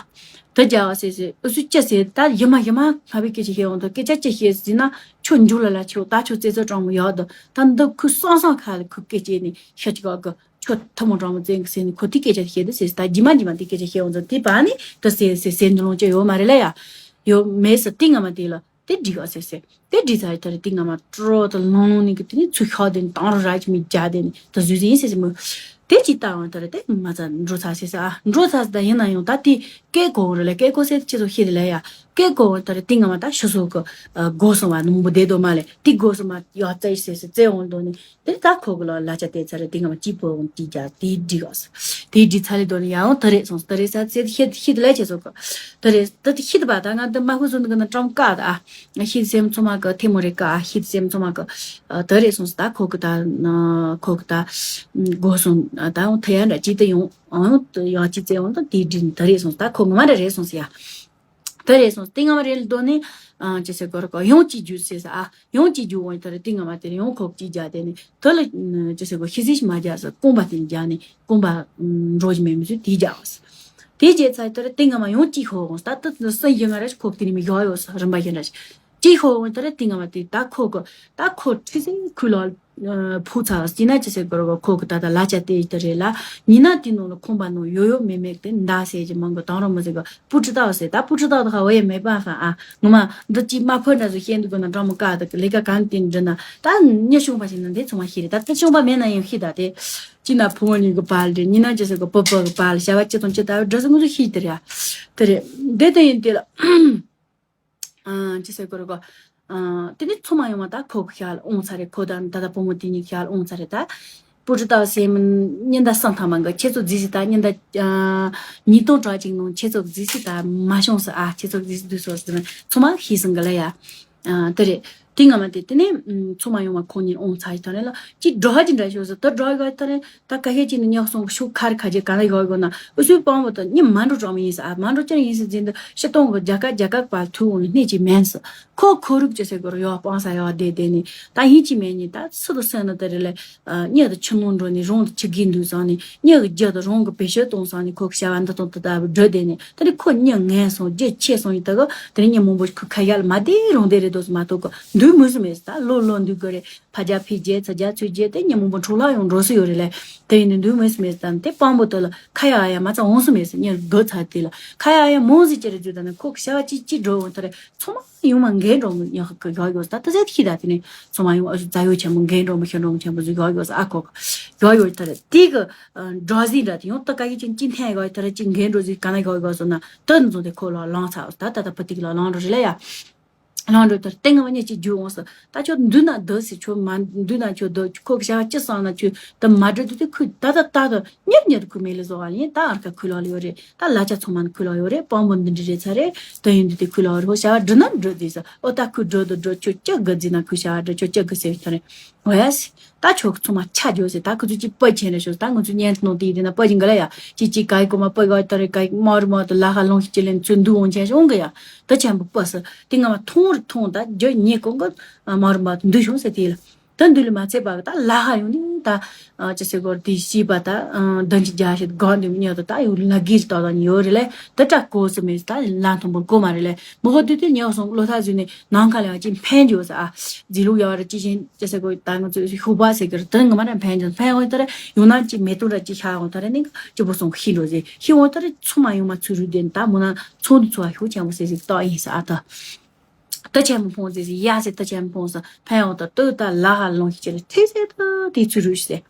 ད་རྒྱ་བ་ཟེར་ཟེར་ཨུ་སུ་ཅི་ཟེར་ད་ཡི་མ་ཡི་མ་ང་བའི་སྐད་ཆ་བཤད་འོང་དོ་སྐད་ཆ་ཅི་བཤད་ཟེར་ན་ཁྱོད་འཇུ་ལ་ལ་ཁྱོད་ད་ཁྱོད་ཙེ་ཙེ་དྲང་མོ་ཡོད་དོ་ད་འདི་ཁུ་སང་སང་ཁ་ལ་ཁུ་སྐད་ཅེ་ནི་ཤ་ཅི་ག་གི་ཁྱོད་ཐུ་མོ་དྲང་མོ་ཙེ་གི་ཟེར་ནི་ཁོ་དེ་སྐད་ཆ་བཤད་དོ་ཟེར་ད་ཡི་མ་ཡི་མ་དེ་སྐད་ཆ་བཤད་འོང་དོ་དེ་བ་ནི་ད་ཟེར་ཟེར་ཟེར་འདི་ལོང་ཅི་ཡོད་མ་རེད་ལ་ཡ། ཡོད་མེད་ཟེར་དེ་ང་མ་དེ་ལ། དེ་འགྲིག་ག་ཟེར་ཟེར། དེ་འགྲིག་ཚར་ཡི་ད་རེ་དེ་ང་མ་སྤྲོ་ད་ལོང་ལོང་ནི་གི་དེ་ནི་ཚུ་ཤོག་དེ་ནི་དང་རུ་ར་ཅི་མི་རྒྱ་དེ་ནི་ད་ཟུ་ཟི་ཡིན་ཟེར་ཟེར་མོ། དེ་ཅི་ལྟ་འོང་ད་རེ་དེ་ང་ཚ་འགྲོ་ཚར་ཟེར་ཟེར་ཨ་འགྲོ་ཚར་ཟེར་ད་ཡིན་ན་ཡང་ད་དེ་ སྐད་གོ་རེ་ལ་སྐད་གོ་སེ་ཁྱེད་ཚོ་ཤེས་ལ་ཡ། སྐད་གོ་ད་རེ་ཏིང་ང་མ་ད་ཤི་སོ་གི་གོ་སོང་བ་ནོང་བུ་བསྡད་དོ་མ་ལེ་ཏི་གོ་སོང་མ་ཡ་བཙལ་སེ་སེ་བཙལ་འོང་དོ་ནི། དེ་ད་ཁོ་གི་ལ་ལ་ཆ་དེ་ཚ་རེ་ཏིང་ང་མ་ཅི་པོ་འོང་ཏི་ཇ་དེ་འགྲིག་ག་སོ། དེ་འགྲིག་ཚ་ལེ་དོ་ནི་ཡ་འོང་ད་རེ་སོང་ད་རེ་ས་ཚེ་ཤེས་ཤེས་ལ་ཁྱེད་ཚོ་གི་ད་རེ་ད་ཤེས་པ་ད་ང་འདི་མ་ཧུ་སོ་འདི་གི་ན་ཀྲམ་ཀ་ད་ཨ། ཤེས་སེམས་ཚོ་མ་གི་ཐེ་མོ་རེ་ཀ་ཨ་ཤེས་སེམས་ཚོ་མ་གི་ད་རེ་སོང་ད་ཁོ་གི་ད་ཁོ་གི་ད་གོ་སོང་ད་འོང་ཐ་ཡ་འདྲ་ཅི་ད་ཡོང་། ཨང་། ཡང་ཅི་ཙེ་འོང་དང་དེའི་དྲིན་ད་རེས་སོང་ད་ཁོ་ངོ་མ་རེ་རེད་སོང་ཟེར་ཡ། ད་རེས་སོང་སྟེང་ངམ་རེ་ལ་དོ་ནི། ཨང་། ཅི་ཟེར་གོ་ར་གོ་ཡང་ཅི་རྒྱུ་ཟེར་ས་ཨ། ཡང་ཅི་རྒྱུ་འོང་ད་རེ་སྟེང་ངམ་དེ་རེ་ཡང་ཁོག་ཅི་རྒྱ་དེ་ནི་ད་ལ། ཅི་ཟེར་གོ་ཤི་ཟིག་མ་རྒྱ་ཟེར་རྐང་པ་དེ་ནི་རྒྱ་ནི་རྐང་པ་འགྲོ་གི་མེད་མི་ཚོས་དེ་རྒྱ་བ་ཟེར། དེ་རྒྱ་ཚ་ད་རེ་སྟེང་ངམ་ཡང་ཅི་ཧོ་འོང་ད་ད་སུན་ཡི་ང་རེ་ཁོག་དེ་ནི་མི་ཡོ་ཡོ་ཟེར་རིམ་པ་ཡིན་ར་ཅི་ཧོ་འོང་ད་རེ་སྟེང་ངམ་དེ་ད་ཁོག་གི་ད་ཁོ་ཁྲི་ཟིག་ཁུ་ལོ། ཕུག་ཚ་ཅི་ན་ཅི་ཟེར་གོ་ར་གོ་ཁོ་གི་ད་ད་ལ་ཆ་དེ་ཡི་ད་རེད་ལ། ཉི་ན་དེ་ནང་ལ་ཁོང་པ་ནང་ཡོད་ཡོད་མེད་མེད་དེ་མདའ་ཟེར་གྱི་མང་གི་དང་རོ་མོ་ཟེར་གི་སྤུ་ཁྲི་ཏའོ་ཟེར་ད་སྤུ་ཁྲི་ཏའོ་ད་ཧ་བ་ཡེ་མེད་པ་ཧ་ཨ། ངོ་མ་འདི་ཅི་མ་ཕོ་འདྲ་ཟུ་ཤེས་འདུག་གོ་ན་འདྲ་མོ་ཀ་ད་ལས་ཀ་གང་དེ་འདྲི་ན་ད་ཉི་ཤུང་པ་ཞིག་ན་འདི་ཚང་མ་ཤེས་རེད་ད་ད་ཤུང་པ་མེད་ན་ཡང་ཤེས་ད་དེ། ཅི་ན་ཕུ་མོ་གཉིས་གི་བར་རེད་ཉི་ན་ཅི་ཟེར་གི་པོ་པོ་གི་བར་ལ་བྱ་བ་ཅི་དང་ཅི་ད་འདྲ་ཟུ་ངུ་ཟུ་ཤེས་དེ་རེད་ཨ། དེ་རེད་འདི་དེ་ཡིན་དེ་ལ། ཅི་ཟེར་དགོས་རེད་གོ། དེ་ནས་ཚོ་མ་ཡོང་བ་ད་ཁོ་གི་ཤག་ལ་འོང་ཚར་རེད་ཁོ་དང་ད་ལྟ་བུ་མོ་དེ་གཉིས་ཤག་ལ་འོང་ཚར་རེད་ད། པུ་ཀྲི་ཏའོ་སེ་མིན་ཉིན་ཟླ་གསང་ཐང་མ་འགའ་ཁྱེད་ཚོ་རྫིས་སི་ད་ཉིན་ཟླ་ཉིས་སྟོང་གྲངས་གཅིག་ནང་ཁྱེད་ཚོ་རྫིས་སི་ད་མ་བྱུང་སི་ཨ་ཁྱེད་ཚོ་རྫིས་སི་དུས་སོ་སི་ཚོ་མ་ཤེས་སོང་གི་ལ་ཡ། དེ་རེད། དེ་སྔ་མ་དེ་དེ་ནས་ཚོ་མ་ཡོང་བ་ཁོང་གཉིས་འོང་ཚར་ཡི་ཐོག་ནས་ལ་ཅི་འགྲོ་ཧ་ཅི་འདྲ་ཤོག་ཟེར་ད་འགྲོ་ཡི་ཐོག་ནས། ད་ཀ་ཤེད་ཅིག་ནི་ཉག་སོང་གི་ཤུགས་ཁར་ཁ་རྗེ་ག་ན་ཡོད་ཡོད་ན་ཨུ་སུའི་དཔང་པོ་དང་ཉི་མ་འགྲོ་གྲོགས་མི་ཡིན་ས་ཨ་མ་འགྲོ་ཅན་ཡིན་ས་འཛིན་དུ་ཤི་སྟོང་གི་རྒྱ་གར་རྒྱ་གར་པར་ཐུག་འོང་ནི་སྣེ་ཅིག་མེན་ས། ཁོ་ཁོ་རུག་ཅེ་ཟེར་གོ་ར་ཡོག་སྤང་ས་ཡོག་བསྡད་བསྡད་ནི་ད་ཡིན་ཅི་མེད་ནི་ད་སུ་དུ་སེམས་ནི་དེ་རེ་ལས། གཉིད་དུ་ཆུ་ནང་འགྲོ་ནི་རང་དུ་ཆུ་གིས་འདུག་སང་ནི་གཉིད་ཀྱི་རྒྱུ་དུ་རང་གི་བེད་སྤྱོད་གཏོང་སང་ནི་ཁོ་གི་བྱ་བ་འདི་དང་དུ་ད་བུ་འགྲོ་བསྡད་ནི་དེ་ནི་ཁོ་གཉིད་ངན་སོང་རྒྱུ་ཆེ་སོང་ཡི་ད་གི་དེ་ནི་ཉི་མང་པོ་ཁོ་ཁ་ཡར་ལ་མ་བསྡད་རང་བསྡད་རེད་དོ་སུ་མ་གཏོགས་གི་འདུག་མུས་སུ་མེད་ད་ལོ་ལོ་འདུག་གི་རེད། ཕ་རྒྱ་ཕི་རྒྱལ་ཚ་རྒྱ་ཚུ་རྒྱལ་དེ་ཉིན་མོ་མོ་འཕྲོ་ལྷག་ཡོང་འགྲོ་སུ་ཡོད་རེད་ལེ། དེ་ཡིན་ནི་འདུག་མེད་སུ་མེད་དང་དེ་དཔང་པོ་དེ་ལ་ཁ་ཡ་ཡ་མ་ཚ་འོང་སུ་མེད་སུ་ཉེར་དགོད་ཚ་དེ་ལ་ཁ་ཡ་ཡ་མོ་ཟི་ཅེ་རེ་རྒྱུ་དང་ནི་ཁོ་གི་བྱ་བ་ཅི་ཅི་འགྲོ་འོང་ཐ་རེ་ཚོ་མ་ཡོང་མ་འགན་འགྲོ་མི་ཉག་གི་ཡོ་ཡོ་ས་ད་ད་ཟེ་ཐི་ད་དེ་ནི་ཚོ་མ་ཡོང་ཨ་ཟུ་རྫ་ཡོ་ཆེན་མོ་འགན་འགྲོ་མི་ཤེས་འགྲོ་མི་ཆེན་པོ་ཟུ་ཡོ་ཡོ་ས་ཨ་ཁོ་གི་ཡོ་ཡོ་ཐ་རེ་དེ་གི་འགྲོ་ཟི་འདྲ་དེ་ཡོང་ད་ཀ་གི་ཅིན་ཅི་འཐེན་ཡོ་ཐ་རེ་ཅི་འགན་འགྲོ་ཟི་ག་ན་ཡོ་ཡོ་སོ་ན་ད་ནི་ཚོ་དེ་ཁོ་ལ་ལང་ཚ་ད་ད་ད་པ་ཏིག་ལ་ལང་འགྲོ་རེ་ལ་ཡ། ལང་འགྲོ་དེར་སྟེང་ང་མ་ཉེ་ཅིག་རྒྱུ་འོང་ས་ད་ཁྱོད་འདུག་ན་འདུག་ཟེར་ཁྱོད་མ་འདུག་ན་ཁྱོད་འདུག་ཁོ་གི་བྱ་བ་ཅི་བསམ་ན་ཁྱོད་དུ་མ་འགྲོ་དུས་དེ་ཁོས་ད་ད་ད་ད་ཉེར་ཉེར་ཁོས་མེ་ལི་བཟོ་བ་ཡིན་ད་ཨར་ཁ་ཁོས་ལོག་ལ་ཡོད་རེད་ད་ལ་ཆ་ཚང་མ་ནི་ཁོས་ལོག་ཡོད་རེད་དཔང་པོ་འདི་འདྲི་རེད་ཚ་རེད་དོན་ཡིན་དུས་དེ་ཁོས་ལོག་རེད་ཧོ་བྱ་བ་འགྲུབ་ན་འགྲུབ་དུས་ས་ཨོ་ད་ཁོས་འགྲོ་དུ་འགྲོ་ཁྱོད་ཅི་དགའ་རྫི་ན་ཁོས་བྱ་བ་འགྲོ་ཁྱོད་ཅི་དགའ་ཟེར་ཐ་རེད་ཧོ་ཡ་སི། ད་ཆོག་ཚང་མ་ཆ་འཇོག་ཟེར་ད་ཁོ་ཚོ་ཅིག་པ་ཆེན་རེ་ཤོག་ད་ང་ཚོ་ཉན་ནོ་དེ་ཡིན་ན་པ་ཅིག་འགའ་ལ་ཡ་ཅིག་ཅིག་ག་ཡི་གོ་མ་པ་ག་ད་རེ་ག་ཡི་མ་རུ་མ་ད་ལ་ཧ་ལོང་ཞིག་ཅི་ལེན་ཚུལ་འདུག་འོང་ཆེན་ཤོང་གི་ཡ་ད་ཆེན་པོ་པ་ས་དེ་ང་མ་ཐོང་རི་ཐོང་ད་རྒྱུ་ཉེ་གོང་གི་མ་རུ་མ་འདུ་ཤོང་ཟེར་དེ་ལ་ད་འདུ་ལི་མ་ཚེ་པ་གི་ད་ལ་ཧ་ཡོང་ནི་ད་ཅི་ཟེར་གོ་དེ་ཤི་པ་ད་དོན་གྱི་རྒྱ་ཞིག་གང་འདུག་ཉོ་ད་ད་ཡོད་ལ་གིར་ད་ད་ཡོད་རེ་ལེ་ད་ད་གོ་སི་མེད་ད་ལ་མཐོང་པོ་གོ་མ་རེ་ལེ་མོ་གོ་དུས་དེ་ཉོ་སོང་ལོ་ཐ་ཟུ་ནི་ནང་ཁ་ལ་ཡ་ཅིག་འཕེན་འཇོག་ས་ཨ། རྫི་ལུག་ཡོད་རེད་ཅི་བཞིན་ཅི་ཟེར་དགོས་ད་ང་ཚོས་ཤུག་པ་ཟེར་གི་རེད་དེ་ངོ་མ་ར་འཕེན་ཅིང་འཕེན་འོང་ད་ར་ཡོང་ན་ཅི་མེ་ཏོག་ར་ཅི་ཤ་འོང་ད་ར་ནི་ཅི་པོ་སོང་ཤི་འགྲོ་ཟེར་ཤི་འོང་ད་ར་ཚོ་མ་ཡོང་མ་ཚུ་རུ་དེ་ད་མོ་ན་ཚོང་དུ་ཚོ་བ་ཤུགས་ཆེན་པོ་ཟེར་ཟིག་ཏོག་ཡིན་ས་ཨ་ད། ད་ཆེན་པོ་ཕོང་ཟེར་ཟིག་ཡ་ཟེར་ད་ཆེན་པོ་ཕོང་ས་འཕེན་འོང་ད་ལྟོས་ད་ལ་ཧ་ལོང་ཤི་ཅི་རེད་ཐེ་ཟེར་ད་དེ་ཚུ་རུ་ཤི་ཟེར་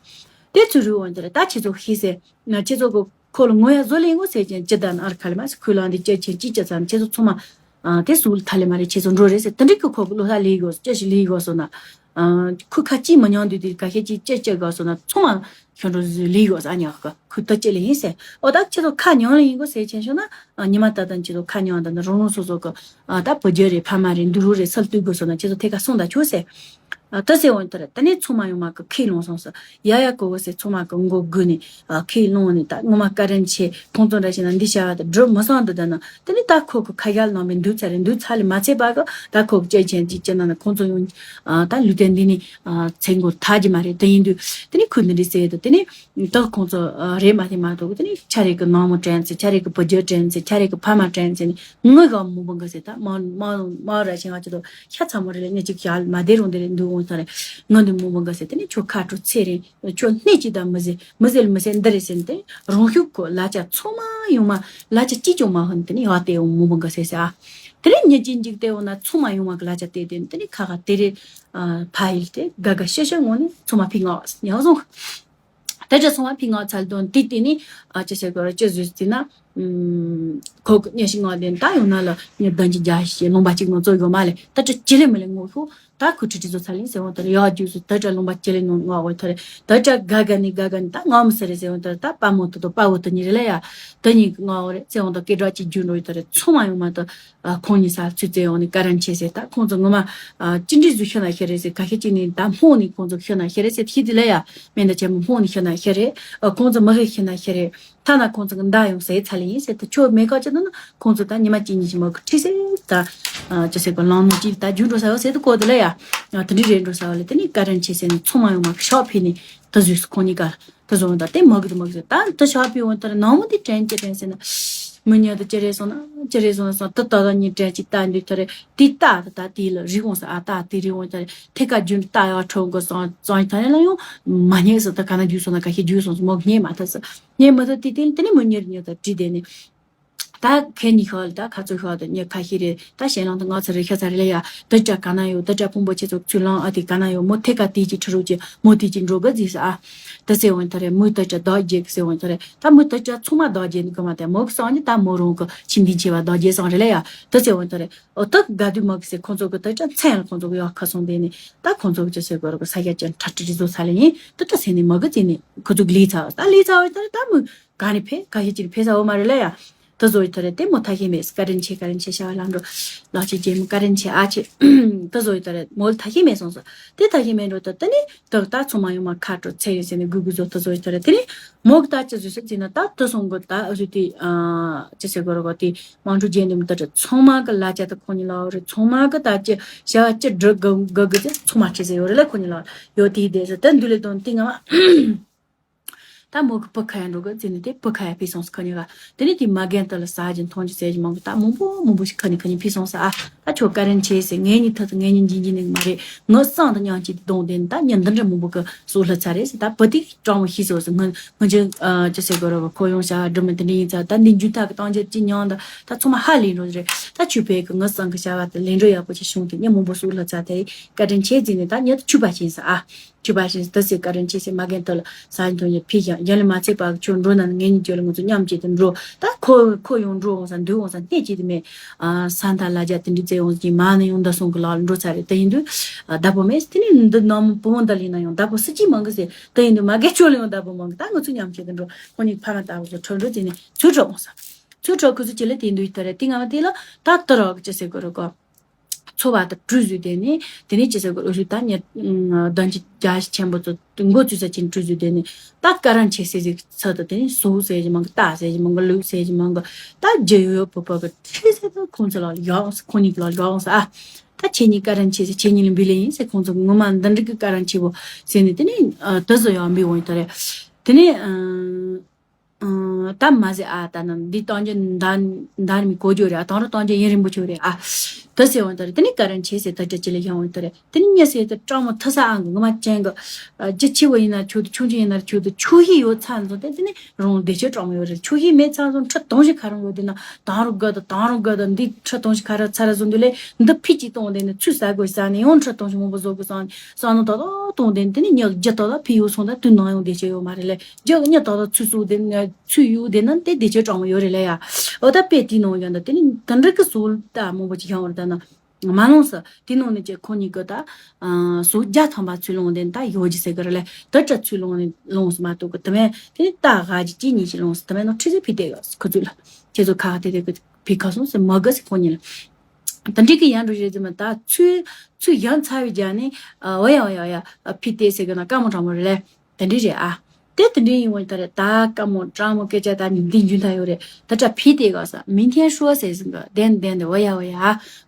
དེ་ཚུ་རུ་འོང་ད་ར་ད་ཁྱེད་ཚོ་ཤི་ཟེར་ན་ཁྱེད་ཚོ་གི་ཁོ་ལ་ངོ་ཡ་བཟོ་ལེ་ངོ་ཟེར་ཅན་ཅི་ད་ན་ཨར་ཁ་ལི་མ་སི་ཁུ་ལང་འདི་ཅི་ཆེན་ཅི་ཅི་ཙམ་ཁྱེད་ཚོ་ཚོ་མ། དེ་སུ་ལ་ཐ་ལེ་མ་རེད་ཁྱེད་ཚོ་འགྲོ་རེད་ཟེར་དེ་འདྲི་ཁུ་ཁོ་གི་ལོ་ས་ལེ་གོ་ཅི་ཞིག་ལེ་གོ་སོ་ན། ཁུ་ཁ་ཅི་མ་ཉང་དུས་དེ་ག་ཤེད་ཅི་ཅི་ཅི་གོ་སོ་ན་ཚོ་མ་ཤོ་འགྲོ་ཟི་ལེ་གོ་ས་ཉག་ག་ཁུ་ད་ཅི་ལེ་ཡིན་ཟེར་ཨོ་ད་ཁྱེད་ཚོ་ཁ་ཉང་ལེ་ཡིན་གོ་ཟེར་ཆེན་ཤོ་ན་ཉི་མ་ད་ད་ཁྱེད་ཚོ་ཁ་ཉང་ད་ན་རོང་རོང་སོ་སོ་གི་ད་བུ་རྒྱུ་རེད་ཕ་མ་རེད་འདུ་རུ་རེད་སལ་ཏུ་གོ་སོ་ན་ཁྱེད་ཚོ་ཐེ་ཁ་སོང་ད་ཆོ་ཟེར། ད་ཟེར་འོང་ད་རེད་ད་ནས་ཚོ་མ་ཡོང་མ་གི་ཁས་ལོང་སོང་ས། ཡ་ཡ་གོ་གོ་སེ་ཚོ་མ་གི་མགོ་སྒུར་ནས་ཁས་ལོང་ནས་ད་ངོ་མ་བཀའ་དྲིན་ཆེ་ཁོང་ཚོ་འདྲ་བྱས་ན་འདི་བྱ་བ་དེ་འགྲུབ་མི་སོང་འདུག་ད་ན་དེ་ནས་ད་ཁོ་གི་ཁ་ཡར་ལངས་པའི་འདུག་ཚར་རེད་འདུག་ཚར་ལས་མ་ཚད་པ་གི་ད་ཁོ་གི་སྐྱེ་ཆེན་གཅིག་སྐྱེ་ན་ན་ཁོང་ཚོ་ཡོང་ད་ལུས་རྟེན་འདི་ནས་ཚེ་མགོ་ཐག་གི་མ་རེད་དེ་ཡིན་དུས་དེ་ནས་ཁོས་འདི་འདྲས་ཟེར་དུས་དེ་ནས་ད་ཁོང་ཚོ་རེད་མ་དེ་མ་གཏོགས་དེ་ནས་ཆ་རེ་གི་ནང་མོ་དྲན་ཚེ་ཆ་རེ་གི་བུ་རྒྱུད་དྲན་ཚེ་ཆ་རེ་གི་ཕ་མ་དྲན་ཚེ་ནི་ངོས་ག་མོ་བུ་གི་ཟེར་ད་མ་མ་མ་ར་ཆེན་བ་ཅི་ཏོ་ཤ་ཚ་མོ་རེ་ལས་ཉེ་གཅིག་ཤ་མ་བདེ་རུང་དེ་རེད་འདུག་འོང་ས་རེད་ངོས་འདི་མོ་བུ་གི་ཟེར་དེ་ནས་ཁྱོད་ཁ་དྲོ་ཚེ་རིང་། ཁྱོད་སྣེ་གཅིག་དང་མི་ཟེར་མི་ཟེར་མི་ཟེར་འདི་རེད་ཟེར་ཏེ་རང་ཤུགས་ཁོ་ལ་ཆ་ཚང་མ་ཡོང་མ་ལ་ཆ་གཅིག་ཀྱང་མ་ཧོན་དེ་ནི་ཡག་དེ་འོང་མོ་བང་ག་ཟེར་ཟེར་ཨ། དེ་ནས་ཉིན་གཅིག་འཇིག་དེ་འོང་ན་ཚང་མ་ཡོང་མ་གི་ལ་ཆ་དེ་དེ་དེ་ནི་ཁ་ཁ་དེ་རེད། ཕ་ཡིལ་ཏེ་དགའ་དགའ་ཤ་ཤ་ངོ་ནི་ཚང་མ་ཕི་ང་ཡག་སོང་། དེ་འདྲ་ཚང་མ་ཕི་ང་ཚལ་དོན་དེ་དེ་ནི་ཅི་ཟེར་དགོས་ར་ཅི་ཟེར་ཟེར་ན། ཁོ་གཉིས་ཤིག་ངོ་དེ་ད་ཡོང་ན་ལ་ངས་བདུན་གྱི་རྒྱ་ཞིག་ལུང་པ་གཅིག་ནང་ཚོ་ཡོད་མ་ལས་ད་ཅི་ཅི་ལས་མི་ལས་ངོ་ཤོག་ད་ཁུ་ཁྲི་ཁྲི་ཚོ་ཚ་ལིང་ཟེར་འོང་དེར་ཡག་རྒྱུ་སུ་ད་ཅི་ལུང་པ་ཅི་ལས་ནང་ངོ་འོ་དེར་ད་ཅི་ག་ག་ནི་ག་ག་ནི་ད་ངོ་མི་ཟེར་རེད་ཟེར་འོང་དེར་ད་པ་མོ་དུ་དུ་པ་བོ་དུ་ཉི་རེ་ལ་ཡ་དུ་ཉི་ངོ་འོ་རེད་ཟེར་འོང་དུ་སྐད་གྲགས་ཅིག་རྒྱུ་འགྲོ་ཡོད་དེར་ཚོང་མ་ཡོང་མ་དུ། ཁོང་གཉིས་ས་ཚུད་ཚེ་འོང་ནས་བཀའ་དྲིན་ཆེ་ཟེར་ད་ཁོང་ཚོ་ངོ་མ་ཅི་འདྲའི་གཟུགས་ཤི་ན་ཤི་རེད་ཟེར་ཁ་ཤས་ཅིག་ནས་ད་སྨོན་ནས་ཁོང་ཚོ་ཤི་ན་ཤི་རེད་ཟེར་ཤི་དེ་ལ་ཡ་མེ་མདའ་ཆེན་མོ་སྨོན་ནས་ཤི་ན་ཤི་རེད། ཁོང་ཚོ་མི་ཤི་ཤི་ན་ཤི་རེད། ཐ་ན་ཁོང་ཚོ་གི་མདའ་ཡང་ཟས་ཚ་ལེ་ཡིན་ཟེར་ད་ཆོ་མེ་ཁ་ཅི་ད་ན་ཁོང་ཚོ་ད་ཉི་མ་གཅིག་གཉིས་ཤི་མ་གི་ཁྲི་ཟེར་ད་ཅི་ཟེར་གོ་ལང་ནོ་ཅི་ད་རྒྱུ་འགྲོ་ས་ཡོད་ཟེར་ད་གོ་དེ་ལ་ཡ་དེ་འདྲའི་རེད་འགྲོ་ས་ཡོད་ལ་དེ་ནས་བཀའ་དྲིན་ཆེ་ཟེར་ནས་ཚོ་མ་ཡོང་མ་གི་ཤོག་ཕེ་ནས་ད་བཟོས་སུ་ཁོང་གཉིས་ཀ་ད་བཟོ་ད་དེ་མ་གི་ད་མ་གི་ད་ད་ཤོག་ཕེ་འོང་ད་ར་ནང་མོ་དེ་དྲན་ཅི་དྲན་ཟེར་ན། མི་ཉག་ཏུ་ཅི་རེད་སོང་ན་ཅི་རེད་སོང་ན་སོང་ཏི་ཏ་ཏ་ཉིན་དྲན་ཅིག་ལྟ་འདུག་ཐ་རེད་དེ་ལྟ་ད་ལྟ་དེ་ལ་རི་བོང་ས་ཨ་ལྟ་དེ་རི་བོང་ཐ་རེད་ཐེ་ཀ་རྒྱུན་ལྟ་ཡག་ཁྲོ་གི་སོང་སོང་ཐ་ནས་ལ་ཡང་མ་ཉེས་སུ་ད་ག་ན་རྒྱུ་སོང་ན་ག་ཤེད་རྒྱུ་སོང་སོང་མོ་ཉེས་མ་ཐུབ་སོ་ཉེས་མ་ཐུབ་དེ་དེ་དེ་ནས་མི་ཉེར་ཉེ་ད་བྲིས་དེ་ནས་ད་ཁེ་ཉི་ཤོག་ལ་ད་ཁ་ཚུར་ཤོག་ད་ཉེ་ཁ་ཤེད་རེད་ད་ཞེ་ལང་ད་ང་ཚ་རེད་ཤ་ཚ་རེད་ལ་ཡ་ད་ཅག་ག་ན་ཡོད་ད་ཅག་ཕུང་པོ་ཆེ་ཚོ་ཚུར་ལང་ཨ་དེ་ག་ན་ཡོད་མོ་ཐེ་ཀ་དེ་ཅིག་ཁྲི་རུ་ཅིག་མོ་དེ་ཅིག་འགྲོ་གི་ཟིག་ཨ། ད་ཟེར་འོང་ཐ་རེད་མོ་ད་ཅག་བདག་རྒྱལ་གི་ཟེར་འོང་ཐ་རེད། ད་མི་དེ་ཅག་ཚང་མ་བདག་རྒྱལ་འདུག་གི་མ་དེ་མོ་གི་སང་ཉིན་ད་མོ་རང་གི་ཁྱིམ་དེ་ཆེ་བ་བདག་རྒྱལ་སང་རེད་ལ་ཡ་དེ་ཟེར་འོང་ཐ་རེད། ཨོ་ད་ག་དུས་མོ་གི་ཟེར་ཁོང་ཚོ་གི་དེ་ཅག་མཚན་ལ་ཁོང་ཚོ་གི་ཡག་ཁ་སོང་དེ་ནི་ད་ཁོང་ཚོ་གི་ཅི་ཟེར་དགོས་ར་གི་ས་ཡ་ཅན་ཁྲ་ཁྲི་རི་བཟོ་ས་ལ་ཡིན་དེ་ད་ཟེར་ནི་མོ་གི་ཟེར་ནི་ཁོ་ཚོ་གི་ལས་ཚ་བ་ད་ལས་ཚ་བ་ད་ད་མི་ག་ནི་ཕེ་ག་ཤེད་ཅིག་ཕེ་ས་འོ་མ་རེད་ལ་ཡ། ད་བཟོ་ཡི་ད་རེད་དེ་མོ་ཐ་ཤེས་མེད་བཀའ་དྲིན་ཆེ་བཀའ་དྲིན་ཆེ་ཤ་བ་ལང་འགྲོ་ལག་ཆེ་རྗེ་མོ་བཀའ་དྲིན་ཆེ་ཨ་ཆེ་ད་བཟོ་ཡི་ད་རེད་མོ་ཐ་ཤེས་མེད་སོང་ས་དེ་ཐ་ཤེས་མེད་འགྲོ་ད་ད་ནི། ད་ད་ཚང་མ་ཡོང་མ་ཁ་དྲོ་ཚེ་ཡོད་ཟེར་ནས་གུ་གུ་བཟོ་ད་བཟོ་ཡི་ད་རེད་དེ་ནི་མོ་གི་ད་ཅི་བཟོ་ཟེར་ཟེར་ན་ད་ད་སོང་གི་ད་ཨ་རུ་དེ་ཨ་ཅི་ཟེར་གོ་ར་གོ་དེ་མང་ཁྲུ་རྗེས་འདེམས་ད་ད་ཚང་མ་གི་ལ་ཅ་ད་ཁོ་ནི་ལ་རེད་ཚང་མ་གི་ད་ཅི་བྱ་བ་ཅི་འགྲུབ་གི་གི་གི་ཚེ་ཚང་མ་ཁྲི་ཟེར་ཡོད་རེད་ལ་ཁོ་ནི་ལ་ཡོད་དེ་དེ་ཟེར་ད་འདུ་ལེ་དོན་དེ་ང་མ། ད་མོ་གི་བུ་ཁ་ཡ་འགྲོ་གི་ཟེར་ནས་དེ་བུ་ཁ་ཡ་ཕེ་སོང་ས་ཁ་ཉོ་ག་དེ་ནས་དེ་མ་རྒན་ད་ལ་ཟ་གྱི་འཐུང་གྱི་ཟས་ཀྱི་མང་གི་ད་མང་པོ་མང་པོ་ཞིག་ཁ་ནས་ཁ་ཉིན་ཕེ་སོང་ས་ཨ། ད་ཁྱོད་བཀའ་དྲིན་ཆེ་ཟེར་ངེད་གཉིས་ཐུག་ངེད་གཉིས་འཇིན་འཇིན་ནས་མ་རེད་ངོ་སང་དུ་མཉམ་གཅིག་ཏུ་གདོང་དེ་ད་ཉིན་འདི་འདྲ་མང་པོ་གི་སུ་ལྷ་ཚ་རེད་ཟེར་ད་བུ་དེ་གྲང་མོ་ཤི་སོང་ཟེར་ངོ་ངོ་ཅི་ཅི་ཟེར་དགོས་ར་བ་ཁོ་ཡོང་བྱ་བ་སྒྲུབ་མི་དེ་འདྲ་ཡིན་ཚ་ད་འདི་འཇུ་ཐག་གི་བཏང་རྒྱུ་ཅི་མྱོང་ད་ད་ཚང་མ་ཧ་ལས་འགྲོ་རེད་ད་ཁྱོད་བས་གི་ངོ་སང་གི་བྱ་བ་དེ་ལས་འགྲོ་ཡག་པོ་ཅིག་བྱུང་དེ་ཉིན་མང་པོ་སུ་ལྷ་ཚ་དེ་བཀའ་དྲིན་ཆེ་ཟེར་ནས་ད་ཉིན་ད་ཆུ་པ་ཤེས་ས་ཨ། ཆུ་པ་ཤེས་ད་ཟེར་བཀའ་དྲིན་ཆེ་ཟེར་མ་རྒན་ད་ལ་ས་ཡིན་དོན་ཡིན་ཕི་ཞང་ཡང་ལས་མ་ཚད་པ་ཁྱོད་འགྲོ་ན་ངེད་གཉིས་ཁྱོད་ལ་ང་ཚོ་མཉམ་བྱེད་དུ་འགྲོ་ད་ཁོ་ཁོ་ཡང་འགྲོ་འོང་ས་འདུག་འོང་ས་གནས་ཅི་དེ་མེད། ས་མཐའ་ལ་རྒྱ་དེ་འདྲི་བཙལ་འོང་ཟིན་མ་ནི་ཡང་འདི་སོང་གི་ལག་ལ་འགྲོ་ཚར་རེད་དེ་ཡིན་དུས་བདག་པོ་མེད་དེ་ནས་འདི་ནམ་བུ་མོ་འདི་ལ་ཡིན་ན་ཡང་བདག་པོ་སྲིད་ཅི་མང་གི་ཟེར་དེ་ཡིན་དུས་མ་རྒན་ཁྱོད་ལ་ཡང་བདག་པོ་མང་གི་ད་ང་ཚོ་མཉམ་བྱེད་དུ་འགྲོ་ཁོ་གཉིས་ཕ་མ་ལྟ་བུ་ཚོ་ཁྲོད་འགྲོ་དེ་ནས་ཚུར་འགྲོ་འོང་ས་ཚུར་འགྲོ་ཁོ་ཚོ་ཅི་ལ་དེ་འདུག་ད་རེད་དེ་ང་བ་དེ་ལ་ད་ལྟ་རག་གི་ཅི་ཟེར་དགོས་རེད་གོ། ཚོ་བ་དང་གྲོས་བཟོས་དེ་ནས་དེ་ནས་ཅི་ཟེར་དགོས་རེད་ད་ཉེ་གདོན་གྱི་རྒྱ་ཆེན་པོ་ཚོ་མགོ་བཙུགས་ས་ཅན་གྲོས་བཟོས་དེ་ནས་ད་བཀའ་དྲིན་ཆེ་ཟེར་ཟིག་ཚ་དང་དེ་ནས་ཟོག་ཟེར་གྱི་མང་གི་རྟ་ཟེར་གྱི་མང་གི་ལུག་ཟེར་གྱི་མང་གི་ད་རྒྱུ་ཡོད་ཡོད་པོ་པོ་གི་ཁྲི་ཟེར་ད་ཁོང་ཚོ་ལ་ཡོང་ཁོང་གཉིས་ལ་ཡོང་ས་ཨ། ད་ཁྱེད་གཉིས་བཀའ་དྲིན་ཆེ་ཟེར་ཁྱེད་གཉིས་ལ་འབུལ་ལེ་ཡིན་ཟེར་ཁོང་ཚོ་ངོ་མ་འདི་འདྲ་གི་བཀའ་དྲིན་ཆེ་བོ་ཟེར་ནས་དེ་ནས་ད་བཟོ་ཡོང་འབུལ་འོང་ཡོད་ད་རེད་དེ་ནས། ཨང་། ད་མ་ཟེར་ཨ་ད་ནི་འདི་གཏོང་རྒྱུ་འདའ་འདའ་མི་གོ་རྒྱུ་རེད་ཨ་དང་རུ་གཏོང་རྒྱུ་ཡིན་རིན་པོ་ཆེ་རེད་ཨ། ད་ཟེར་འོང་ད་རེད་དེ་ནི་བཀའ་དྲིན་ཆེ་ཟེར་ད་ཅི་ཅི་ལ་ཡོང་འོང་ད་རེད་དེ་ནི་མྱི་ཟེར་ད་སྤྲང་མོ་ཐུ་ས་ཨང་གི་ངོ་མ་ཅན་གི་རྒྱུ་ཆེ་བོ་ཡིན་ན་ཆུ་དུ་ཆུང་ཆུང་ཡིན་ན་ཆུ་དུ་ཆུ་ཤི་ཡོད་ཚ་འཛོམས་ཏེ་དེ་ནི་རང་བདེ་ཆེ་སྤྲང་མོ་ཡོད་རེད་ཆུ་ཤི་མེད་ཚ་འཛོམས་ཁྲི་སྟོང་ཞིག་ཁ་རང་ཡོད་དེ་ན་དང་རུ་དགའ་ད་དང་རུ་དགའ་ད་འདི་ཁྲི་སྟོང་ཞིག་ཁ་ར་ཚ་ར་བཟོ་འདུག་ལས་འདི་ཕི་ཅི་གཏོང་དེ་ནི་ཚུ་ཟ་དགོས་ཟ་ནི་ཡང་ཁྲི་སྟོང་ཞིག་མང་པོ་བཟོ་དགོས་ཟ་ནི་ས་ནང་ད་ད་གཏོང་དེ་དེ་ནི་ཉག་རྒྱུ་ད་ད་ཕི་ཡོད་སོང་ད་དུས་ནང་ཡང་བདེ་ཆེ་ཡོད་མ་རེད་ལས། རྒྱག་ཉ་ཏག་ཏག་ཚུད་སུ་དེ་ཚུད་ཡུག་དེ་ན་དེ་བདེ་ཆེ་གྲང་མོ་ཡོད་རེད་ལ་ཡ། འོ་ད་དཔེ་དེའི་ནང་ཡོད་ན་དེ་ནི་དེ་འདྲ་གི་སུ་ད་མང་པོ་ཅིག་ཡང་བར་ད་ན། མ་ལོངས་སུ་དེ་ནང་ནས་ཀྱི་ཁོ་གཉིས་ཀྱི་ད་སུ་བརྒྱ་ཐམ་པ་ཚུད་ལོངས་དེ་ད་ཡོད་ཀྱི་ཟེར་གི་རེད་ལ་དེ་འདྲ་ཚུད་ལོངས་ནས་ལོངས་སུ་མ་གཏོགས་གི་དེ་མེད་དེ་ནི་ད་ག་ཅི་ཅི་གཉིས་ཀྱི་ལོངས་སུ་དེ་མེད་ནོ་ཁྲི་ཟེར་ཕི་དེ་གི་ཁོ་ཚུད་ལ་ཁྱེད་ཚོ་ཁ་ཁ་དེ་དེ་གི་ཕི་ཁ་སོང་ཟེར་མ་གི་ཟེར་ཁོ་གཉིས་ལ། དེ་འདྲ་གི་ཡང་འགྲོ་རེད་ཟེར་མ་ད་ཚུད་ཚུད་ཡང་ཚ་བའི་རྒྱ་ནི་འོ་ཡ་འོ་ཡ་འོ་ཡ་ཕི་དེ་ཟེར་གི་ན་དཀའ་མོ་གྲང་མོ་རེད་ལ། དེ་འདྲ་རེད་ཨ། དེ་དེ་འདྲ་ཡིན་བ་ད་རེད་ད་དཀའ་མོ་གྲང་མོ་སྐད་ཆ་ད་འདི་འཇུ་ད་ཡོད་རེད་ད་ད་ཕི་དེ་ག་ས་མིན་ཐེན་ཧྲོ་ཟེར་ཟིན་ག་དེན་དེན་དེ་འོ་ཡ་འོ་ཡ་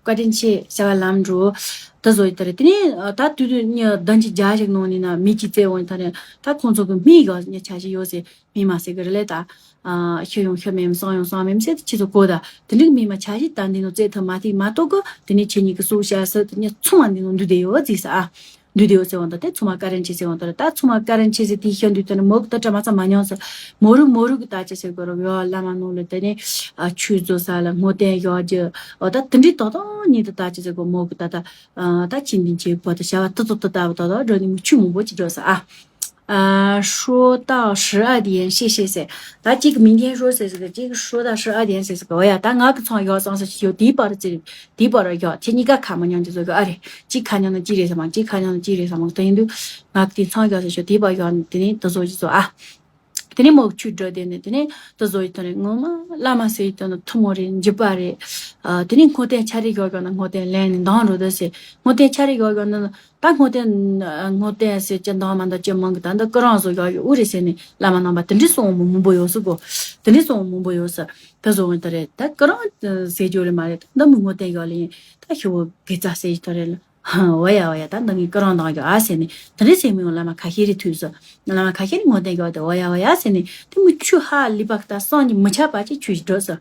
བཀའ་དྲིན་ཆེ་བྱ་བ་ལམ་འགྲོ་ད་བཟོ་ཡི་ད་རེད་དེ་ནས་ད་དུས་དུས་ཉི་ཟླ་འཇི་རྒྱ་ཞིག་ནང་ནས་ན་མི་གཅིག་བཙལ་འོང་ད་རེད་ད་ཁོང་ཚོ་གི་མི་ག་ཉི་ཆ་ཞིག་ཡོད་ཟེར་མི་མ་ཟེར་གི་རེད་ལས་ད། ཤི་ཡོང་ཤི་མེམ་སང་ཡོང་སང་མེམ་ཟེར་ཏེ་ཁྱེད་ཚོ་གོ་ད་དེ་འདྲའི་མི་མ་ཆ་ཞིག་ད་འདི་ནོ་བཙལ་ཐུབ་མ་ཐུབ་མ་གཏོགས་གི་དེ་ནས་ཁྱེད་གཉིས་ཀྱི་སྲོག་ཤ་ཟེར་དེ་ཉིད་ཚང་མ་འདི་ནོ་འདུས་བསྡད་ཡོད་ཟིག་ས་ཨ། འདུས་བསྡད་ཡོད་ཟེར་བ་འདི་དེ་ཚང་མ་བཀའ་དྲིན་ཆེ་ཟེར་བ་འདི་ད་ཚང་མ་བཀའ་དྲིན་ཆེ་ཟེར་དེའི་ཤ་འདུས་ད་ནི་མོ་གི་ད་དྲ་མ་ཚ་མ་མྱོང་ཟེར་མོ་རུ་མོ་རུ་གི་ད་ཅི་ཟེར་གོ་རུ་ཡོ་བླ་མ་ནོ་ལ་དེ་ནས་ཆོས་བཟོ་ས་ལ་སྔོ་བསྟན་ཡོ་རྒྱུ་འོ་ད་དེ་འདྲའི་ཏོག་ཏོག་ཉིད་དུ་ད་ཅི་ཟེར་གོ་མོ་གི་ད་ད་ད་ཁྱིམ་འདི་ཆེ་བོ་ད་བྱ་བ་ཏི་ཏོ་ཏི་ད་བ་ད་ད་འགྲོ་ནི་མི་ཆུ་མོ་བོ་ཅི་འགྲོ་ས་ཨ། 啊，说到十二点，谢谢谢。ད་གཅིག་གིས་明天说ཟེར་ཟེར་གི། གཅིག་གིས་说到十二点ཟེར་ཟེར་གི། འོ་ཡ། ད་ང་གི་ཚང་ཡག་སོང་ཟེར་ཞུ། དེའི་བར་ཙི་དེའི་བར་ཡག་ཁྱེད་གཉིས་ཀ་ཁ་མ་ཉན་གྱི་བཟོ་གི་ཨ་རེད། གཅིག་ཁ་ཉན་ན་གཅིག་རེད་བསམ་མ། གཅིག་ཁ་ཉན་ན་གཅིག་རེད་བསམ་མ། དེ་ཡིན་དུས་ང་གི་དེ་ཚང་ཡག་ཟེར་ཞུ། དེའི་བར་ཡག་ནི་དེ་ནས་དེ་བཟོ་ཞིག་བཟོ་ཨ། དེ་ནས་མོ་ཆུ་འགྲོ་དེ་ནས་དེ་ནས་དེ་བཟོ་ཡི་ཐོག་ནས་ངོ་མ་བླ་མ་ཟེར་ཡི་ཐོག་ནས་ཐུ་མོ་རེད། འཇིབ་པ་རེད། ཨ། དེ་ནས་སྔོ་ལྟས་ཆ་རེ་ཡག་ཡག་ན་སྔོ་ལྟས་ལེན་ནས་འདང་རོ་དོ་ཟེར། སྔོ་ལྟས་ཆ་རེ་ཡག་ཡག་ན། ད་སྔོ་ལྟས། སྔོ་ལྟས་ཟེར་གྱི་འདང་མ་འདང་གྱི་མང་གི། ད་འདི་ཀི་རང་བཟོ་ཡག་ཡོད་འུ་རེད་ཟེར་ནས་བླ་མ་རྣམ་པ་དེ་འདྲའི་གསུང་མོ་མང་པོ་ཡོད་ས་གོ། དེ་འདྲའི་གསུང་མོ་མང་པོ་ཡོད་ས། ད་བཟོ་འོང་ད་རེད། ད་ཀི་རང་ཟེར་རྒྱུ་རེད་མ་རེད། ད་འདི་མོ་སྔོ་ལྟས་ཡག་ལེན། ད་ཤི་བོ་དགེ་རྩ་ཟེར་ཡི་ཐོག་རེད་ལ། འོ་ཡ་འོ་ཡ། ད་འདི་ངས་ཀི་རང་འདང་ཡག་ཨ་ཟེར་ནས་དེ་འདྲའི་ཟེར་མི་ཡོང་། བླ་མ་ཁ་ཤས་རེ་ཐུག་སོ། བླ་མ་ཁ་ཤས་རེ་སྔོ་ལྟས་ཡག་དེ་འོ་ཡ་འོ་ཡ་ཟེར་ནས་དེ་མོ་ཆུ་ཧ་ལི་པག་ད་སང་ཉིན་མི་ཆག་པ་ཅིག་ཆུ་ཞིག་འགྲོ་སོ།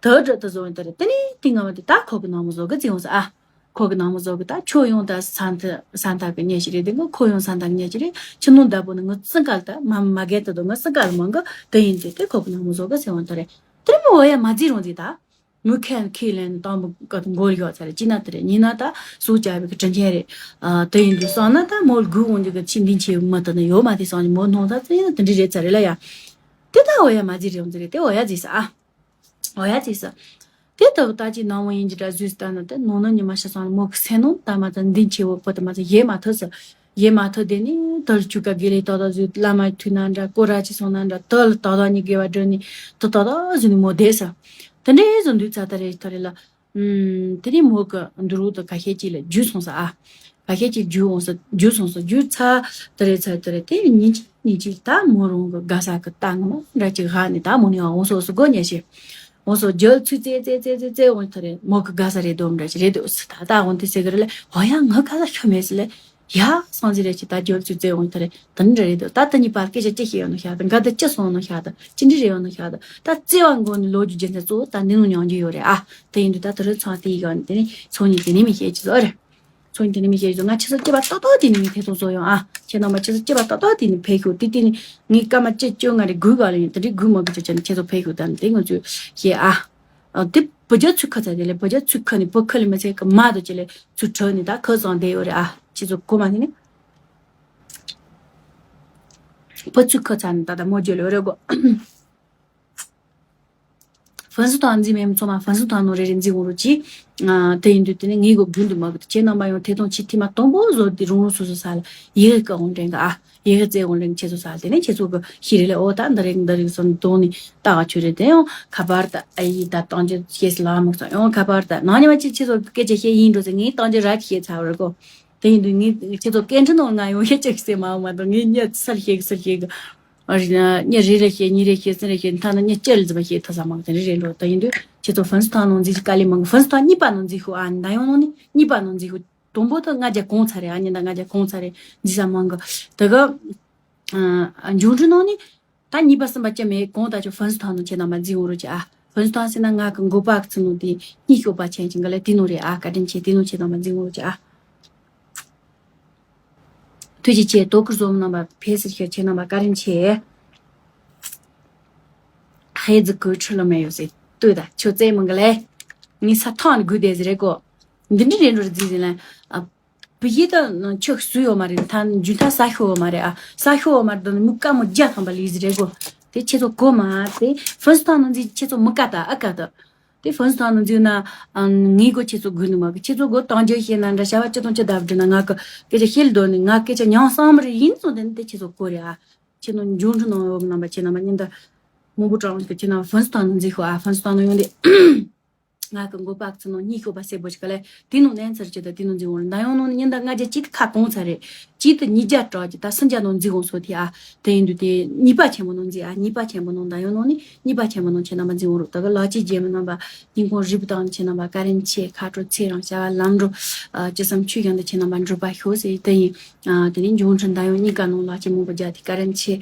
དེ་འགྲོ་དེ་བཟོ་འོང་ད་རེད། དེ་ནས་དེ་སྔ་མ་དེ་ད་ཁོ་གི་ནང་མོ་བཟོ་གི་བརྩི་འོང་ས་ཨ། ཁོ་གི་ནང་མོ་བཟོ་གི། ད་ཁྱོད་ཡོང་ད་ས་མཐའ་ས་མཐའ་གི་ཉེ་ཞིག་རེད། དེ་ཁོ་ཡོང་ས་མཐའ་གི་ཉེ་ཞིག་རེད། ཆུ་ནང་ད་པོ་ནི་ངི་སྲིན་ཀལ་ད་མ་མ་རྒད་ད་དོ་ངི་སྲིན་ཀལ་མང་གི། དེ་ཡིན་དུས་དེ་ཁོ་གི་ནང་མོ་བཟོ་གི་བརྩི་འོང་ད་རེད། དེ་རིང་མོ་འོ་ཡ་མ་བརྩི་རུང་བརྩི་ད། མི་ཁན་ཁས་ལེན་དང་པོ་ཀ་དུ་མགོ་ཡོད་ཚར་རེད། ཅི་ན་དེ་རེད། ཉིན་ན་ད་སུ་བྱ་བའི་གི་དྲིན་ཆེན་རེད། ཨ། དེ་ཡིན་དུས་སང་ན་ད་མོ་སྒུག་འོང་རྒྱུ་གི་ཆེས་འདི་ཆེ་མི་དེ་ནི་ཡོད་མ་དེ་སང་ཉིན་མོ་སྣང་ད་ཙི་ཡིན་ན་དེ་འདྲ་རེད་ཚར་རེད་ལ་ཡ། དེ་ད་འོ་ཡ་མ་བརྩི་རུང་བརྩི་རེད། དེ་འོ་ཡ་བརྩི་ས་ཨ། འོ་ཡ་བརྩི་ས། དེ་ལྟ་བུ་ད་ཅི་ནང་མོ་ཡིན་གྱི་འདྲ་བཟོས་ལྟ་ན་དེ་ནང་ན་ཉི་མ་ཤི་སོང་ན་མོ་གི་སེམས་ནང་ད་མ་ད་འདི་ཆེ་བོ་པོ་དེ་མ་ད་ཡེ་མ་ཐུབ་ས། ཡེ་མ་ཐུབ་དེ་ནི་དལ་ཆུ་ཀ་དགེ་ལེ་ཏག་ཏག་བཟོས། བླ་མ་ཐུག་ན་འདྲ་སྐོར་ར་ཅི་སོང་ན་འདྲ་དལ་ཏག་ཏག་ཉི་དགེ་བ་སྒྲུབ་ནི་དུ་ཏག་ཏག་བཟོས་ནི་མོ་བསྡད་ས། དེ་འདྲའི་བཟོ་འདུག་ཚ་ད་རེད་ད་རེད་ལ། ཨུམ། དེ་ནས་མོ་གི་འདུ་རུ་དུ་ཁ་ཤས་ཅིག་ལ་རྒྱུ་སོང་ས་ཨ། ཁ་ཤས་ཅིག་རྒྱུ་འོང་ས་རྒྱུ་སོང་ས་རྒྱུ་ཚ་དེ་རེད་ཚ་དེ་རེད། དེ་ཉིན་གཅིག་ཉིན་གཅིག་ད་མོ་རང་གི་དགའ་ས་གི་ད་ངོ་མ་འདྲ་ཅིག་ཧ་ནས་ད་མོ་ནི་འོང་སོ་སོ་གོ་ཉེ་ཤེ། འོང་སོ་རྒྱུ་ཚུ་ཙེ་ཙེ་ཙེ་ཙེ་ཙེ་འོང་ཐ་རེད། མོ་གི་དགའ་ས་རེད་དོ་འདྲ་ཅིག་རེད་དོ་ས། ད་ད་འོང་དེ་ཟེར་གི་རེད་ལ། འོ་ཡ་ངི་དགའ་ས་ཤོ་མེད་ཟེར་ལ། ཡ་སང་ཟིག་རེ་ཆི་ད་རྒྱབ་ཚུར་བཙལ་འོང་ད་རེ་ད་ནི་རེ་རེད་དོ། ད་ད་ནི་པར་སྐད་ཆ་ཅི་ཤེས་ཡོད་ནོ་ཤག་ད་འགའ་ད་ཅི་སོང་ནོ་ཤག་ད་ཅི་འདྲི་རེ་ཡོད་ནོ་ཤག་ད་ད་བརྩེ་བ་མགོ་ནི་ལོ་རྒྱུས་རྒྱུ་མཚན་གཙོ་བོ་ད་འདི་ནོ་མྱོང་རྒྱུ་ཡོད་རེད་ཨ། དེ་ཡིན་དུས་ད་དེ་རུ་ཚང་དེ་ཡི་ག་ནི་དེ་ནི་ཚོ་ནི་དེ་ནི་མི་ཤེས་ཅི་ཟོ་རེད། ཚོ་ནི་དེ་ནི་མི་ཤེས་ཅི་ཟོ། ང་ཁྱེད་ཚོ་སྐྱེ་བ་ཏོག་ཏོག་དེ་ནི་མི་ཐེ་ཚོ་ཟོ་ཡོང་ཨ། ཁྱེད་རྣམ་པ་ཁྱེད་ཚོ་སྐྱེ་བ་ཏོག་ཏོག་དེ་ནི་ཕེ་ཤུ་དེ་དེ་ནི་ངའི་སྐར་མ་བཅུ་བཅོ་ལྔ་རེ་དགུ་ག་ལ་ཡིན་དེ་འདྲི་དགུ་མ་དགུ་ཅོ་ཅན་ཁྱེད་ཚོ་ཕེ་ཤུ་ད་ནི་དེ་ང་ཚོས་ཤེས་ཨ། ཨ། དེ་བུ་རྒྱ་ཚུ་ཁ་ཚ་དེ་ལས་བུ་རྒྱ་ཚུ་ཁ་ནི་བུ་ཁ་ལི་མི་ཚེ་གི་མ་དུ་ཅི་ལས་ཚུ་ཁྲ་ནི་ད་ཁ་བཟང་བསྡད་ཡོད་རེད་ཨ། ཁྱེད་ཚོ་གོ་མ་ནི་ནི། བུ་ཚུ་ཁ་ཚ་ནི་ད་ད་མོ་རྒྱུ་ལོ་རེ་གོ། ཧྥན་སི་ཐང་འཛི་མེད་མི་ཚོ་མ་ཧྥན་སི་ཐང་ནོ་རེ་རེ་འཛི་འོང་རོ་ཅི། ཨ། དེ་ཡིན་དུས་དེ་ནི་ངའི་གོ་རྒྱུན་དུ་མ་གི་ཁྱེད་རྣམ་པ་ཡང་ཐེ་གཏོང་ཆི་ཐི་མ་དང་པོ་བཟོ་དེ་རུང་རུང་སོ་སོ་ས་ལ་ཡི་གེ་ཀ་འོང་དྲན་ག་ཨ། ཡི་གེ་རྩེ་འོང་དྲན་ཁྱེད་ཚོ་ས་ལ་དེ་ནས་ཁྱེད་ཚོ་གི་ཤི་རེ་ལས་ཨོ་ད་འདི་རེད་འདི་རེད་སོང་དོང་ནི་ད་ག་ཆུ་རེད། དེ་ཡང་ཁ་པར་ད་ཨ་ཡི་ད་གཏོང་རྒྱུ་ཤེས་ལ་མི་སོང་ཡང་ཁ་པར་ད་ནང་ཉི་མ་ཅི་ཁྱེད་ཚོ་སྐད་ཆ་བཤད་ཡིན་འགྲོ་ཟེར་ངས་གཏོང་རྒྱུ་ར་ཅི་བཤད་ཚར་བ་རེད་གོ། དེ་ཡིན་དུས་ངས་ཁྱེད་ཚོ་སྐད་འཕྲིན་ནང་ང་ཡོང་ཤེས་ཅིག་ཟེར་མ་འོང་མ་གཏོགས་ངས་ཉི་སར་ཤེས་གི་སར་ཤེས་གི། ཨ་རི་ན་ཉི་རེ་རེ་ཤེས་ཉི་རེ་ཤེས་སེ་རེ་ཤེས་མཐའ་ན་ཉི་ཅེར་ལ་ཟིན་པ་ཤེས་ཐ་ས་མང་དེ་རེ་རེ་འགྲོ། དེ་ཡིན་དུས་ཁྱེད་ཚོ་ཧྥན་སི་ཐང་ནང་འཛིན་ག་ལེ་མང་གི། ཧྥན་སི་ཐང་གཉིས་པ་ནང་འཛིན་ཤོག་ཨ། ད་ཡོང་ནང་ནི་གཉིས་པ་ནང་འཛིན་ཤོག་དང་པོ་ད་ལྔ་བརྒྱ་གོང་ཚ་རེད་ཨ། ཉི་ཟླ་ལྔ་བརྒྱ་གོང་ཚ་རེད་འཛིན་ས་མང་གི། དེ་ག་ཨ་འབྱུང་འཕྲིན་ནང་ནི་ད་གཉིས་པ་གསུམ་པ་ཅི་མེད་གོང་ད་ཆོ་ཧྥན་སི་ཐང་ནང་ཁྱེད་རྣམ་པ་འཛིན་འོང་རོགས་ཀྱི་ཨ། ཧྥན་སི་ཐང་ཟེར་ན་ང་གི་མགོ་པ་གི་ཚུ་ནང་དེ་གཉིད་ཤོག་པ་ཆེན་ཆེན་ག་ལེ་དེ་ནང་རེད་ཨ། བཀའ་དྲིན་ཆེ། དེ་ནང་ཁྱེད་རྣམ་པ་འཛིན་འོང་རོགས་ཀྱི་ཨ། ཐུགས་རྗེ་ཆེ། དོ་ཁུར་བཟོ་མི་རྣམ་པ་ཕེ་སི་ཤེར་ཁྱེད་རྣམ་པ་བཀའ་དྲིན་ཆེ། ཧེ་ཛི་ཀུ་ཁྲི་ལོ་མེ་ཡོད་ཟེར་ལྟོས་ད་ཁྱོད་རྩེད་མོ་གི་ལེ། ངའི་ས་ཐང་ནི་དགོས་བསྡད་ཟེར་རེད་གོ། འདི་འདྲི་རེད་འགྲོ་རེད་ཟེར་ཟེར་ལེ། ཨ། བུ་ཡི་ད་ཁྱོད་སུ་ཡོད་མ་རེད། ད་རྒྱུན་ཐ་ས་ཤོ་ཡོད་མ་རེད་ཨ། ས་ཤོ་ཡོད་མ་རེད། ད་ནི་མི་དཀའ་མོ་རྒྱ་ཐམ་པ་ལི་ཟེར་རེད་གོ། དེ་ཁྱེད་ཚོ་གོ་མ་དེ་ཧྥན་སི་ཐང་ནང་འཛིན་ཁྱེད་ཚོ་མི་དཀའ་ད་ཨ་དཀའ་ད། དེ་ཧྥན་སི་ཐང་ནང་འཛུལ་ན། ཨ། ངའི་སྒོ་ཁྱེད་ཚོ་དགོས་ནི་མ་གི། ཁྱེད་ཚོ་སྒོ་གཏོང་རྒྱུ་ཤེས་ན་འདྲ་བྱ་བ་ཅི་དང་ཅི་བརྡ་སྤྲོད་ན་ང་གི་སྐད་ཆ་ཤེས་ལ་འདོད་ནི་ང་སྐད་ཆ་ཉང་སང་མ་རེད་ཡིན་ཙང་དེ་ནི་དེ་ཁྱེད་ཚོ་གོ་རེད་ཨ། ཁྱེད་ནང་འབྱུང་འཕྲིན་ནང་ཡོད་མི་རྣམ་པ་ཁྱེད་རྣམ་པ་ཉིན་ད་མང་པོ་དྲང་གི་ཁྱེད་རྣམ་ཧྥན་སི་ཐང་ནང་འཛུལ་ཤོག་ཨ། ཧྥན་སི་ཐང་ནང་ཡོང་དེ་ང་གི་མགོ་པག་ཚོ་ནང་གཉིད་ཤོག་པ་སེ་པོ་ཅིག་ག་ལས་དེ་ནང་ལན་ཚར་གྱི་ད་དེ་ནང་འཛུལ་འོང་རེད། ད་ཡང་ནང་ནི་ཉིན་ད་ལྔ་བརྒྱ་གཅིག་ཁ་གོང་ཚར་རེད། གཅིག་ཏུ་ཉིས་བརྒྱ་དྲག་གི་ད་སུམ་བརྒྱ་ནང་འཛུལ་འོང་སོ་དེ་ཨ། དེ་ཡིན་དུས་དེ་གཉིས་པ་ཆེན་པོ་ནང་འཛུལ་ཨ། གཉིས་པ་ཆེན་པོ་ནང་ད་ཡང་ནང་ནི་གཉིས་པ་ཆེན་པོ་ནང་ཁྱེད་རྣམ་པ་འཛུལ་འོང་རོགས། ད་ག་ལག་གཅིག་རྗེས་མི་རྣམ་པ་སྙིང་ཁོང་རུས་པ་དང་ཁྱེད་རྣམ་པ་བཀའ་དྲིན་ཆེ། ཁ་དྲོ་ཚེ་རིང་བྱ་བ་ལམ་འགྲོ། ཨ། ཅི་བསམ་ཆོས་བཞིན་དུ་ཁྱེད་རྣམ་པ་འགྲུབ་པ་ཤོག་ཟེར་དེ་ཡིན། ཨ། དེ་ནས་འབྱུང་འཕྲིན་ད་ཡང་གཉིས་ཀ་ནང་ལག་ཁྱེད་མང་པོ་རྒྱག་དེ་བཀའ་དྲིན་ཆེ།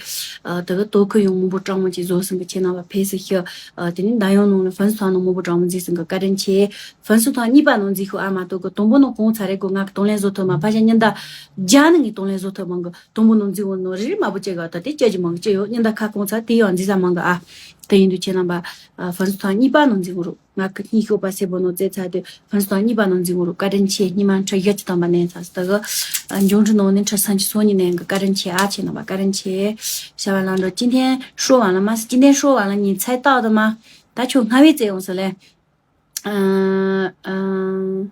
ཨ། ད་ག་དོ་ཁུ་ཡང་མང་པོ་དྲང་མོ་ཅིག་བཟོ་ཟིན་གི་ཁྱེད་རྣམ་པ་ཕེ་སི་ཤི། ཨ། དེ་ནས་ད་ཡང་ནང་ལ་ཧྥན་སི་ཐང་ནང་མང་པོ་དྲང་མོ་འཛིན་ཟིན་གི་བཀའ་དྲིན་ཆེ། ཧྥན་སི་ཐང་གཉིས་པ་ནང་འཛུལ་ཤོག་ཨ། མ་གཏོགས་གི་དང་པོ་ནང་གོང་ཚ་རེད་གོ། ང་གི་དང་ལེན་བཟོ་ཐུབ་མ་ཕ་ཞག་ཉིན་ད་རྒྱ་ནི་ངས་ གཏོང་ལེན་བཟོ་ཐུབ་མང་གི་དང་པོ་ནང་འཛུལ་འོང་ནོ་རེ་རེ་མ་བུ་ཅེ་ག་ད་དེ་ཅེ་ཅི་མང་གི་ཅེ་ཡོད་ཉི་ཟླ་ཁ་སྐོང་ཚ་དེ་ཡང་འཛི་ཟ་མང་གི་ཨ། དེ་ཡིན་དུས་ཁྱེད་རྣམ་པ་ཨ་ཧྥན་སི་ཐང་གཉིས་པ་ནང་འཛུལ་འོང་རུ། ང་གི་སྙིང་ཤོག་པ་སེར་པོ་ནང་བཙལ་ཚར་དུས་ཧྥན་སི་ཐང་གཉིས་པ་ནང་འཛུལ་འོང་རུ། བཀའ་དྲིན་ཆེ། སྙིང་མ་ཁྲི་བཞི་བཅུ་ཐམ་པ་ནས་ཚ་སི་ད་གི་འབྱུང་འཕྲུལ་ནང་ནས་ཁྲི་སུམ་ཅུ་སོ་གཉིས་ནས་གི་བཀའ་དྲིན་ཆེ་ཨ། ཁྱེད་རྣམ་པ་བཀའ་དྲིན་ཆེ། ཤ་བ་ལང་འགྲོ་ཅི་ཐེན་ཧྲོ་བ་ལ་མ་སི་ཅི་ཐེན་ཧྲོ་བ་ལ་ཉིན་ཚད་ཏག་ཏུ་མ། ད་ཁྱོད་སྔ་བས་བཙལ་ཡོང་སི་ལེ། ཨ་ཨ།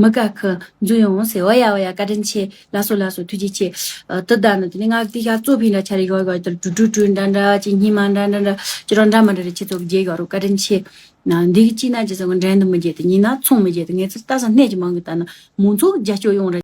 མི་ཀ་ཁི་འཛུལ་ཡོང་ཟེར། འོ་ཡ་འོ་ཡ། བཀའ་དྲིན་ཆེ། ལགས་སོ་ལགས་སོ། ཐུགས་རྗེ་ཆེ། ཨ་དི་ད་ནི་དེ་ནི་ང་གི་ཤ་གཙོ་ཕིན་འདྲ་ཆ་རེ་ཡོད་ཡོད་དེར་དྲུ་དྲུ་དྲུ་འདྲ་འདྲ་ཅི་སྙིང་མ་འདྲ་འདྲ་འདྲ་ཅི་རོ་འདྲ་མ་འདྲ་རེ་ཁྱེད་ཚོ་གི་རྗེས་ཡོད་རུ། བཀའ་དྲིན་ཆེ། ན་འདི་གི་ཅི་ན་ཅི་ཚོ་གི་འགྲན་དུ་མི་རྗེས་དེ་ཉིན་ན་ཚོང་མི་རྗེས་དེ་ངེད་ཚོ་ལྟ་ས་སྣེ་ཅི་མང་གི་ད་ན་མང་ཚོགས་རྒྱ་སྐྱོད་ཡོང་རེ།